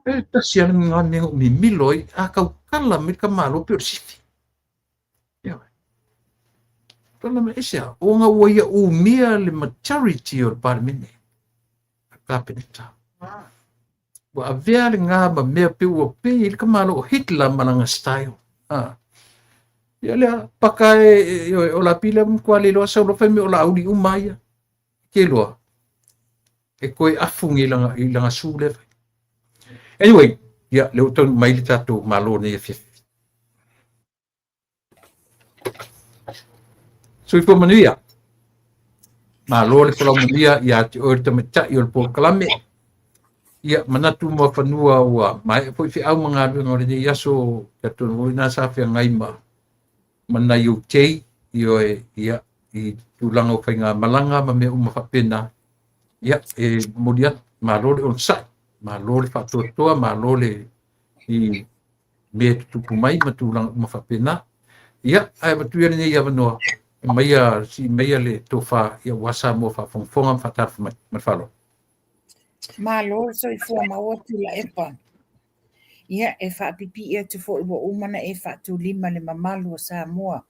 E tasi lava lena mea na ou mimilo ai, a tautala mai le tamaloa pei o le sifi. Ioe. Tala mai aisea, ona ua ia umia le majority o le Palemene, le Kapeneta. Ua avea lena ma mea pei ua pei ai le tamaloa o Hitler ma lana style. Ia lea, paka e, ioe, o Lapi lea matua le iloa sau loa fai mai o Laauli uma ia. Ke loa, e toe afu nei i lana su lea fai. Anyway, ia, lea ua taunuu mai le tatou Malo nei afiafi. Soifua manuia. Malo le folau manuia ia te oe le tamaitai o le polokalame. Ia, manatu muafanua ua maea foi feau ma galuega o lenei aso, talitonu foi na sa feagai ma nai ou tei, ioe, ia, i tulaga o faigamalaga ma mea uma faapena. Ia, e momoli atu, malo le onosai, malo le faatoatoa, malo le i mea e tutupu mai ma tulaga uma faapena. Ia, ae avatu ia lenei avanoa Aumaia, sii maia le tofa aua Samoa faafogafoga ma faatalofa mai. Ma le faaaloalo. Malo le soifua maua Tuilaepa. Ia, e faapipii atu foi ua uma ona e faatulima le mamalu o Samoa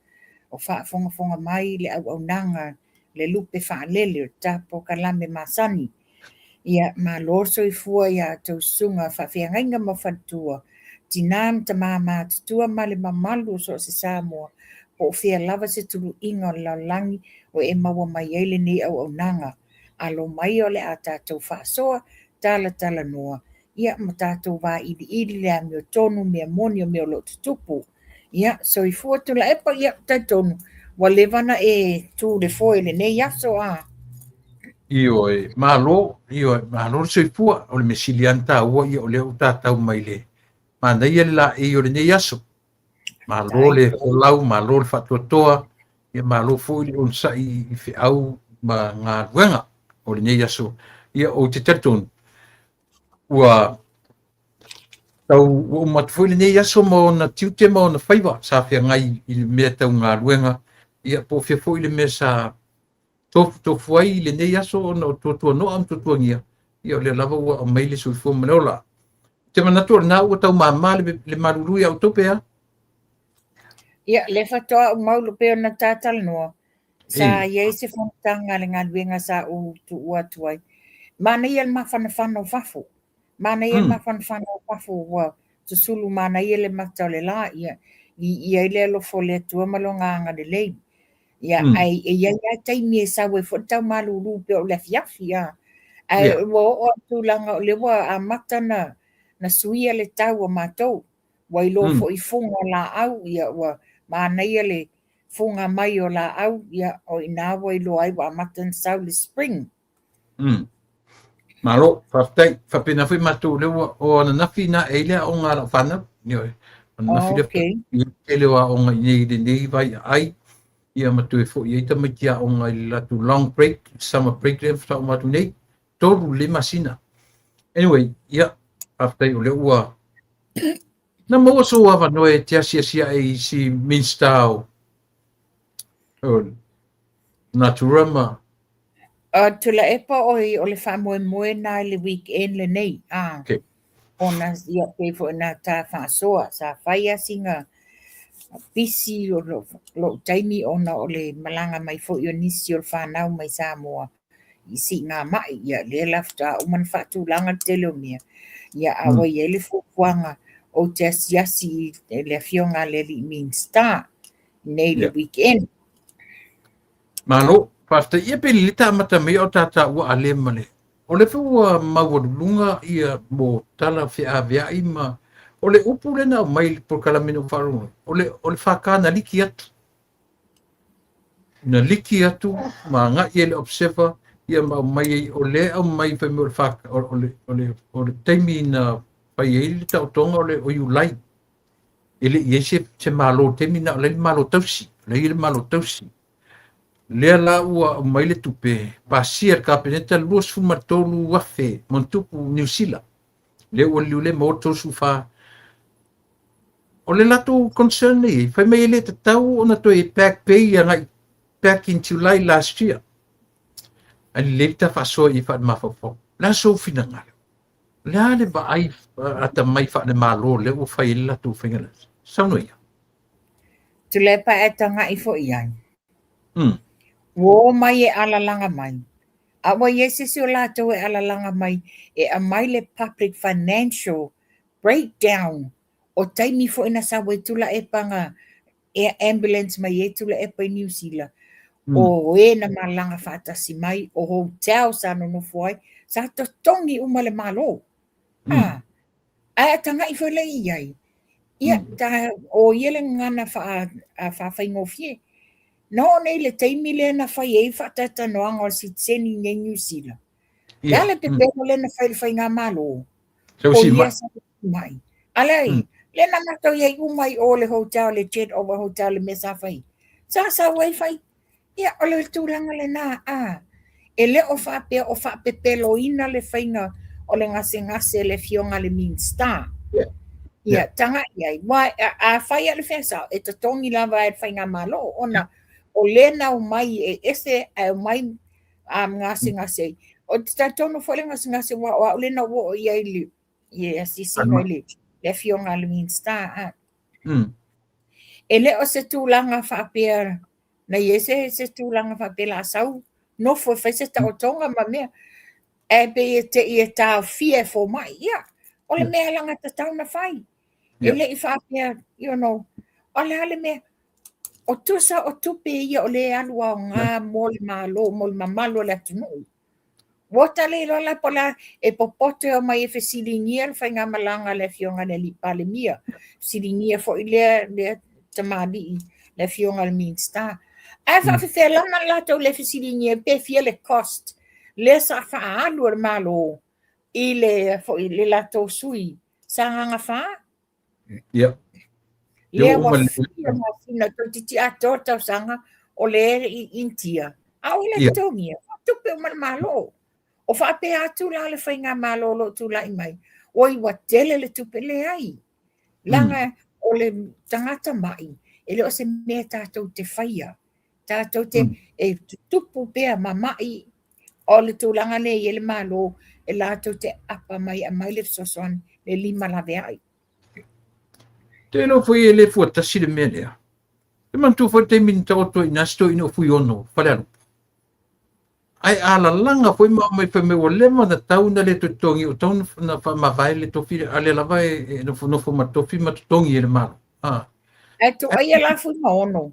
o faafogafoga mai le auaunaga le lupe faalele o le ta polokalame masani. Ia, malo le soifua i a outou susuga faafeagaiga ma faletua, tina ma tama matutua ma le mamalu o so o se Samoa, po o fea lava se tuluiga o le lalolagi o e maua mai ai lenei auaunaga. Alo mai o le a tatou faasoa, talatalanoa, ia ma tatou vailiili le amiotonu, mea moni o mea o lo o tutupu. Ia, soifua Tuilaepa, ia, talitonu ua leva ona e tu i le foe i lenei aso a. Ioe, malo, ioe, malo le soifua. O le mea sili lava ona taua, ia o lea ua tatau mai le manaia le laei o lenei aso. Malo le folau, malo le faatoatoa, ia malo foi le onosai i feau ma galuega o lenei aso. Ia ou te talitonu, ua tau ua uma atu foi lenei aso ma ona tiute ma ona faiva sa feagai i le mea tau galuega, ia po o fea foi le mea sa tofutofu ai i lenei aso ona o tuatuanoa ma tuatuagia, ia o lea lava ua aumai le soifua ma le ola. Ou te manatu o lena ua tau mama le malulu ia outou pe a? Ia, lea faatoa ou mau pei ona ta talanoa, sa i ai se fonotaga a le galuega sa ou tuua atu ai. Manaia le mafanafana o fafo. Manaia le mafanafana o fafo ua susulu manaia le mata o le la, ia, viia ai le alofa o le Atua ma lona agalelei. Ia, ae e i ai lava taimi e sau ai foi le tau malulu pei o le afiafi, a. Ae ua oo lava i le tulaga o lea ua amata ona suia le tau o matou. Ua iloa foi i fuga o laau, ia ua manaia le fuga mai o laau, ia o i ina ua iloa ai ua amata ona sau le spring. Malo, faafetai. Faapena foi matou lea ua o ananafi na e i le aoga a lau fanau. Ioe. Ananafi lea i tele o aoga i nei i lenei vaiaai, ia ma toe foi ai tamaiti aoga i le latou long break, summer break lea faatoa uma atu nei, 3 lelei masina. Anyway, ia, faafetai o lea ua na maua sou avanoa e te asiasi ae i si Minista o Natura ma Tuilaepa oi o le faamoemoe na i le weekend lenei, a. Okay. Ona ia pei foi ona ta faasoa, sa fai lava sina pisi o lou taimi ona o le malaga mai foi o nisi o le fanau mai Samoa i siigamai. Ia lea la faatoa uma ona faatulaga le tele o mea. Ia a ua i ai le fuafuaga ou te asiasi i le afioga a le alii Minisita nei le weekend. Malo, faafetai. Ia pe lelei ta amata mai o ta taua a le ma le. O le foi ua maualuluga ia mo tala feaveai ma o le upu lea na aumai i le polokalame na ou faalogo ai, o le FK na liki atu. Na liki atu ma agai ai le observer ia ma aumai ai, o lea e aumai fai mai o le FK, o le taimi na fai ai le taotoga o le o Iulai. E le i ai se malo taimi na o la e i le malo tausi, o la e i le malo tausi. Lea la ua aumai le tupe, pasia e le Kapeneta 23,000 mantupu Niu Sila. Lea ua liliu lea maua le 34. O le latou concern nei, fai mai e le tatau ona toe back pay agai back in July last year. Ae lelei le ta faasoa i faale-mafaufau. Le a sou finagalo? Le a le vaai atamai faale-malo lea ua fai ai le latou faiga lea? Saunoa ia. Tuilaepa ae tagai foi i ai. Ua o mai e alalaga mai. A ua i ai se isi o latou e alalaga mai e aumai le public financial breakdown o taimi foi na sau ai Tuilaepa na air ambulance mai ai Tuilaepa i Niu Sila, o e na malaga faatasi mai, o hotel sa nonofo ai, sa totogi uma le Malo. Ae a tagai foi la i ai, ia, ta o ia le gagana faafaigofie. Na oo nei i le taimi lea na fai ai faatalatalanoaga o le sitiseni i Niu Sila. Le a le pepelo lea na fai i le faigamalo? O ia sa mai. A lea, lea na matou i ai uma i o le hotel, le Jet Over Hotel, le mea sa fai. Sa sau ai fai. Ia, o le tulaga lena, a, e le o faapea o faapepeloina le faiga o le gasegase a le afioga i le Minisita. Ia, tagai i ai. Aua a fai lava le fea sao, e totogi lava e le faigamalo ona O lea na omai e ese ae omai gasegase ai. Ou te talitonu foi le gasegase aua o au lea na ou oo i ai i le asiasiga i le afioga a le Minisita. E le o se tulaga faapea na i ai se tulaga faapea o le a sau nofo e fai se taotoga ma mea, ae pei e te i e taofia e fomai. Ia, o le mea alagatatau na fai. E le i faapea, o le a le mea, o tusa o tupe ia o lea e alu aoga mo le Malo, mo le mamalu o le atunuu. Ua ta le iloa la po o le a, e popoto e omai e fesiligia le faigamalaga a le afioga i le alii Palemia, fesiligia foi lea tamalii le afioga i le Minisita. Ae faafefea lava latou le fesiligia pe fia le cost lea sa faaalu e le Malo i le foi le latou sui Sagaga 4. Lea ua fia masina toeitiiti atoa le tausaga o lea i Initia, a o le totogia, tupe uma le Malo. O faapea atu la le faigamalo o lo o tulai mai, oi ua tele le tupe, leai. Leaga o le tagata mai, e le o se mea tatou te faia. Tatou te e tutupu pea ma mai o le tulaga lea e i ai le Malo, e latou te apa mai e aumai le fesoasoani, le lima laveai. Te iloa foi e le fuatasi le mea lea. E manatua foi le taimi na taoto ai i ina si toeaina o Fuiono, Falealupo. Ae alalaga foi ma aumai fai mai ua leva ona tau na le toe totogi, ua tau na faamavae le tofi, a lea lava e nofonofo ma le tofi ma totogi e le Malo. Ae tuaia la Fuimaono,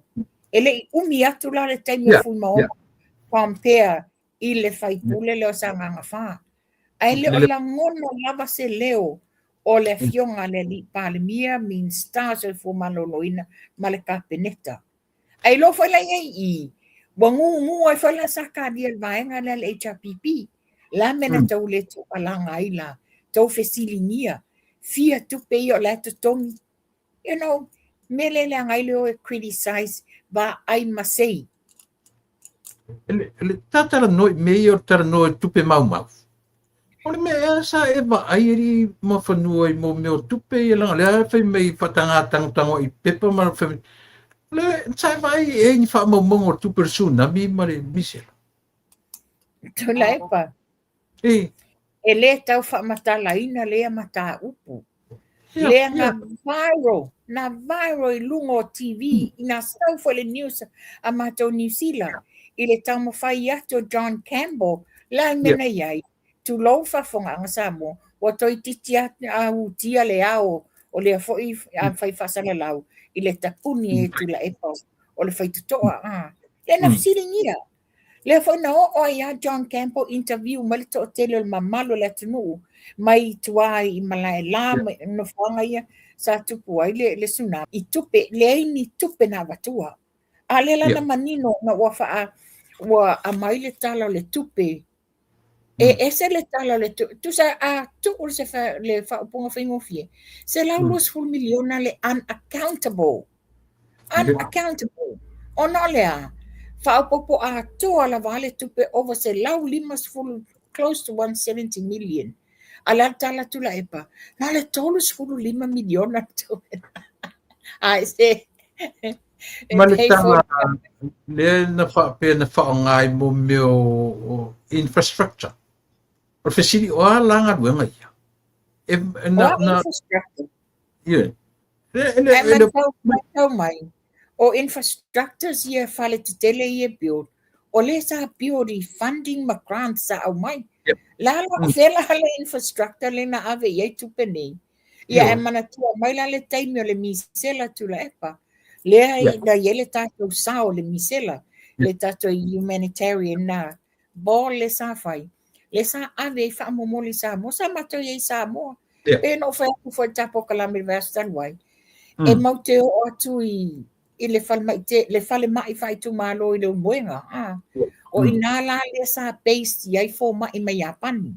e le i umi atu la le taimi o Fuimaono compare i le faipule lea o Sagaga 4. Ae le o lagona lava se leo o le afioga a le alii Palemia, Minisita o Soifua Maloloina ma le Kapeneta. Ae iloa foi la i ai i i, ua gugu ai foi la Sakaria i le vaega lea a le HRPP. La mea na tou le tuualaga ai la, tou fesiligia, fia tupe ia o la e totogi. Mea lea e leaga ai le o e criticize, vaai masei. Le talanoa i mea ia o le talanoa i tupe maumau. O le mea ea sa e vaai alii Muafanua i mo mea o tupe ia leaga o lea fai mai faataga tagotago i pepa ma fai mai. Le sa e vaai e ni faamaumauga o tupe o le tsunami ma le misela. Tuilaepa. E le tau faamatalaina lea mataupu. Lea na viral, na viral i luga o TV, na sau foi le news a matou Niu Sila i le taumafai atu o John Campbell, la le mea na i ai, tulou faafofogaaga Samoa, ua toeitiiti utia le ao o lea foi fai faasalalau i le tapuni e Tuilaepa o le faitotoa. Lea na fesiligia. Lea foi na oo ai ia John Campbell interview mai le toatele o le mamalu o le atunuu mai tua i Malaela ma nofoaga ia sa tupu ai le tsunami i tupe, leai ni tupe na avatua. A lea la na manino na ua faa ua aumai le tala o le tupe e ese le tala o le tupe, tusa a tuu se le faaupuga faigofie, $120 miliona le unaccountable. Unaccountable. Ona o le a? Faaopoopo atoa lava le tupe over 150, close to 170 million. A le a le tala Tuilaepa, na o le $35 miliona le tupe. Ai se Ma le tala lea na faapea na faaaoga i mo mea o infrastructure. O le fesili, o a la galuega ia? E, na, na, infrastructure? Yeah. Ae matau mai, o infrastructures ia fale tetele ia build, o lea sa build i funding ma grants sa aumai. La la fea la le infrastructure le na ave i ai tupe nei. Ia e manatua mai la le taimi o le misela Tuilaepa. Lea na i ai le tatou sao le misela, le tatou humanitarian na ball le sa fai. Le sa ave ai faamomoli i Samoa, sa matou i ai i Samoa. Pe na ou fai atu foi i le tatou polokalame i le vaiaso talu ai, e mau te oo atu i le falemai te, le falemai faaitumalo i Leulumoega. O ina la lea sa base i ai fomai mai Iapani.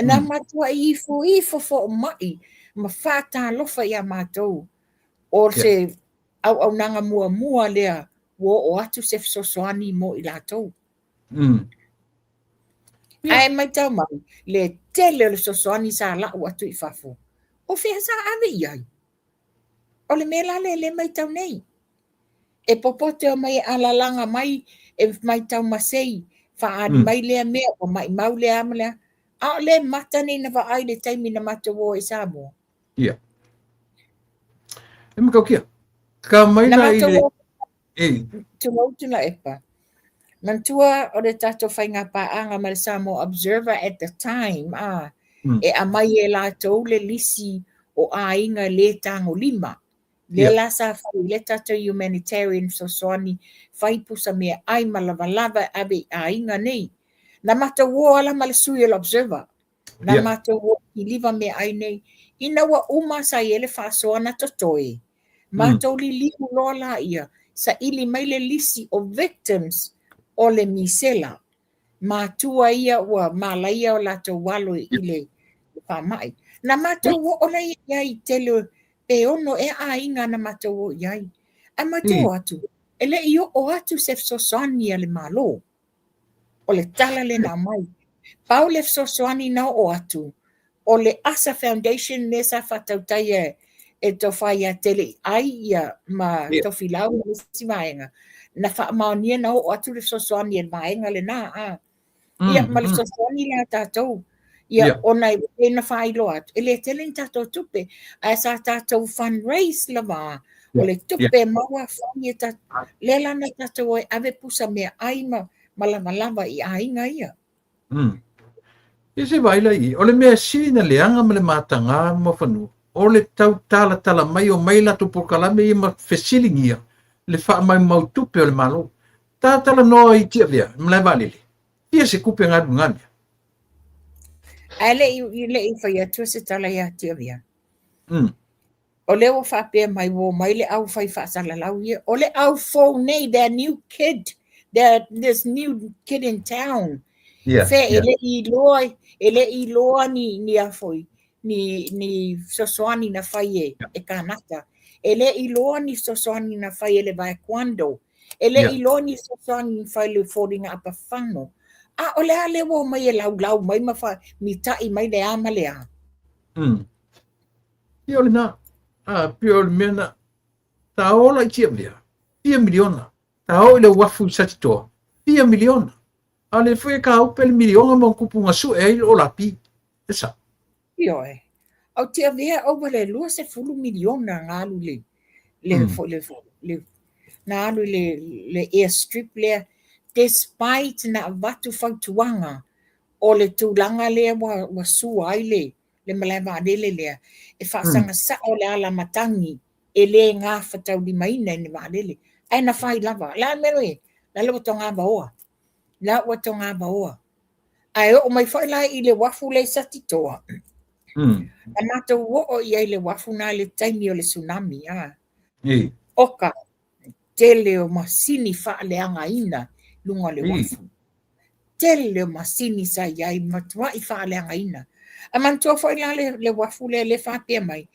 Na matuai ifo ifo fomai ma faatalofa ia matou. O se auaunaga muamua lea ua oo atu se fesoasoani mo i latou. Ae matau mai, le tele o le fesoasoani sa lau atu i fafo, o fea sa ave i ai? O le mea la lea le matau nei. E popote o mai e alalaga mai e mai taumasei, faaali mai lea mea, ua maimau lea ma lea. A o le mata nei na vaai i le taimi na matou o ai i Samoa. Ia. E matautia. Ka mai Na la i matou le o e. Tulou Tuilaepa. Manatua o le tatou faiga paaga ma le Samoa Observer at the time, a, e aumai e latou le lisi o aiga le tagolima. Lea la sa fai ai le tatou humanitarian fesoasoani, fai pusa meaai ma lavalava e ave i aiga nei. Na matou o lava la ma le sui o le Observer. Na matou o kiliva meaai nei. Ina ua uma sa i ai le faasoa na totoe, matou liliu loa laia, saili mai le lisi o victims o le misela. Matua ia ua malaia o latou alo i le faamai. Na matou oo laia i ai i tele pe ono ea aiga na matou o i ai. Ae matou o atu, e le i oo atu se fesoasoani a le Malo. O le tala lea na aumai. Pau le fesoasoani na oo atu, o le ASA Foundation lea sa faatautaia e Tofa ia Teleiai ia ma Tofilau ma isi vaega, na faamaonia na oo atu le fesoasoani e le vaega lena. A. Ia, ma le fesoasoani la a tatou. Ia, ona e pei ona faailoa atu, e le tele ni tatou tupe, ae sa tatou fundraise lava, o le tupe e maua fai e tatou, lea la na tatou o e ave pusa meaai ma, ma lavalava i aiga ia. Ia se vaai la i i, o le mea sili na leaga ma le mataga ma fanua, o le tau talatala mai o mai latou polokalame ia ma fesiligia le faamaumau tupe o le Malo. Tatalanoa i Tiavea, malae vaalele, fia se tupe na alu i na mea? Ae le i fai atu se tala ia Tiavea. O lea ua faapea mai ua omai le au fai faasalalau ia. O le au fou nei, their new kid, their, this new kid in town. Fe e le i iloa, e le i iloa ni, ni a foi, ni, ni fesoasoani na fai e, e kānaka. E le i iloa ni fesoasoani na fai e le Vaequando. E le i iloa ni fesoasoani na fai e le Foliga Apafano. A o le a lea ua omai e laulau mai ma fa, mita'i mai le a ma le a. Ia o lena, a, pei o le mea na, ta ola i Tiavea, fia miliona. Ta oo i le uafu i Satitoa, fia miliona. A o lea foi e kaupe le miliona ma ona tupu na sue ai le olapi. E sao. Ioe. O Tiavea ova le 20 miliona na alu i le, le, foi le, le, na alu i le, le airstrip lea, despite na avatu fautuaga o le tulaga lea ua, ua sua ai le, le malae vaalele lea, e faasaga sao le ala matagi e le gafataulimaina i ni vaalele. Ae na fai lava. O le a le mea e, la le ua togavaoa. La ua togavaoa. Ae oo mai foi la i le uafu lea i Satitoa. Na matou oo i ai i le uafu na i le taimi o le tsunami. A. Oka, tele o masini faaleagaina luga o le uafu. Tele o masini sa i ai, matuai faaleagaina. Ae manatua foi la le, le uafu lea le faapea mai,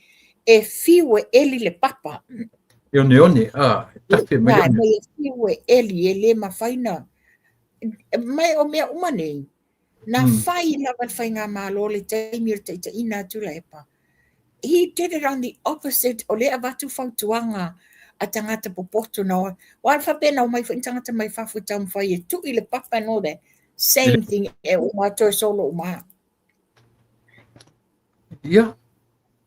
e fiu e eli le papa. E oneone, a, e tafe mai one. Mai e fiu e eli, e le mafai na. Mai o mea uma nei, Na fai lava le faigamalo le taimi o le taitaiina a Tuilaepa. He did it on the opposite o lea avatu fautuaga a tagata popoto na o aua e faapea na omai foi ni tagata mai fafo e taumafai e tui le papa and all that. Same thing e uma toe solo uma lava. Ia,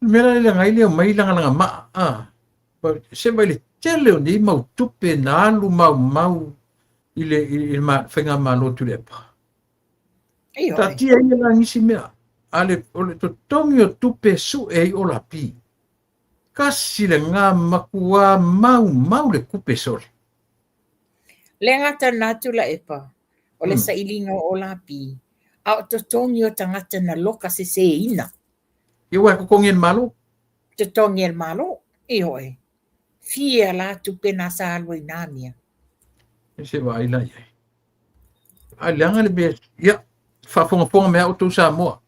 le mea la leaga ai le omai lagalaga maa, a, se mai le tele o nei mau tupe na alu maumau i le, i le faigamalo a Tuilaepa. Taatia ia la nisi mea, a le, o le totogi o tupe sue ai olapi. Kasi le ngā makuā maumau le kupe sole. Le gata na Tuilaepa, o le sailiga o olapi, a o totogi o tagata na loka seseina. Ia ua e totogi e le Malo? Totogi e le Malo, ioe. Fia la tupe na sa alu ai nā mea. E se vaai la i ai. A leaga le mea, ia, faafogafoga mai a outou Samoa,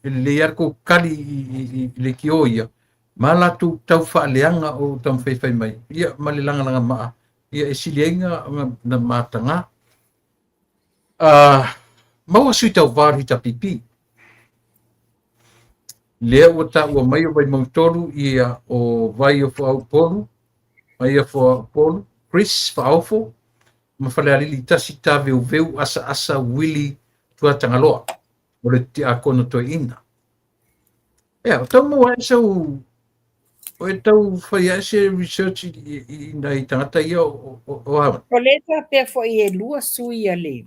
e lelei lava le tou kali i, i, i, i leitio ia, ma latou tau faaleaga o taumafai fai mai, ia, ma le lagalaga maa, ia, e sili ai na, na, na mataga. Uh, maua sui tauva o le HRPP. Lea ua taua mai o Vaimauga 3 ia o Vai o Foaupolu, Vai o Foaupolu, Chris Faaofo ma Falealili 1 Taveuveu Asaasa Willie Tuatagaloa o le Tiakono Toeaina. Ea, o tau maua ai sau o e tau fai ai se research i nai tagata ia o a? O lea faapea foi e lua sui a le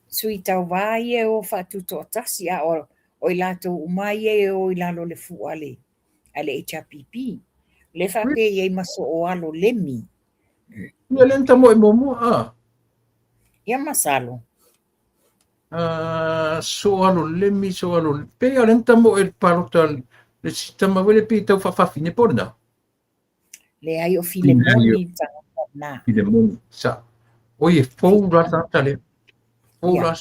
sui tauva ia e o faatutoatasi, a o i latou uma ia e o i lalo o le fua a le HRPP. O lea faapea e i ai ma Sooalo Lemi. Ia lea na tamoe muamua, a? Ia masalo. Sooalo Lemi, Sooalo, pei o lea na tamoe le palota le si tama foi lea pei tau faafafine po o lena? Leai, o Filemoni le tagata lena. Filemoni, sa. Oi, e fou la tagata lea. Fou la.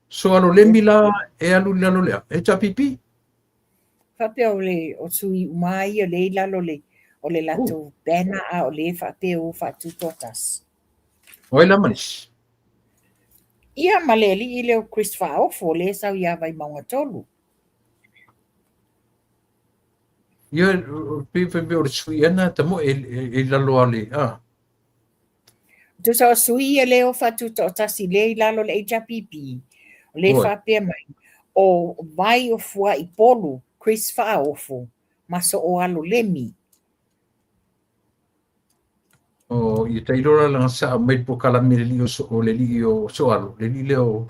Sooalo Lemi la e alu i lalo lea, HRPP? Faapea o le o sui uma ia le i lalo le o le latou banner a o le faapea o faatutoatasi. O ai la ma nisi? Ia ma le alii lea o Chris Faaofo lea e sau ia Vaimauga 3. Ia, pei fai mea o le sui ana tamoe e i lalo a le, a. Tusa o sui ia lea o faatutoatasi lea i lalo le HRPP, o lea faapea mai, o Vai o Fuaipolu, Chris Faaofo, ma Sooalo Lemi. O ia tailo la langa sa mai po kalame le li o so o le li o Soalo, le li lea o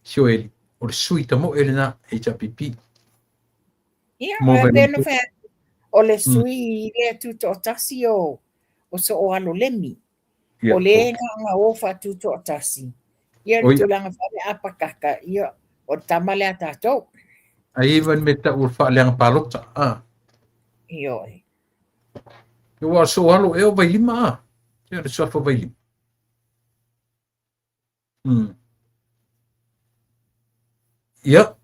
Sioeli, o le sui tamoe lena HRPP. Ia, o le no fai o le sui lea tutoatasi o Sooalo Lemi. O le na o faatutoatasi. Ia le tulaga faale apakaka, ia o le tama lea tatou. Ai van me ta ua faaleaga palota, a. Ioe. Ua Soalo e o Vailima, a. Ia le suafa Vailima. Ia,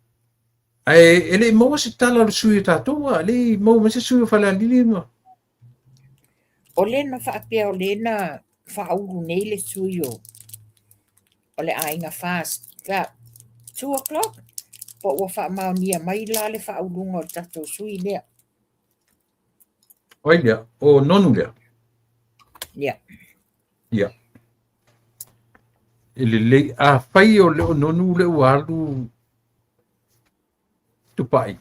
ae e le i maua se tala o le sui o tatou, a, e le i maua mai se sui o Falealili ma. O le na faapea o le na faaulu nei le sui o le aiga FAST about 2 o'clock, po ua faamaonia mai la le faauluga o le tatou sui lea. O ai lea? O Nonu lea? Ia. Ia. E lelei, a fai o le o Nonu le ua alu Tupai.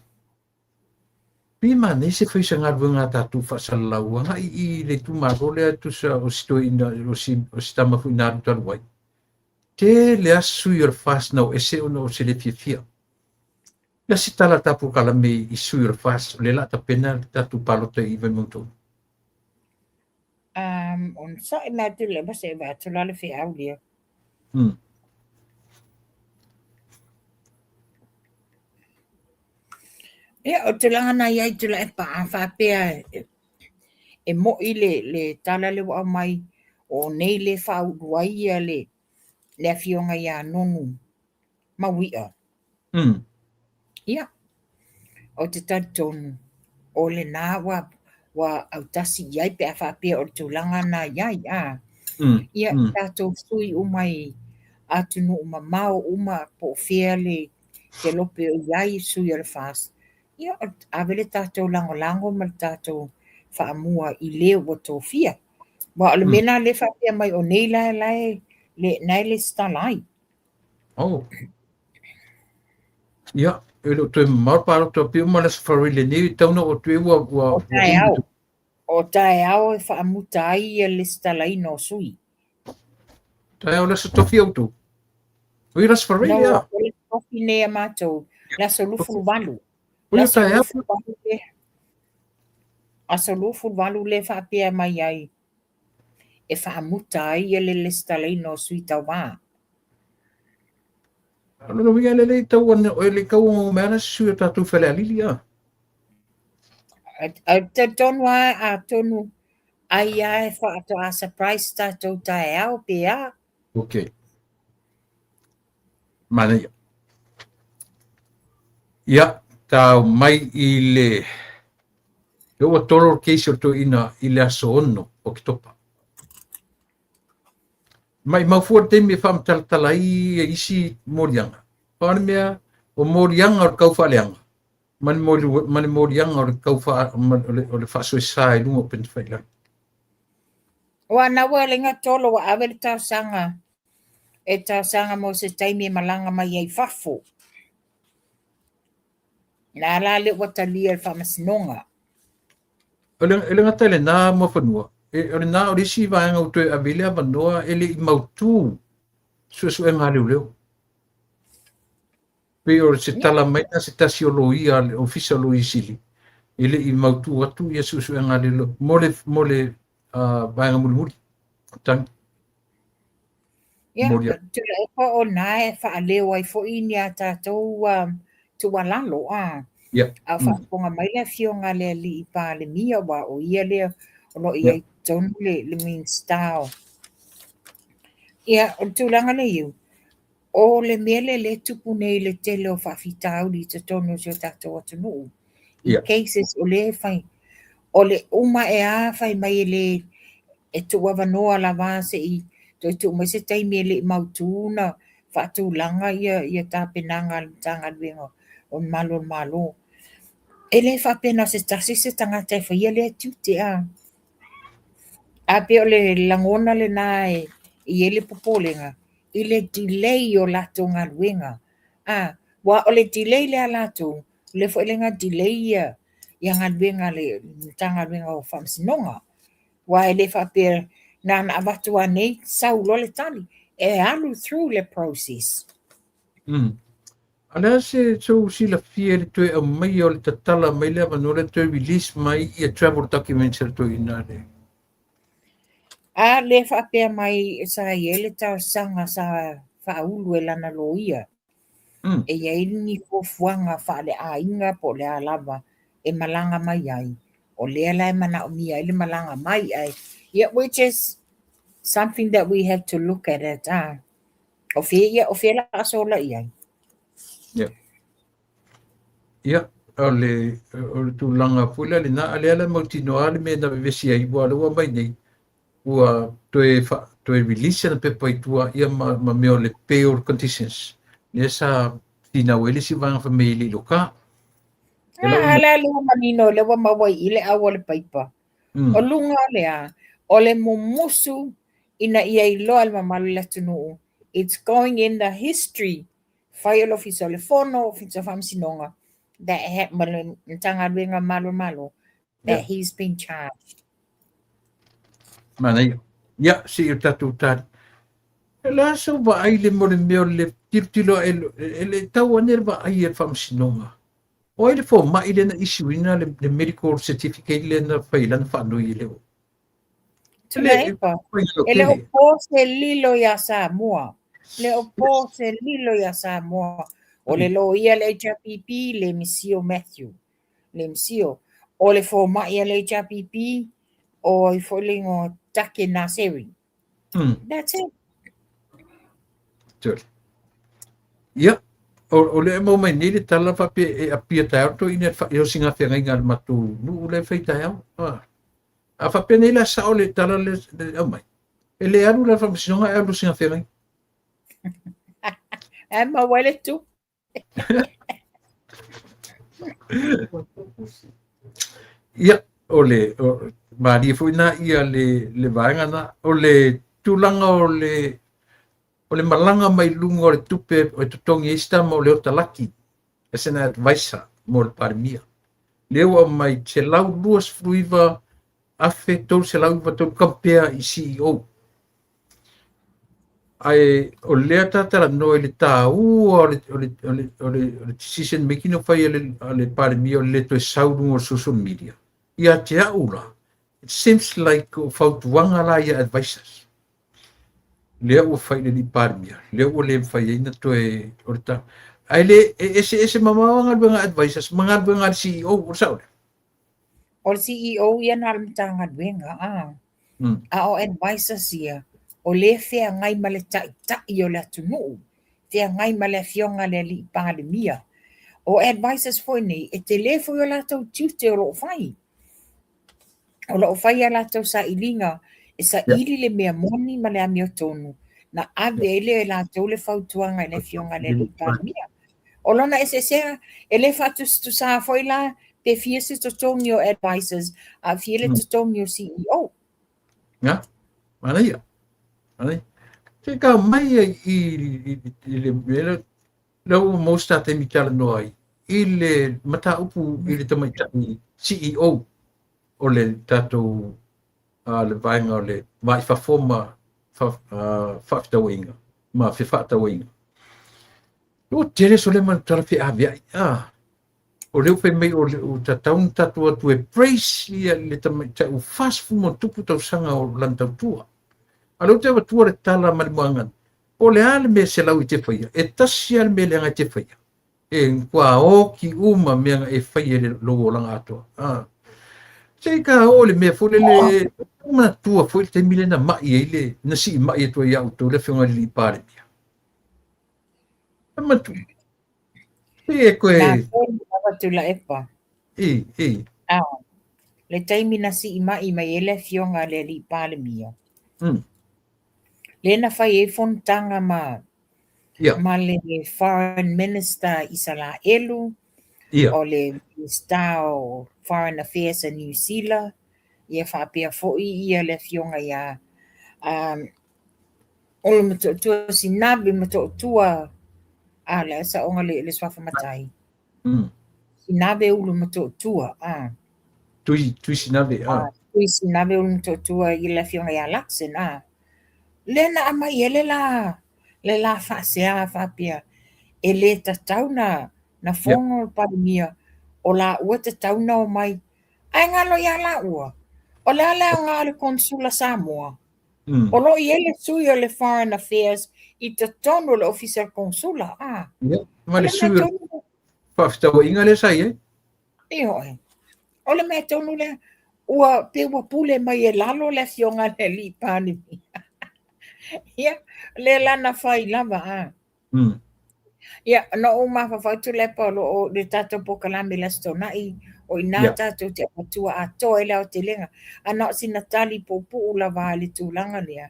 Pe manaia se fai o se galuega a tatou faasalalau agai i le itumalo lea tusa o si toeaina o si tama foi na alu talu ai. Tele lava sui o le FAST na o ese ona o se le fiafia. Le se tala tapu kalame i sui o le FAST o le la tapena le tatou palota i Vaimauga 3. On sa e mea atu le ma se va atu la le feau lea. Ia, o tulaga na iai Tuilaepa a faapea e moi le tala le ua aumai o nei le faaulu ai ia le afioga ia Nonu Mauia. Ia, o te talitonu o lena ua autasi i ai pe a faapea o le tulaga na iai, a. Ia, tatou sui uma i atunuu mamao uma po o fea le kelope o iai sui o le FAST. Ia, ave le tatou lagolago ma le tatou faamua i le ua tofia. Aua o le mea lena lea faapea mai o nei la le na e lesitala ai. Oh. Ia, e le o toe mamao palota pe uma le Aso Faraile nei, tau na o atu e ua O taeao. O taeao e faamuta ai ia le lesitalaina o sui. Taeao le aso tofi outou. O i le Aso Faraile a? O le tofi nei a matou, le aso 28. O i taeao. Aso 28 le faapea mai ai e faamuta ai ia le lesitalaina o sui tauva. O lona uiga le le tau o le tau o mea la se sui o tatou Falealili a. Talitonu lava atonu ai lava e faatoa surprise tatou taeao pe a. Ok. Manaia. Ia, tau mai i le le ua tolo le case o le toeaina i le aso 6 o Oketopa. Mai mau fua le taimi e faamatalatala ai isi moliaga. Pau le mea o moliaga o le kau faaleaga ma le moliaga o le kau o le faasoesa i luga o upega tafailagi. Ua naua le gatolo ua ave le talosaga e talosaga mo se taimi e malaga mai ai i fafo. Na la lea ua talia e le faamasinoga. E le gata i lena Muafanua, o lena o le isi vaega ua toe ave i le avanoa e le i mautu suesuega a leoleo. Pei o se tala mai na se tasi o loia a le Ofisa o Loia Sili, e le i mautu atu ia suesuega a leoleo mo le vaega mulimuli. Tagi. Ia, Tuilaepa o na e faaleo ai foi ni a tatou tuualalo, a. A o faafofoga mai le afioga a le alii Palemia, aua o ia lea o lo o i ai totonu le Minisita o. Ia, o le tulaga lea iu, o le mea lea lea e tupu nei i le tele o faafitauli i totonu o si o tatou atunuu. I cases o lea e fai, o le uma e a fai mai e le e tuuavanoa lava se i toe tuu mai se taimi e le i mautu na faatulaga ia tapenaga a le Matagaluega o le Malu o le Malo. E le faapena o se tasi se tagata e faia lea tiute a. A pei o le lagona lena e i ai le popolega i le delay o latou galuega. A, ua o le delay lea latou, o lea foi le delay ia galuega a le Matagaluega o Faamasinoga. Aua e le faapea na ona avatu lava nei sau loa le tali. E alu through le process. A le a se sou silafia i le toe aumaia o le tatala mai le avanoa le toe release mai ia travel documents a le toeaina le? A le faapea mai sa i ai le talosaga sa faaulu e lana loia. E i ai ni fuafuaga faaleaiga po o le a lava e malaga mai ai. O lea la e manaomia ai le malaga mai ai. Yeah, which is something that we have to look at it. Ah. O fea ia, o fea la asola i ai. Ia, o le tulaga foi lea lena, a lea la mautinoa le mea na vevesi ai, ua le ua mai nei, ua toe release ana pepa i tua ia ma mea o le bail conditions. Lea sa finau ai le isi vaega fai mai e le i loka. Ah, ala le ua manino le ua maua i le au o le paipa. O luga o le a, o le mumusu ina ia iloa le mamalu i le atunuu. It's going in the history. Fai o le ofisa o le fono, ofisa o faamasinoga, that ha, ma le Matagaluega Malu o Malo, that he's been charged. Manaia. Ia, se i o tatou tali. E le a sau vaai le mo le mea o le tilotilo e le tau ane le vaai e le faamasinoga. O ai le fomai lea na issue-ina le medical certificate lea na fai lana faanoi e le o. Tuilaepa, e le o po se lilo iā Samoa. Le o po se lilo iā Samoa. O le loia le HRPP, le Misio Matthew. Le Misio. O le fomai a le HRPP, o ai foi le igoa Take Naseri. That's it. Tuli. Ia, o le mau mai nei le tala faapea e apia taeao to ina e o singa feagaiga a le matou nuu le fai taeao. Ah. A faapea nei la sao le tala le au mai. E le alu la faamasinoga e alu singa feagaiga. Ae maua ai le tu. Ia, o le o, malie foi na ia le vaega na o le tulaga o le malaga mai luga o le tupe o totogi ai tama o le Otalaki as an advisor mo le Palemia. Lea ua mai 129,393 compare i CEO. Ae o lea tatalanoa i le taua o le decision making o fai a le Palemia o le le toe sau luga o le social media. Ia te au la, it seems like o fautuaga la ia advisors. Lea ua fai le alii Palemia, lea ua le mafai ai na toe o le ta. Ae le e ese ese mamao galuega advisors ma galuega a le CEO, o le sao lea. O le CEO ia na o le Matagaluega. Ah. A o advisors ia, o le feagai ma le taitai o le atunuu, feagai ma le afioga le alii Palemia. O advisors foi nei, e tele foi o latou tiute o lo o fai. O lo o fai a latou sailiga, e saili le mea moni ma le amiotonu, na ave ai le latou le fautuaga i le afioga le alii Palemia. O lona eseesega, e le faatusatusa foi la pe fia se totogi o advisors, a fia le totogi o CEO. Ya. Manaia. Manaia. Se ka mai ai i le mea lea lea ua maua se ta taimi talanoa ai i le mataupu i le tamaitai CEO o le tatou le vaega o le Va i Fafo ma Faafetauaiga ma Fefaatauaiga. Ua tele sole ma tala feaveai. O lea ua fai mai o le ua tatau ona tatou atu e praise ia le tamaitai ua 40+ tausaga o lana tautua. A o lea ou te avatua le tala ma le muaga, po o le a le mea selau e te faia, e tasi lava le mea leaga e te faia. E matua oti uma mea na e faia i lou olaga atoa. Se i ka oo i le mea foi lele, e manatua foi le taimi lea na mai ai le, na sii mai atu ai ia outou le Afioga i le Alii Palemia. E manatua. E koe. Na tonu lava Tuilaepa. I, i. Le taimi na sii mai mai ai le Afioga i le Alii Palemia. Lea na fai ai fonotaga ma ma le Foreign Minister Isalaelu, o le Minisita o Foreign Affairs a Niu Sila, ia faapea foi ia le Afioga ia o le Motootua Sinavi, Motootua, a le a saoga le suafa matai. Sinave Ulu Motootua, a. Tui Sinave, a. Tui Sinave Ulu Motootua i le Afioga ia Luxon, a. Lea na aumai ai le la, le la faasea faapea, e le tatau na na fono le Palemia, o laua e tatau na omai. Ae galo ia laua, o le a le aoga o le Konesula Samoa? O lo o i ai le sui o le Foreign Affairs i totonu o le Ofisa o le Konesula, a. Ia, ma le sui o le faafetauaiga lea sa i ai. Ioe. O le mea tonu lea, ua pei ua pule mai e lalo le Afioga i le Alii Palemia. Ia, lea la na fai lava, a. Ia, na ou mafaufau Tuilaepa o lo o le tatou polokalame i le Aso Toonai, o i ina tatou te avatua atoa ai le aotelega. A na o sina tali puupuu lava i le tulaga lea,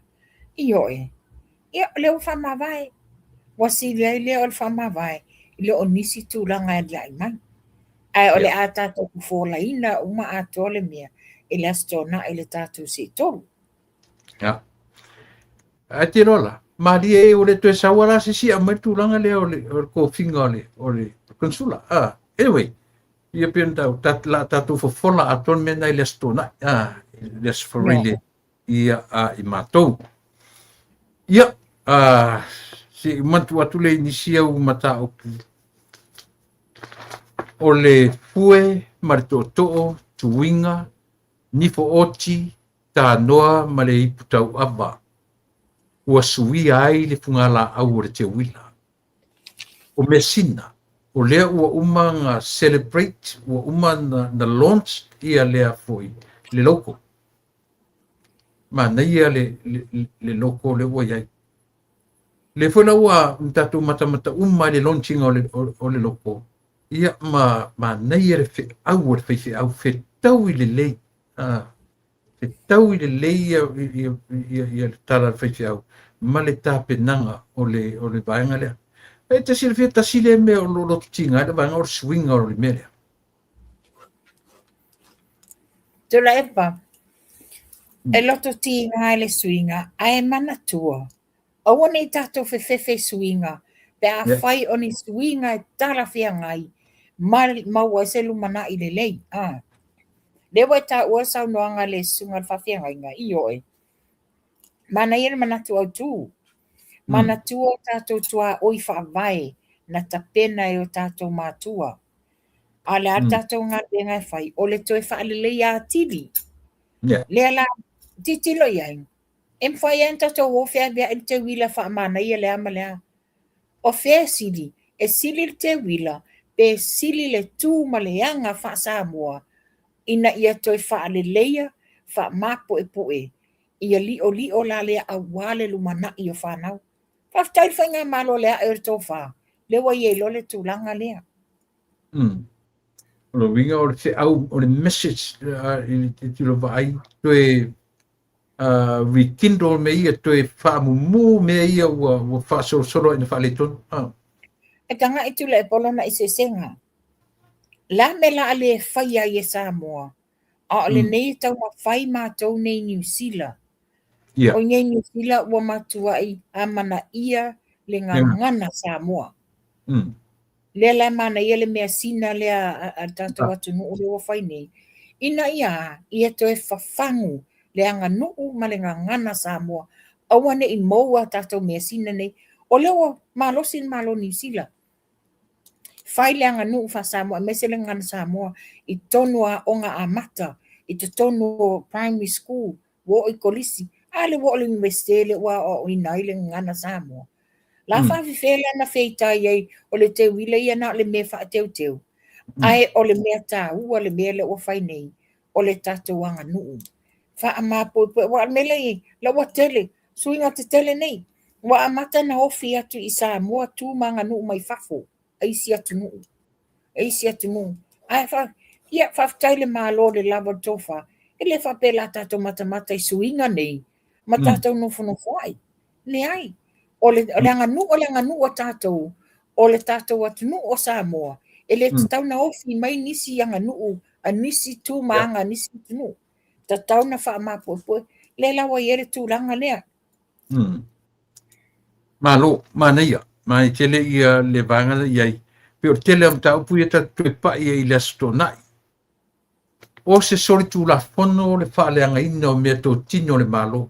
ioe. Ia, o lea ua faamavae. Ua sili ai lea o le faamavae i lo o nisi tulaga e aliae mai. Ae o le a tatou fofolaina uma atoa le mea i le Aso Toonai i le tatou seetolu. Ia. Ae te iloa la, malie e ua le toe sau la se isi e aumai le tulaga lea o le, o le tofiga o le, o le consula. Anyway, ia pei ona tau, ta, la tatou fofola atoa le mea lena i le Aso Toonai, i le Aso Faraile ia a i matou. Ia, se i manatu atu lea i nisi au mataupu o le fue ma le tootoo, tuiga, nifo oti, tanoa ma le ipu tauava ua suia ai le fugalaau o le teuila. O measina, o lea ua uma na celebrate, ua uma na launch ia lea foi le logo. Manaia le logo lea ua i ai. Lea foi la ua tatou matamata uma i le launching o le logo, ia ma manaia le feau o le faifeau, fetaui lelei. Fetaui lelei ia le tala a le faifeau ma le tapenaga o le vaega lea. E te silafia tasi lea mea o lo o loto tiga ai le vaega o le suiga o le mea lea. Tuilaepa, e loto tiga ai le suiga, ae manatua, aua ne i tatou fefefe i suiga, pe afai o ni suiga e talafeagai ma maua ai se lumanai lelei. Lea ua e taua le saunoaga a le susuga i le faafeagaiga, ioe. Manaia le manatu autu. Manatua o tatou tuaoi faavae na tapena e o tatou matua. A o le a le tatou galuega e fai? O le toe faaleleia atili. Lea la, tilotilo i ai, e mafai lava ona tatou o feaveai le teuila faamanaia le a ma le a. O fea e sili? E sili le teuila pe sili le tu ma le aga faa-Samoa ina ia toe faaleleia, faamapuepue ia liolio la lea aua le lumanai o fanau. Faafetai i le faigamalo o le ae o le tofa, lea ua i ai loa le tulaga lea. O le uiga o le feau, o le message i le tilotilo vaai, toe rekindle mea ia, toe faamumu mea ia ua faasolosolo ai ina faaletonu. E tagai Tuilaepa o lona eseesega. La mea la a le faia ai e Samoa, a o lenei e taumafai matou nei i Niu Sila. Ia. O i nei Niu Sila ua matuai amanaia le gagana Samoa. Lea la e manaia le measina lea a le tatou atunuu lea ua fai nei, ina ia a? Ia toe fafagu le aganuu ma le gagana Samoa, aua ne i mou a tatou measina nei. O lea ua malosi le Malo o Niu Sila, fai le aganuu faa-Samoa aemaise le gagana Samoa i totonu o aoga amata, i totonu o primary school, ua oo i kolisi, a lea ua oo i le Iunivesite lea ua aoaoina ai le gagana Samoa. La faafefea la na feitai ai o le teuila ia na o le mea faateuteu, ae o le mea taua le mea lea ua fai nei, o le tatou aganuu. Faamapoepoe, aua o le mea lea e i ai, la ua tele, suiga tetele nei, ua amata ona ofi atu i Samoa tu ma aganuu mai fafo a isi atunuu, a isi atunuu. Ae fa, ia, faafetai i le Malo i le lava o le tofa, e le faapea o le a tatou matamata i suiga nei ma tatou nofonofo ai. Leai, o le, o le aganuu o le aganuu a tatou, o le tatou atunuu o Samoa, e le tatau ona ofi mai nisi aganuu a nisi tu ma aga a nisi atunuu. Tatau ona faamapoepoe. Lea la ua i ai le tulaga lea. Malo, manaia, manaia tele ia le vaega lea i ai. Pei o le tele o mataupu ia tatou toe pai ai i le Aso Toonai. O se solitulafono le faaleagaina o meatotino a le Malo.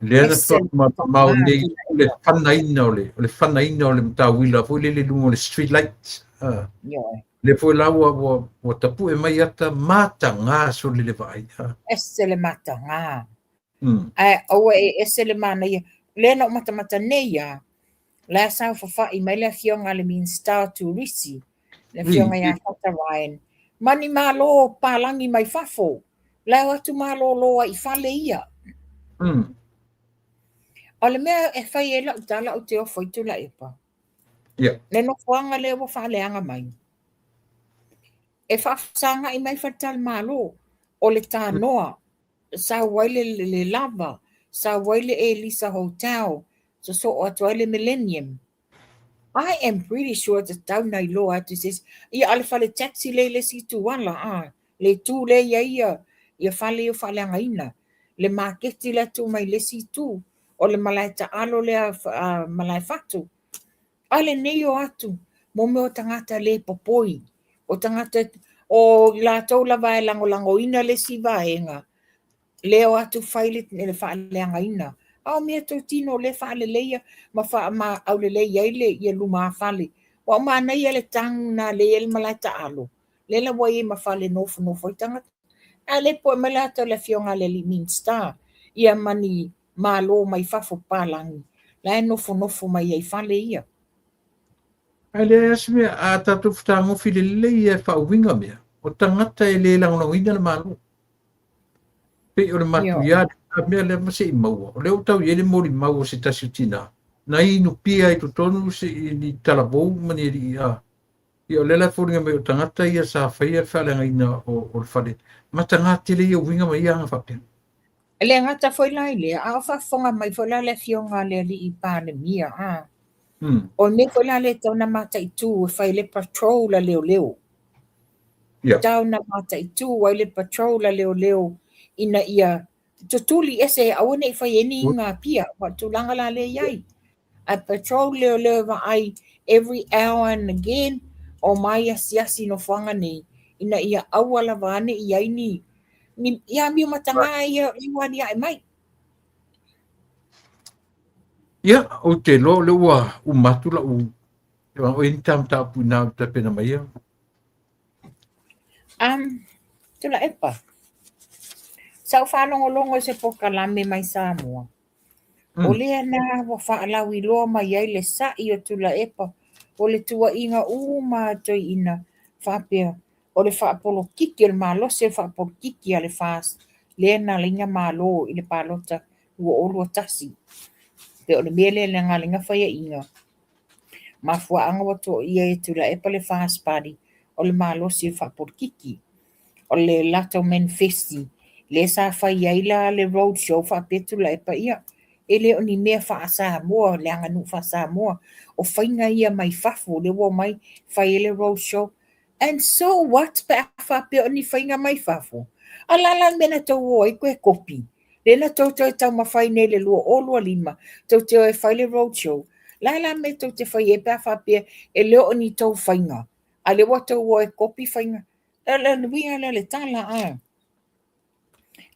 Lea na faamau nei le fanaina o le, o le fanaina o le matauila foi lele i luga o le street light. Lea foi la ua, ua, ua tapue mai ata mataga sole le vaai. Ese le mataga. Ae aua e ese le manaia. Lea na ou matamata nei lava, la e saofafai mai le afioga a le Minisita o Turisi, le afioga ia Fata Ryan, ma ni malo palagi mai fafo. La e o atu malolo ai i fale ia. O le mea e fai ai lau tala ou te ofo i Tuilaepa. Le nofoaga lea ua faaleaga mai, e faafesagai mai faletalimalo, o le tanoa, sau ai le lava, sau ai le Elisa Hotel, sosoo atu ai le Millennium. I am pretty sure tatau na iloa atu i se isi. Ia, a o le fale taxi lea i le isi itu ala, a, le itu lea e i ai ia, ia fale ia ua faaleagaina. Le maketi lea tu mai i le isi itu, o le malae taalo lea malae fatu. A lenei o atu, mo mea o tagata le popoi, o tagata, o i latou lava e lagolagoina le isi vaega, lea o atu fai le faaleagaina. A o meatotino o lea e faaleleia ma faamaulelei ai le ia lumafale. Ua manaia le tanu na lea e i ai le malae taalo, lea la ua i ai ma fale nofonofo ai tagata. A lea poe mai la le afioga a le alii Minisita, ia ma ni malo mai fafo papalagi, la e nofonofo mai ai i fale ia. Ae leai lava se mea, a tatou fetagofi lelei e faauiga mea, o tagata e le lagolagoina le Malo. Pei o le matuia le mea lea ma se i maua. O lea ua tau i ai le molimau o se tasi o tina, na inu pia i totonu se i ni talavou ma ni alii a. Ia o lea la e foliga mai o tagata ia sa faia le faaleagaina o le fale, mataga tele ia uiga ma ia aga faapea. E le gata foi la i lea, a o faafofoga mai foi la le afioga a le alii Palemia, a. O le mea foi la lea e tatau ona mataitu e fai le patrol a leoleo. Tatau ona mataitu ai le patrol a leoleo ina ia tutuli ese aua ne i fai ai ni iga pia, aua o le tulaga la lea e i ai. A patrol leoleo e vaai every hour and again, omai asiasi i nofoaga nei, ina ia aua lava ne i i ai ni, ni ia amio mataga ia ua aliae mai. Ia, ou te iloa o lea ua uma atu lau o i ni ta mataupu i nā o tapena mai ia. Tuilaepa, sa ou faalogologo i se polokalame mai Samoa. O lea na ua faalauiloa mai ai le sa'i o Tuilaepa o le tuuaiga uma a toeaiina faapea o le faapolokiki o le malosi o le faapolokiki a le FAST lea na ala ai ona malo i le palota 2021. Pei o le mea lea na ala ai ona faiaina mafuaaga ua to'ia e Tuilaepa le FAST Party o le malosi o le faapolokiki. O le latou manifesto lea sa fai ai la le road show faapea Tuilaepa ia, e le o ni mea faa-Samoa, le aganuu faa-Samoa. O faiga ia mai fafo lea ua omai fai ai le road show. And so what pe a faapea o ni faiga mai fafo? A o le a la le mea na tou o ai toe kopi? Lea na tou toe taumafai nei i le 2025 tou te o e fai le road show. O le a la le mea tou te fai ai pe a faapea e le o ni tou faiga, a o lea ua tou o e kopi faiga? O le uiga lea o le tala, a.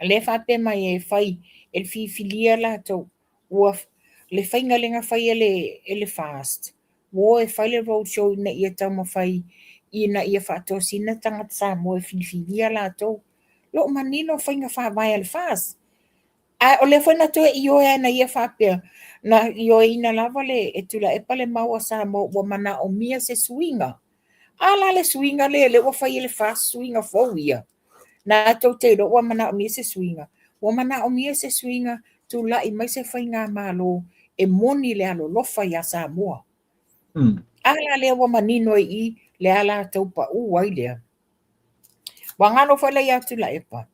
O lea e faapea mai e fai e le filifilia latou, ua le faiga lea na fai e le FAST, ua o e fai le road show ina ia taumafai ina ia faatosina tagata Samoa e filifilia latou. O lo o manino faiga faavae a le FAST. Ae o lea foi na toe ioe ai na ia faapea, na ioeina lava le e Tuilaepa le mau a Samoa ua manaomia se suiga. A la le suiga lea lea ua fai e le FAST suiga fou ia. Na tou te iloa ua manaomia se suiga. Ua manaomia se suiga, tulai mai se faigamalo e moni le alolofa ia Samoa. A la lea ua manino i i le ala tou pau ai lea. Ua galo foi la ia Tuilaepa,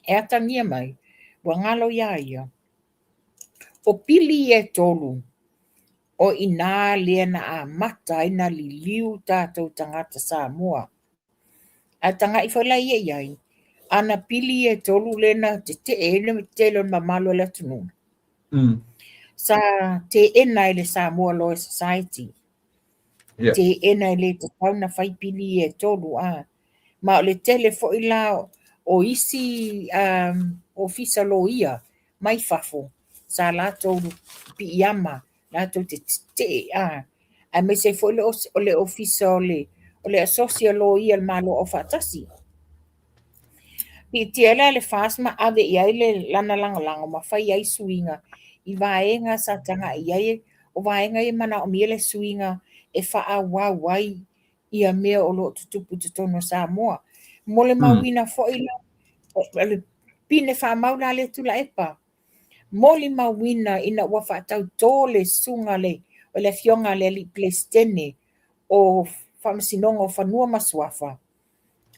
e atagia mai, ua galo ia ia. O pili ia e tolu, o ina lea na amata ai na liliu tatou tagata Samoa. Ae tagai foi la ia i ai, ana pili ia e tolu lea na tetee ai le tele o le mamalu o le atunuu. Sa teena e le Samoa Law Society. Teena e le tatau na fai pili ia e tolu. A. Ma o le tele foi la o isi ofisa loia mai fafo sa latou piiama latou te tetee a, aemaise foi o le ofisa o le asosi a loia o le Malo Aufaatasi. Piitia ai la le FAST ma ave i ai le lana lagolago ma fai ai suiga i vaega sa tagai i ai, o vaega ia e manaomia le suiga e faaauau ai ia mea o lo o tutupu i totonu o Samoa. Mo le mauina foi la, o le pine faamau la lea Tuilaepa, molimauina ina ua faatauto le susuga o le afioga a le alii Peresetene o Faamasinoga o Fanua ma Suafa,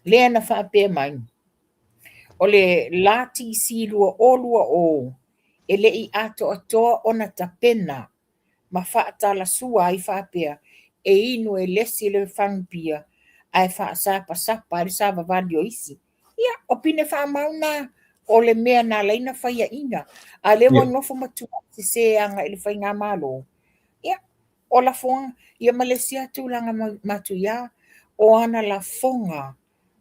lea na faapea mai, o le la TC 2020 e le i atoatoa ona tapena ma faatalasua ai faapea e inu e le isi le fagupia ae faasapasapa ai le savavali o isi. Ia, o pine faamau na o le mea na ala ai ona faiaina. A lea ua nofo ma tuuai sese agai i le faigamalo. Ia, o lafoga, ia ma le isi lava tulaga matuia, o ana lafoga,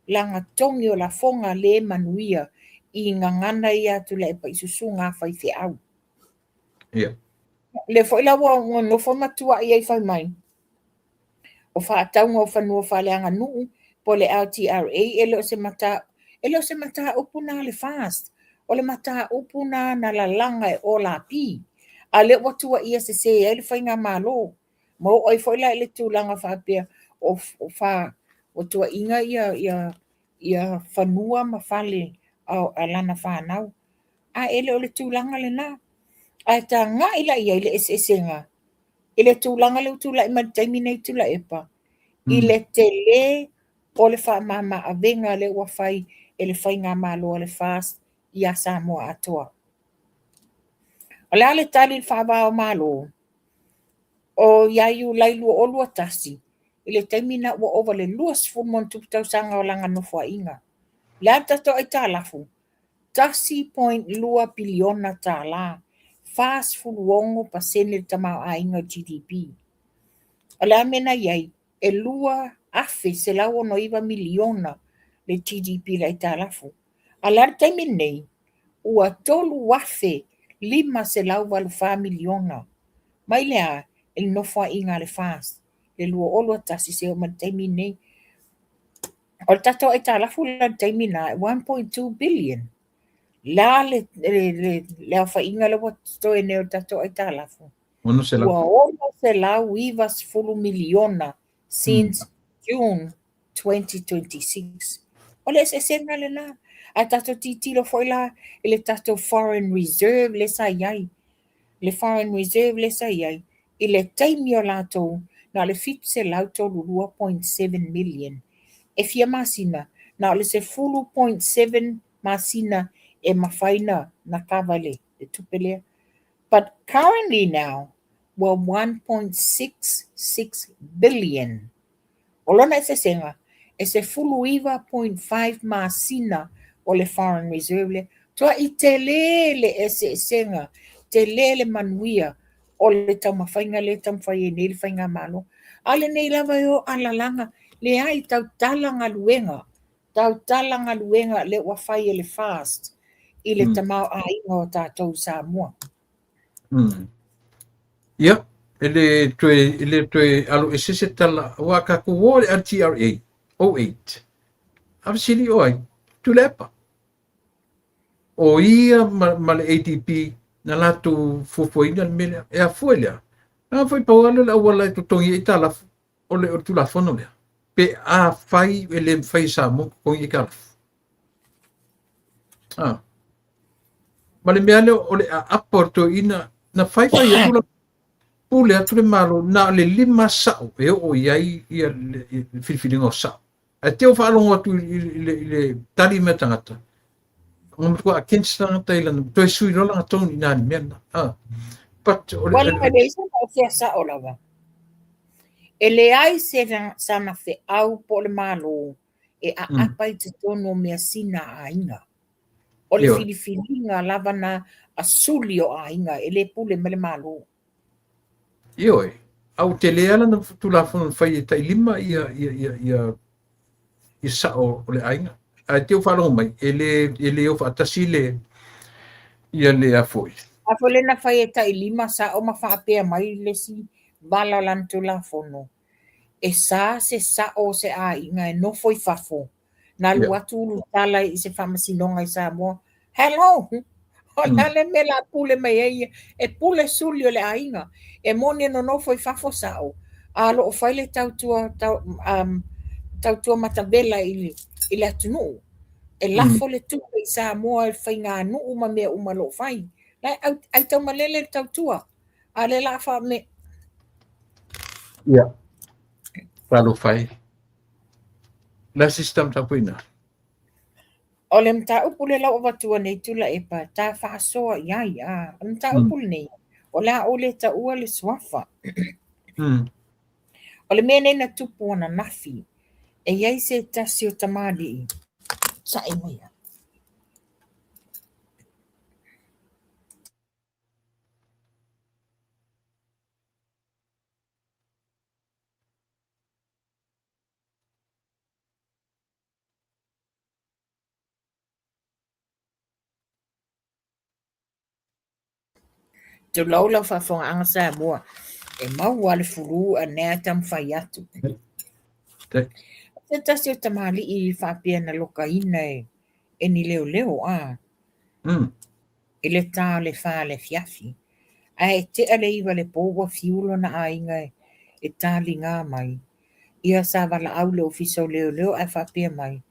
lagatogi o lafoga le manuia i gagana ia a Tuilaepa i susuga a faifeau. Lea foi la ua nofo ma tuuai ai fai mai, o faatauga o fanua faaleaganuu po o le LTRA e le o se mataupu na a le FAST, o le mataupu na na lalaga e OLAP. A lea ua tuuaia sese ai le faigamalo. Ma oo ai foi la i le tulaga faapea o tuuaiga ia fanua ma fale a lana fanau. A e le o le tulaga lena. Ae tagai la i ai le eseesega i le tulaga lea ua tulai mai i le taimi nei Tuilaepa, i le tele o le faamama-avega lea ua fai e le faigamalo a le FAST ia Samoa atoa. O le a le tali i le faava o Malo? O ia Iulai 2021, i le taimi na ua ova le 20 ma ono tupu tausaga o lana nofoaiga. O le a le tatou aitalafu? $1.2 piliona, 46% le tamaoaiga o le GDP. O le a le mea na i ai? E $2,169 miliona le GDP i le aitalafu. A o le a le taimi lenei? Ua $3,584 miliona. Mai le a? I le nofoaiga a le FAST i le 2021 seia oo mai i le taimi lenei. O le tatou aitalafu la i le taimi lena e 1.2 billion. O le a le aofaiga lea ua totoe nei o le tatou aitalafu? Ua $690 miliona since June 2026. O le eseesega lena. Ae tatou tilotilo foi la i le tatou foreign reserve lea sa i ai. Le foreign reserve lea sa i ai i le taimi o latou na o le 732.7 million. E fia masina? Na o le 10.7 masina e mafai na kava le tupe lea. But currently now, ua 1.66 billion. O lona eseesega, e 19.5 masina o o le foreign reserve lea. Tuai tele le eseesega, tele le manuia o le taumafaiga lea e taumafai ai nei le faigamalo. A o lenei lava e o alalaga, leai, tautala galuega, tautala galuega lea ua fai e le FAST i le tamaoaiga o tatou i Samoa. Ia, e le toe, e le toe alo ese se tala, aua tatou o i le LTRA 08, a fesili o ai? Tuilaepa. O ia ma le ADB na latou fuafuaina le mea lea. E afua i lea. Na foi pau lava lea o le auala e totogi ai aitalafu o le Tulafono lea. Pe afai e le mafai e Samoa ona totogi aitalafu. Ah. Ma le mea lea o le aapa o le toeaina, na fai fai atu la pule atu le Malo, na o le 5 sao e oo i ai ia le filifiliga o sao. Ae te o faalogo atu i le tali mai a tagata, na matua against tagata i lana, toe sui loa lana tone i nā le mea lena. Ah. But, o le, Ua lava leai sana fea sao lava. E leai se sana feau po o le Malo e aapa i totonu o measina a aiga. O le filifiliga lava na a suli o aiga, e le pule mai le Malo. Ioe, a ua tele lava lana Tulafono na fai e tailima ia, ia, ia, ia, ia sao o le aiga. Ae te i ua faalogo mai, e le, e le o faatasi le, ia le a foi. A foi lea na fai e tailima sao ma faapea mai le isi vala o lana Tulafono, e sa se sao o se aiga e nofo i fafo na alu atu ulutala i se faamasinoga i Samoa. Hello! O le a le mea la pule mai ai ia? E pule suli o le aiga. E moni e nonofo i fafo sao, a o lo o fai le tautua, tau, tautua matavela i le atunuu. E lafo le tupe i Samoa i faiganuu ma mea uma o lo o fai. La e aitaumalele le tautua. A o lea la a faame... Ia. Talofa e. La system tapuina. O le mataupu lea la ua avatua nei Tuilaepa, ta faasoa i ai, a. O le mataupu lenei, o le a ou le taua le suafa. O le mea nei na tupu ananafi, e i ai se tasi o tamalii, sa'i mai ia. Tulou lau faafofogaaga Samoa, e maua le fulu a nea taumafai atu. Se tasi o tamalii faapea na lokaina e ni leoleo a. I le ta o le 4 i le afiafi. Ae tea le 9 i le po ua fiu lona aiga e taliga mai. Ia sa valaau i le ofisa o leoleo ae faapea mai,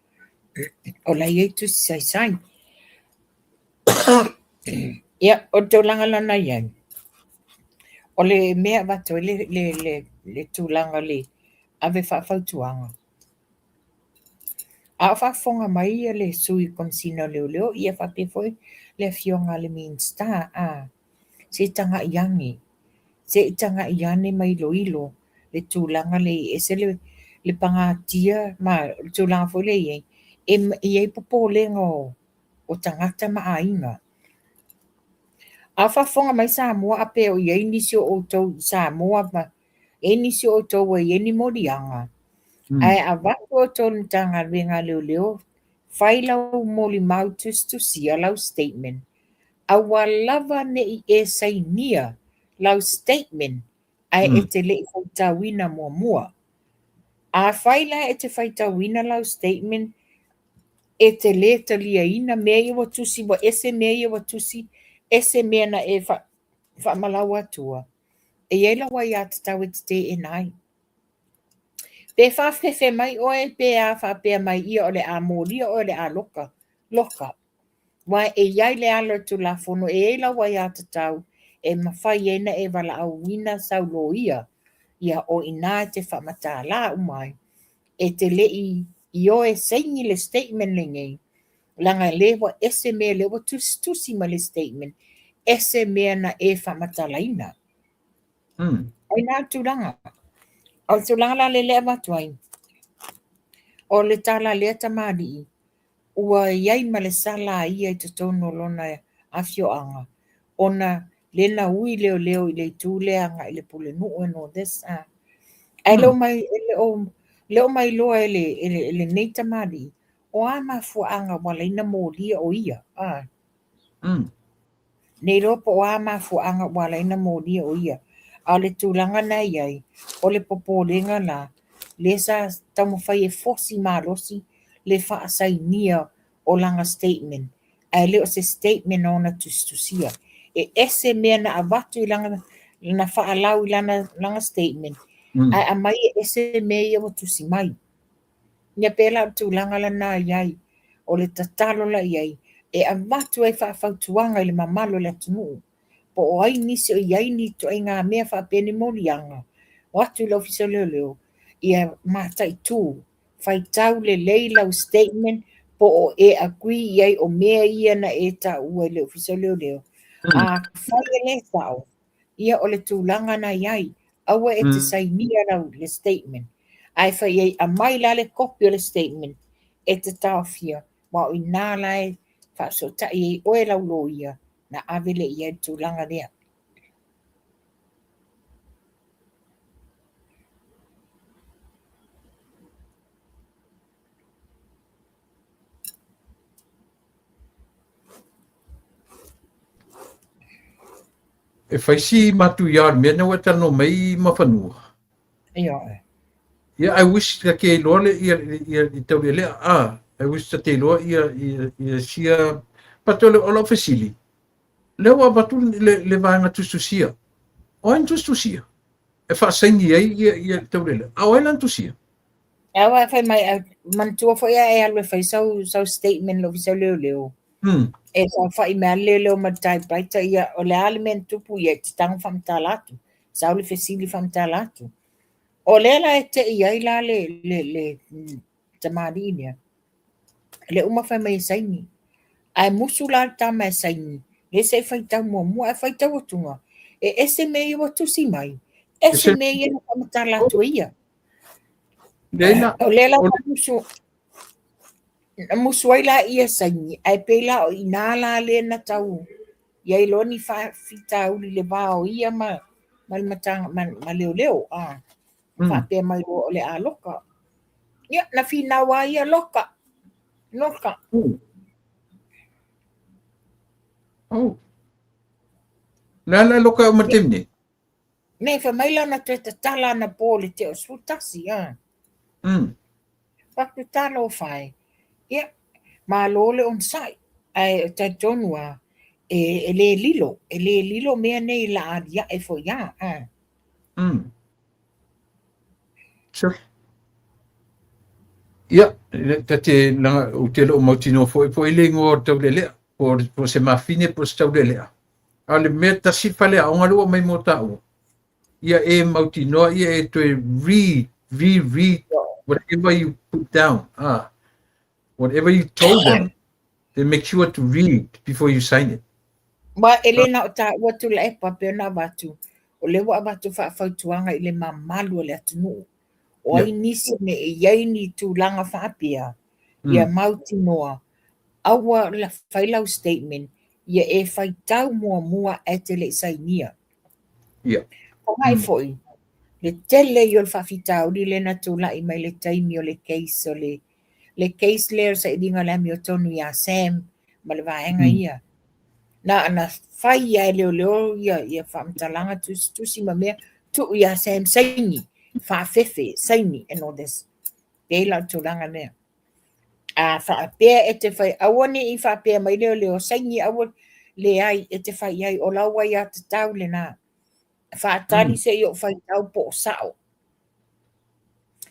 o la e i ai tusi saisai. Ia, o le tulaga la na i ai, o le mea e avatu ai le tulaga o le ave faafautuaga, a o faafofoga mai le Sui Komesina o Leoleo ia faapea foi le Afioga i le Minisita, a, se i tagai ane, se i tagai ane ma iloilo le tulaga lea e ese le pagatia ma le tulaga foi lea e i ai, e i ai popolega o tagata ma aiga. A o faafofoga mai Samoa a pe o i ai nisi o outou i Samoa ma e i ai nisi o outou ua i ai ni moliaga, ae avatu outou i le Matagaluega a Leoleo, fai lau molimau tusitusia, lau statement, aua lava ne i e sainia lau statement ae e te le i faitauina muamua. Afai la e te faitauina lau statement, e te lē taliaina mea ia ua tusi, ua ese mea ia ua tusi, ese mea na e faamalau atua, e i ai lau aiatatau e te teena ai. Pe faafefe mai oe pe a faapea mai ia o le a molia oe o le a loka, loka. Aua e i ai le ala o le Tulafono, e i ai lau aiatatau e mafai ai ona e valaauina sau loia, ia o i ina e te faamatala uma ai. E te le i ioe saini le statement lenei, leaga lea ua ese mea lea ua tusitusi mai le statement, ese mea na e faamatalaina. O i ina le tulaga. O le tulaga la lea e avatu ai, o le tala a lea tamalii, Ua i ai ma le sala a ia i totonu o lona afioaga ona le na ui leoleo i le itu lea agai i le pulenuu and all this a. Ae le o mai e le o le o mailoa e le e lenei tamalii o a mafuaaga ua ala ai ona molia o ia a. Ne iloa po o a mafuaaga ua ala ai ona molia o ia. A o le tulaga na i ai, o le popolega la, lea sa taumafai e fosi malosi le faasainia o lana statement, ae le o se statement na ona tusitusia. E ese mea na avatu i lana, na faalau i lana, lana statement, ae aumai e ese mea ia ua tusi mai. Ia pei la o le tulaga lena i ai, o le tatalo la i ai, e avatu ai faafautuaga i le mamalu o le atunuu, po o ai nisi o i ai ni ituaiga mea faapea ni moliaga, o atu i le Ofisa o Leoleo, ia mataitu, faitau lelei lau statement po o e agree i ai o mea ia na e taua i le Ofisa o Leoleo. Afai e le sao, ia o le tulaga na i ai, aua e te sainia lau le statement. Ae fai i ai, aumai la le kopi o le statement e te taofia, aua o i ina la e faafesootai ai oe lau loia na ave lea i ai le tulaga lea. E fai si matuia o le mea na ua e talanoa mai ma fanua. Ioe. Ia, I wish ta te iloa le ia ia i taulealea. Ah, I wish ta te iloa ia ia ia sia but o le o lau fesili, lea ua avatu le le vaega tusitusia. O ai na tusitusia? E faasaini ai ia ia taulealea. A o ai la na tusia? Aua e fai mai, manatua foi a e alu e fai sau, sau statement i le Ofisa o Leoleo. E saofai mai lava le leoleo ma le typewriter, ia, o le a le mea na tupu, ia e te tago faamatala atu. Sau le fesili faamatala atu. O lea la e tei ai la le, le, le tamalii lea, le uma fai mai e saini. Ae musu la le tama e saini, lea se i faitau muamua, ae faitau atuga, e ese mea ia ua tusi mai, ese mea ia na faamatala atu e ia. O lea la ua musu, na musu ai la ia saini, ae pei la o i ina la lea na tau i ai loa ni faafitauli i le va o ia ma, ma le matanga, ma, ma leoleo, a. Faapea mai loa o le a loka. Ia, na finau lava ia, loka, loka. Oh. Le a la loka o ma le taimi nei? Nei, fai mai la na toe tatala anapo i le tea o le 11, a. Fai atu talofa e. Ia, malo le onosai, ae e talitonu lava, e, e le lilo, e le lilo mea nei o le a aliae foi lava, a. Sure. Ia, ta te, leaga, ou te le o mautinoa foi po o ai le igoa o le taulealea, po o se mafine po o se taulealea. A o le mea tasi faleaoga lea ua aumai mo taua, ia e mautinoa ia e toe read, reread whatever you put down. Ah, whatever you told them, then make sure to read before you sign it. Ma e le na o taua Tuilaepa pei ona avatu, o lea ua avatu faafautuaga i le mamalu o le atunuu. O ai nisi ne i i ai ni tulaga faapea, ia mautinoa, aua la fai lau statement, ia e faitau muamua ae te le i sainia. Tagai foi, le tele ia o le faafitauli lea na tulai mai le taimi o le case o le le case lea o le sailiga o le amiotonu ia Sam ma le vaega ia. Na na fai lava e leoleo ia, ia faamatalaga tusitusi ma mea, tuu ia Sam saini, faafefe, saini and all this. Pei la o le tulaga lea. A faapea e te fai, aua ne i faapea mai leoleo, saini aua, leai, e te fai i ai, o lau aiatatau lena. Faatali se i ou faitau po o sao.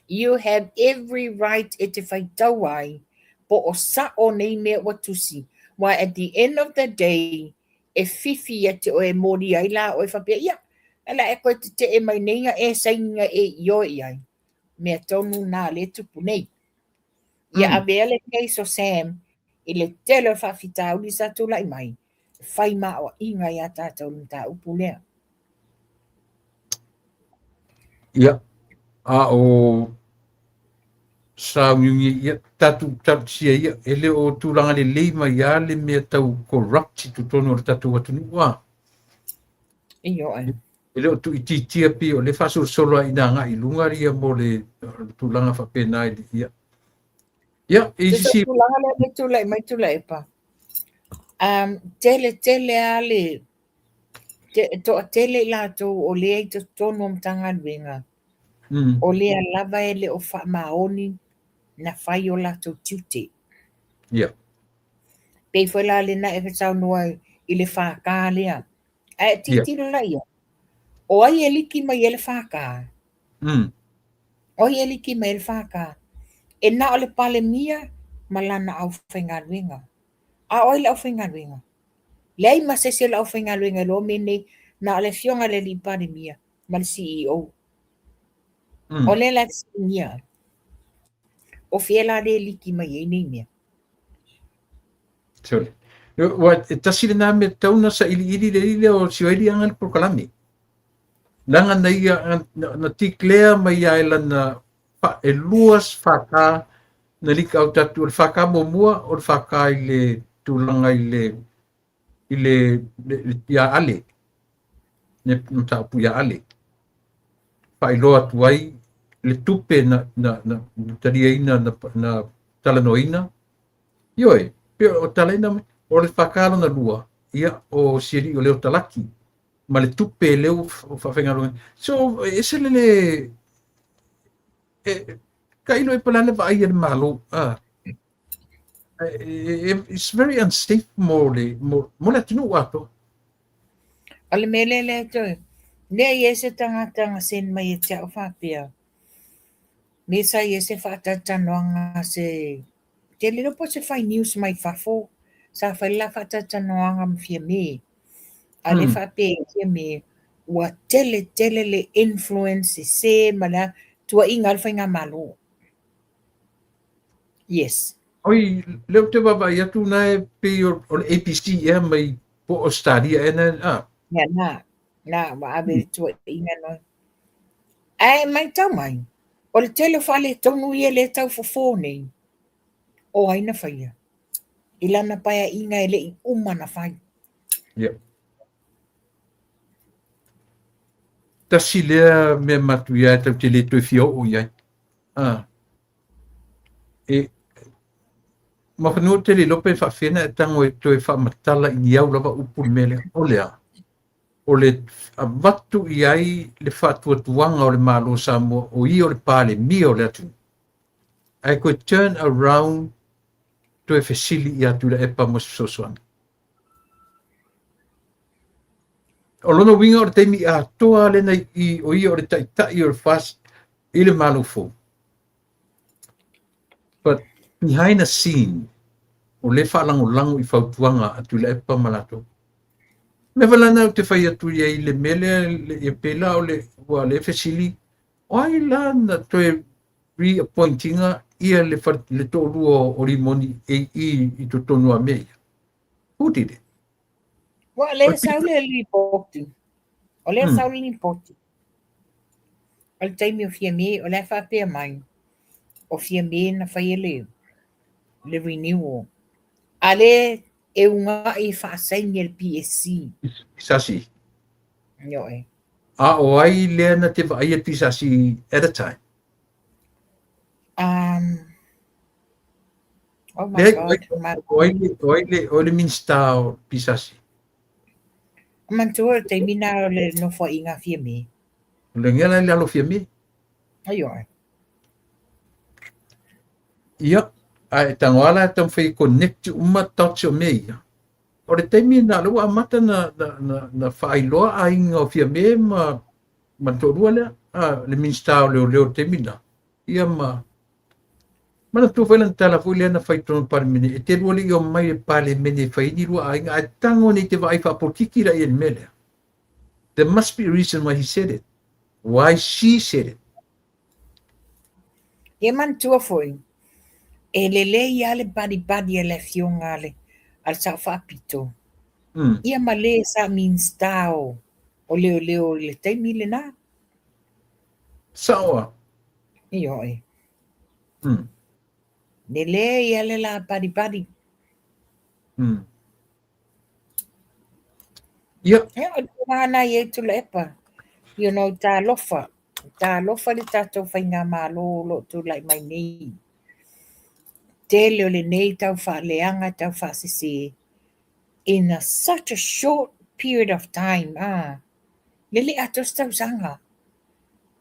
You have every right e te faitau ai po o sao nei mea ua tusi. Aua at the end of the day, e whiwhi ia te oe e moli ai la oe faapea, ia, e la e koe tetee mai nei na e saini na e ioe i ai. Mea tonu nā le tupu nei. Ia avea le case o Sam i le tele o le faafitauli sa tulai mai, e fai maoaʻiga iā tātou le mataupu lea. Ia, a o Sauniuni ia tatou talosia ia e le o tulaga lelei mai lava le mea tau corrupt i totonu o le tatou atunuu a. Ioe. E le o tuuitiitia pei o lea e faasolosolo lava ina agai i luga ia mo le tulaga faapena i le ia. Ia, e Se isi tulaga lea e tulai mai Tuilaepa. Tele tele lava le toatele i latou o lea i totonu o Matagaluega, o lea lava e le o faamaoni na fai o latou tiute. Pei foi la lena e saunoa i le FK lea. Ae tilotilo la i ai, o ai e liki mai ai le FK? O ai e liki mai ai le FK? E na o le Palemia ma lana aufaigaluega. A o ai le aufaigaluega? Leai ma se isi o le aufaigaluega e iloa mea nei, na o le afioga i le alii Palemia ma le CEO. O lea la e fesiligia ai, o fea la lea e liki mai ai nei mea? Sorry. Ua e tasi lena mea tatau ona sailiili le alii lea o Sioeli ana le polokalame. Leaga na ia na declare mai lava e lana e lua FK na leak out atu. O le FK muamua o le FK i le tulaga i le i le, le ia Ale, le mataupu ia Ale. Faailoa atu ai le tupe na, na, na, na taliaina, na, na talanoaina. Ioe, pe o talaina mai, o le FK lona lua, ia, o si alii o Leo Talaki, ma le tupe lea ua faafaigaluega. So, e ese le le, e, tailo e po o le a le vaai a le Malo, a. It's very unsafe mo le, mo, mo le atunuu atoa. O le mea lea lea toe, lea i ai se tagata na send mai ia te au faapea, me sa i ai se faatalatalanoaga se, te le iloa po o se fai news mai fafo, sa fai le la faatalatalanoaga ma Fiame, a o lea faapea ai Fiame, ua tele tele le influence sese ma le a, tuuaiga ai le faigamalo. Yes. Oi, lea ou te vaavaai atu na e pei o le ABC ea mai po o Australia ea na, ah. Ia, na, na, ua ave le tuuaiga noi. Ae matau mai, o le tele o faaletonu ia lea e tau fofo nei, o ai na faia? I lana paeaiga e le i uma na fai. Yeah. Tasi lea mea matuia e tatou te le toe fia oo i ai. Ah. E mafanua ou te le iloa pe faafefea ona e tago e toe faamatala i ni au lava upu le mea lea. O le a? O le avatu i ai le faatuatuaga o le Malo o Samoa o ia o le Palemia o le atunuu. Ae toe turn around toe fesili ia Tuilaepa mo se fesoasoani. O lona uiga o le taimi atoa lena i o ia o le taitai o le FAST i le Malo fou. But behind the scene, o lea e faalagolago i fautuaga a Tuilaepa ma latou. Mea foi la lena ou te fai atu i ai i le mea lea, e pei la o le, ua lea fesili, o ai la na toe reappoint ina ia le, le toalua o Rimoni i, i, i totonu o mea ia? Who did it? Ua lea sau le lipoti. O lea sau le lipoti. O le taimi o Fiame, o la e faapea mai, o Fiame na faia le, le renewal. A lea e uga'i e faasaini e le PSC. PSC. Ioe. A o ai lea na te vaaia le PSC at a time? Oh my God. O ai le, o ai le, o ai le Minista o PSC? Manatua o le taimi na o le nofoaiga a Fiame. O le ngela i lalo Fiame. Ioe. Ia, ae tago lava la e taumafai e connect uma dots o mea ia. O le taimi lena o lea ua amata na, na, na, na faailoa aiga o Fiame ma, ma le toalua lea, a, le Minista o Leoleo i le taimi lena, ia ma, manatua foi lana tala foi lea na fai i totonu o le Palemene, e te lua le i omai i le Palemene e fai ai ni lua aiga, ae tago nei te vaai faapolokiki la i ai i le mea lea. There must be a reason why he said it. Why she said it. Ia manatua foi, e lelei lava le balibali a le afioga a le, a le Sao Faapito, ia ma le sa Minista o, o Leoleo i le taimi lena. Sao a? Ioe. Lele ia le la padipadi. Ia. Ia, o le tulaga lena e i ai Tuilaepa. You know, talofa. Talofa le tatou faigamalo o lo o tulai mai nei. Tele o lenei tau faaleaga, tau faasese in a such a short period of time. Ah, le le atoa se tausaga.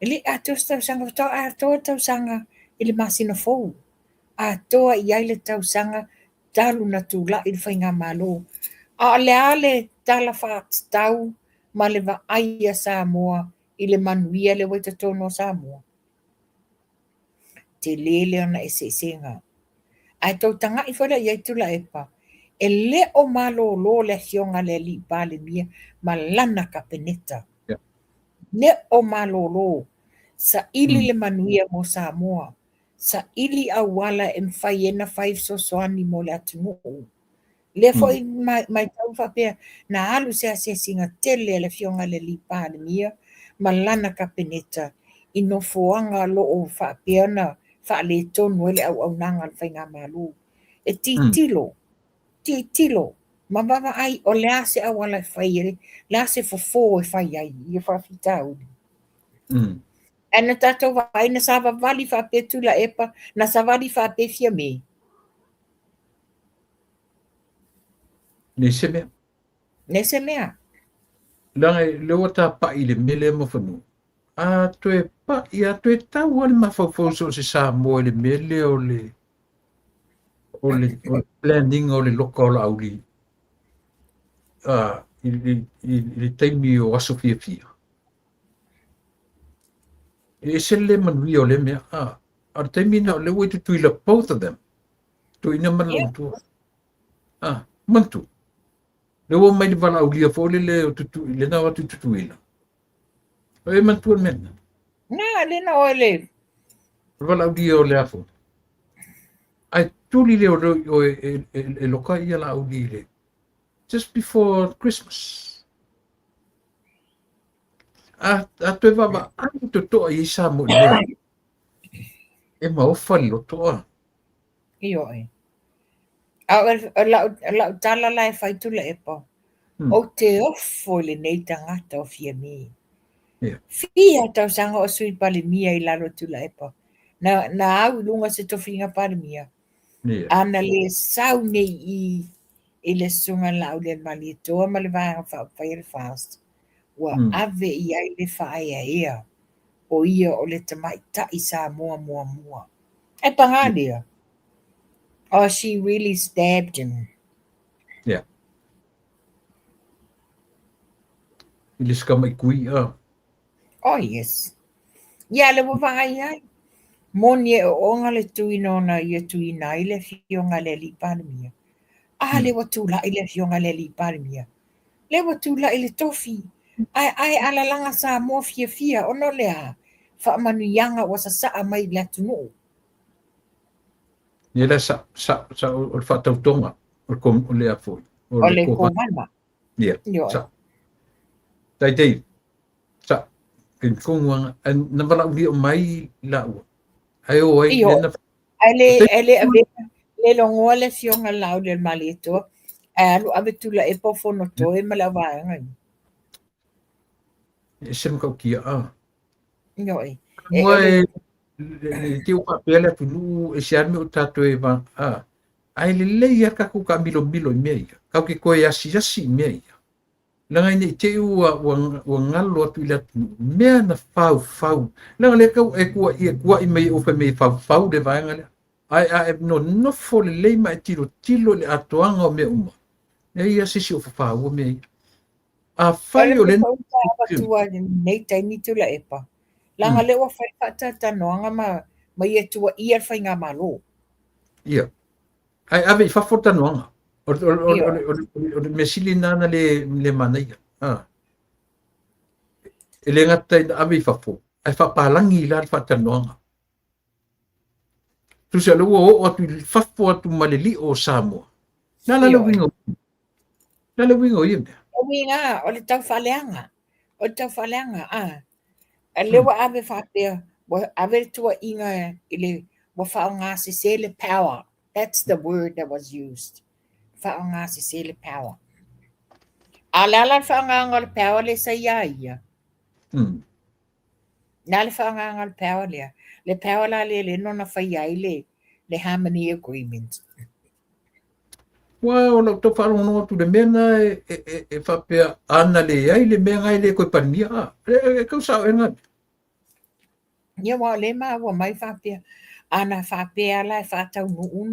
E le atoa se tausaga, faatoa atoa le tausaga i le masina fou. Atoa i ai le tausaga talu na tulai le faigamalo. A o le a le tala faatatau ma le vaai a Samoa i le manuia lea ua i totonu o Samoa? Tele le ona eseesega. Ae tou tagai foi la i ai Tuilaepa, e le o malolo le afioga i le alii Palemia ma lana Kapeneta. Le o malolo. Saili le manuia mo Samoa. Saili auala e mafai ai ona fai fesoasoani mo le atunuu. Lea foi matau faapea na alu se asiasiga tele a le afioga i le alii Palemia ma lana Kapeneta i nofoaga o lo o faapea ona faaletonu ai le auaunaga a le faigamalo. E tilotilo, tilotilo ma vaavaai o le a se auala e fai ai, le a se fofo e fai ai ia faafitauli. Ae na tatou vaai na savavali faapea Tuilaepa, na savali faapea Fiame. Nei se mea. Nei se mea. Leaga lea ua tapai i le mea lea ma fanua. A toe pai, a toe tau lava le mafaufau so o se Samoa i le mea lea o le o le, o le planning o le loka o Laauli i, i, i, le taimi o aso fiafia. E ese le manuia o le mea. A, a le taimi na o lea ua i Tutuila both of them. Toeaina ma le olomatua. Ah, manatu. Lea ua mai le valaaulia foi lele o tutu, le na o atu i Tutuila. O e manatua le mea lena? Na, le na oe le. O le valaaulia o le afo. Ae tuli le o o e, e, e, e loka ia Laauli i le just before Christmas. A, a toe vaavaai totoa i ai Samoa i le mea. E maofa le loto a. Ioe. A o lau, lau tala la e fai Tuilaepa, ou te ofo i lenei tagata o Fiame. Yeah. Fia tausaga o Sui Palemia i lalo o Tuilaepa. Na, na au i luga se tofiga Palemia. Yeah. A na le sau nei i i le Susuga Laaulialemalietoa ma le Vaega Faaupufai a le FAST, ua ave i ai le faaeaea o ia o le tamaitai Samoa muamua. Ae pagā lea. Oh, she really stabbed him. Yeah. I le sikama i kui a. Oh, yes. Ia, le ua vaai ai. Moni e ooga le tuina ona ia tuina ai le afioga i le alii Palemia. A le ua tulai le afioga i le alii Palemia. Le ua tulai le tofi. Ae ae alalaga Samoa fiafia ona o le a? Faamanuiaga ua sasaa mai i le atunuu. Ia la sa sa sa o le faatautoga o le o le a foi. O le kovana. Ia. Sa. Tai tei. Sa. Ke konguanga na valaaulia mai laua. Ae o ai le na Ae le ae le ave le logoa le afioga Laaulialemalietoa ae alu ave Tuilaepa o Fonotoe ma le auvaega. E se matautia a. Ioe. Mua e le te o faapea le atunuu e se a le mea o tatou e va a. Ae lelei lava tatou taamilomilo i mea ia. Tatou te toe asiasi i mea ia. Leaga ina i te i ua, ua, ua galo atu i le atunuu, mea na faufau. Leaga lea tau e tua'i, e tua'i mai e fai mai e faufau le vaega lea. Ae a e nonofo lelei ma e tilotilo i le atoaga o mea uma, leai lava se isi o fafaua mea ia. Afai o le avatua i lenei taimi Tuilaepa, leaga lea ua fai faatalatalanoaga ma ma ia tuuaia le faigamalo. Ia. Ae ave i fafo le talanoaga. O le, o le, o le, o le, o le mea sili lena na le, le manaia. Ah. E le gata ina ave i fafo, ae faapalagi la le faatalanoaga. Tusa o lea ua oo atu i fafo atu ma le lio o Samoa. Na la le uiga o, na le uiga o ia mea. O uiga, o le taufaaleaga. O le taufaaleaga, a. A lea ua ave faapea, ua ave le tuuaiga i le, Ua faaaogasese le power. That's the word that was used. Faaaogasese le power. A o le a la le faaaogaina o le power lea sa ia ia? Le a le faaaogaina o le power lea? Le power la lea lea na ona faia ai le Harmony Agreement. Ua o lau tau faalogologo atu i le mea lena e faapea ana leai le mea lena e le toe Palemia a. E tau sao ea lena mea? Ia aua o lea e maua mai faapea, ana faapea la e faataunuu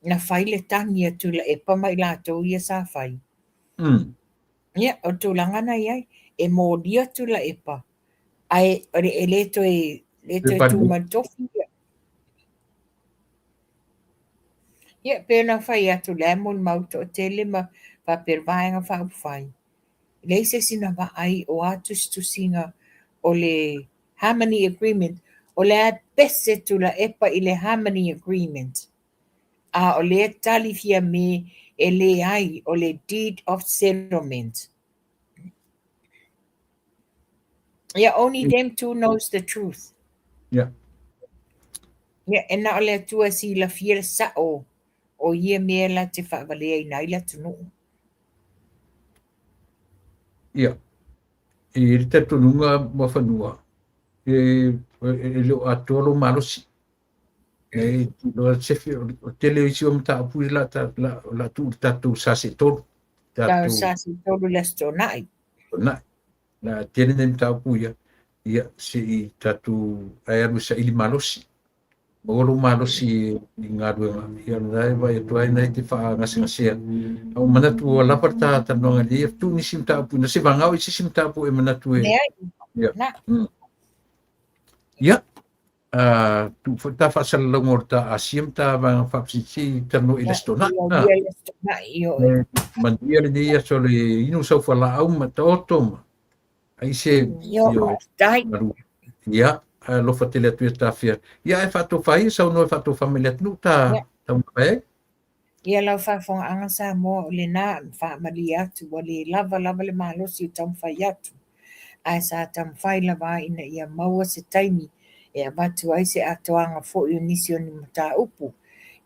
na fai le tagi a Tuilaepa ma i latou ia sa fai. Ia, o le tulaga na i ai, e molia Tuilaepa, ae e le toe le toe tu mai le tofi ia. Ia, pei ona fai atu o lea e molimau toatele ma faapea le Vaega Faaupufai, e leai se isi na vaai o a tusitusiga o le Harmony Agreement, o lea e pese Tuilaepa i le Harmony Agreement, a o lea e tali Fiame e leai o le Deed of Settlement. Yeah, only them two knows the truth. Yeah, e na o le Atua e silafia le sao o ia mea la te faavaleaina ai le atunuu. Ia, e i ai le talitonuga Muafanua, e le o atoa lou malosi. E o le tele o isi o mataupu ia o le a tuu i le tatou SASE 3. Tatou SASE 3 i le Aso Toonai. Toonai. La tele nai mataupu ia, ia se i tatou ae alu e saili malosi. Maua lou malosi i galuega, ia o lena e vaai atu ai, na e te faagasegasea. A ua manatu ua lava le ta talanoaga i lenei, tuu nisi mataupu, na se vagao i se isi mataupu e manatu e. Leai. Ia. Na. Ia. Tuu foi ta faasalalauga o le ta Asia ma ta vaega faapisinisi i talanoa i le Aso Toonai. Ia, le Aso Toonai, ioe. Manuia lenei aso le inu sau fualaau ma taoto ma ai se Ioe, faafetai. Ia, alofa tele atu ia tafia. Ia, ae faatofa ia saunoa e faatofa mai le atunuu ta taumafai ai. Ia lau faafofogaaga Samoa o lena faamalie atu ua le lava lava le malosi o taumafai atu, ae sa taumafai lava ina ia maua se taimi e avatu ai se atoaga foi o nisi o ni mataupu.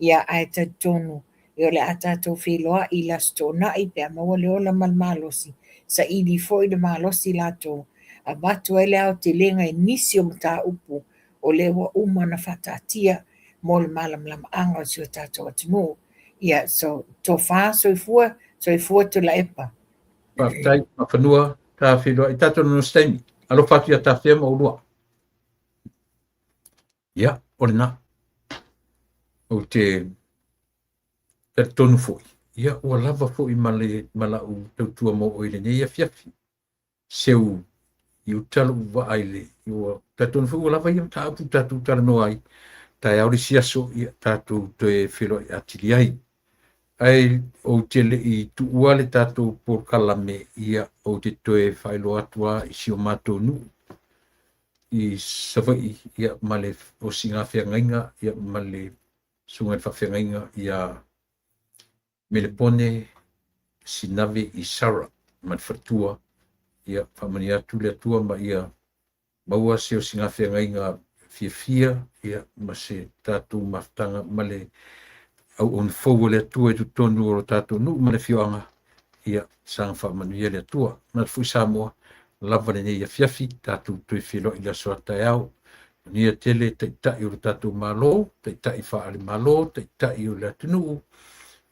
Ia ae talitonu o le a tatou feiloai i le Aso Toonai pe a maua le ola ma le malosi, saili foi le malosi latou, avatu ai le aotelega i nisi o mataupu o lea ua uma ona faataatia mo le malamalamaaga o si o tatou atunuu. Ia, so, tofa, soifua, soifua Tuilaepa. Faafetai, Mafanua, ta feiloai tatou no se taimi. Alofa atu ia tafea ma oulua. Ia, o lena. Ou te talitonu foi, ia, ua lava foi ma le ma lau tautua mo oe i lenei afiafi. Seu i uta lou vaa i le, ua talitonu foi ua lava ia mataupu tatou talanoa ai. Taeao le isi aso, ia tatou toe feiloai atili ai. Ae ou te le i tuua le tatou polokalame, ia ou te toe faailoa atu lava i si o matou nuu i Savaii, ia ma le osiga feagaiga, ia ma le susuga i le faafeagaiga ia Melepone Sinave i Sara ma le faletua. Ia faamanuia atu le Atua ma ia maua se osiga feagaiga fiafia, ia ma se tatou mafutaga ma le auauna fou o le Atua i totonu o lo tatou nuu ma le afioaga. Ia saga faamanuia le Atua. Manatu foi Samoa, lava lenei afiafi, tatou toe feiloai i le aso a taeao. Manuia tele taitai o le tatou Malo, taitai faale-Malo, taitai o le atunuu,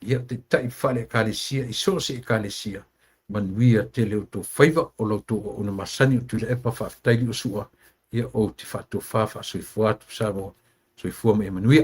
ia taitai faale-ekalesia i so o se ekalesia. Manuia tele o tou faiva, o la outou auauna masani o Tuilaepa, faafetai Liosua, ia ou te faatofa faasoifua atu Samoa, soifua ma ia manuia.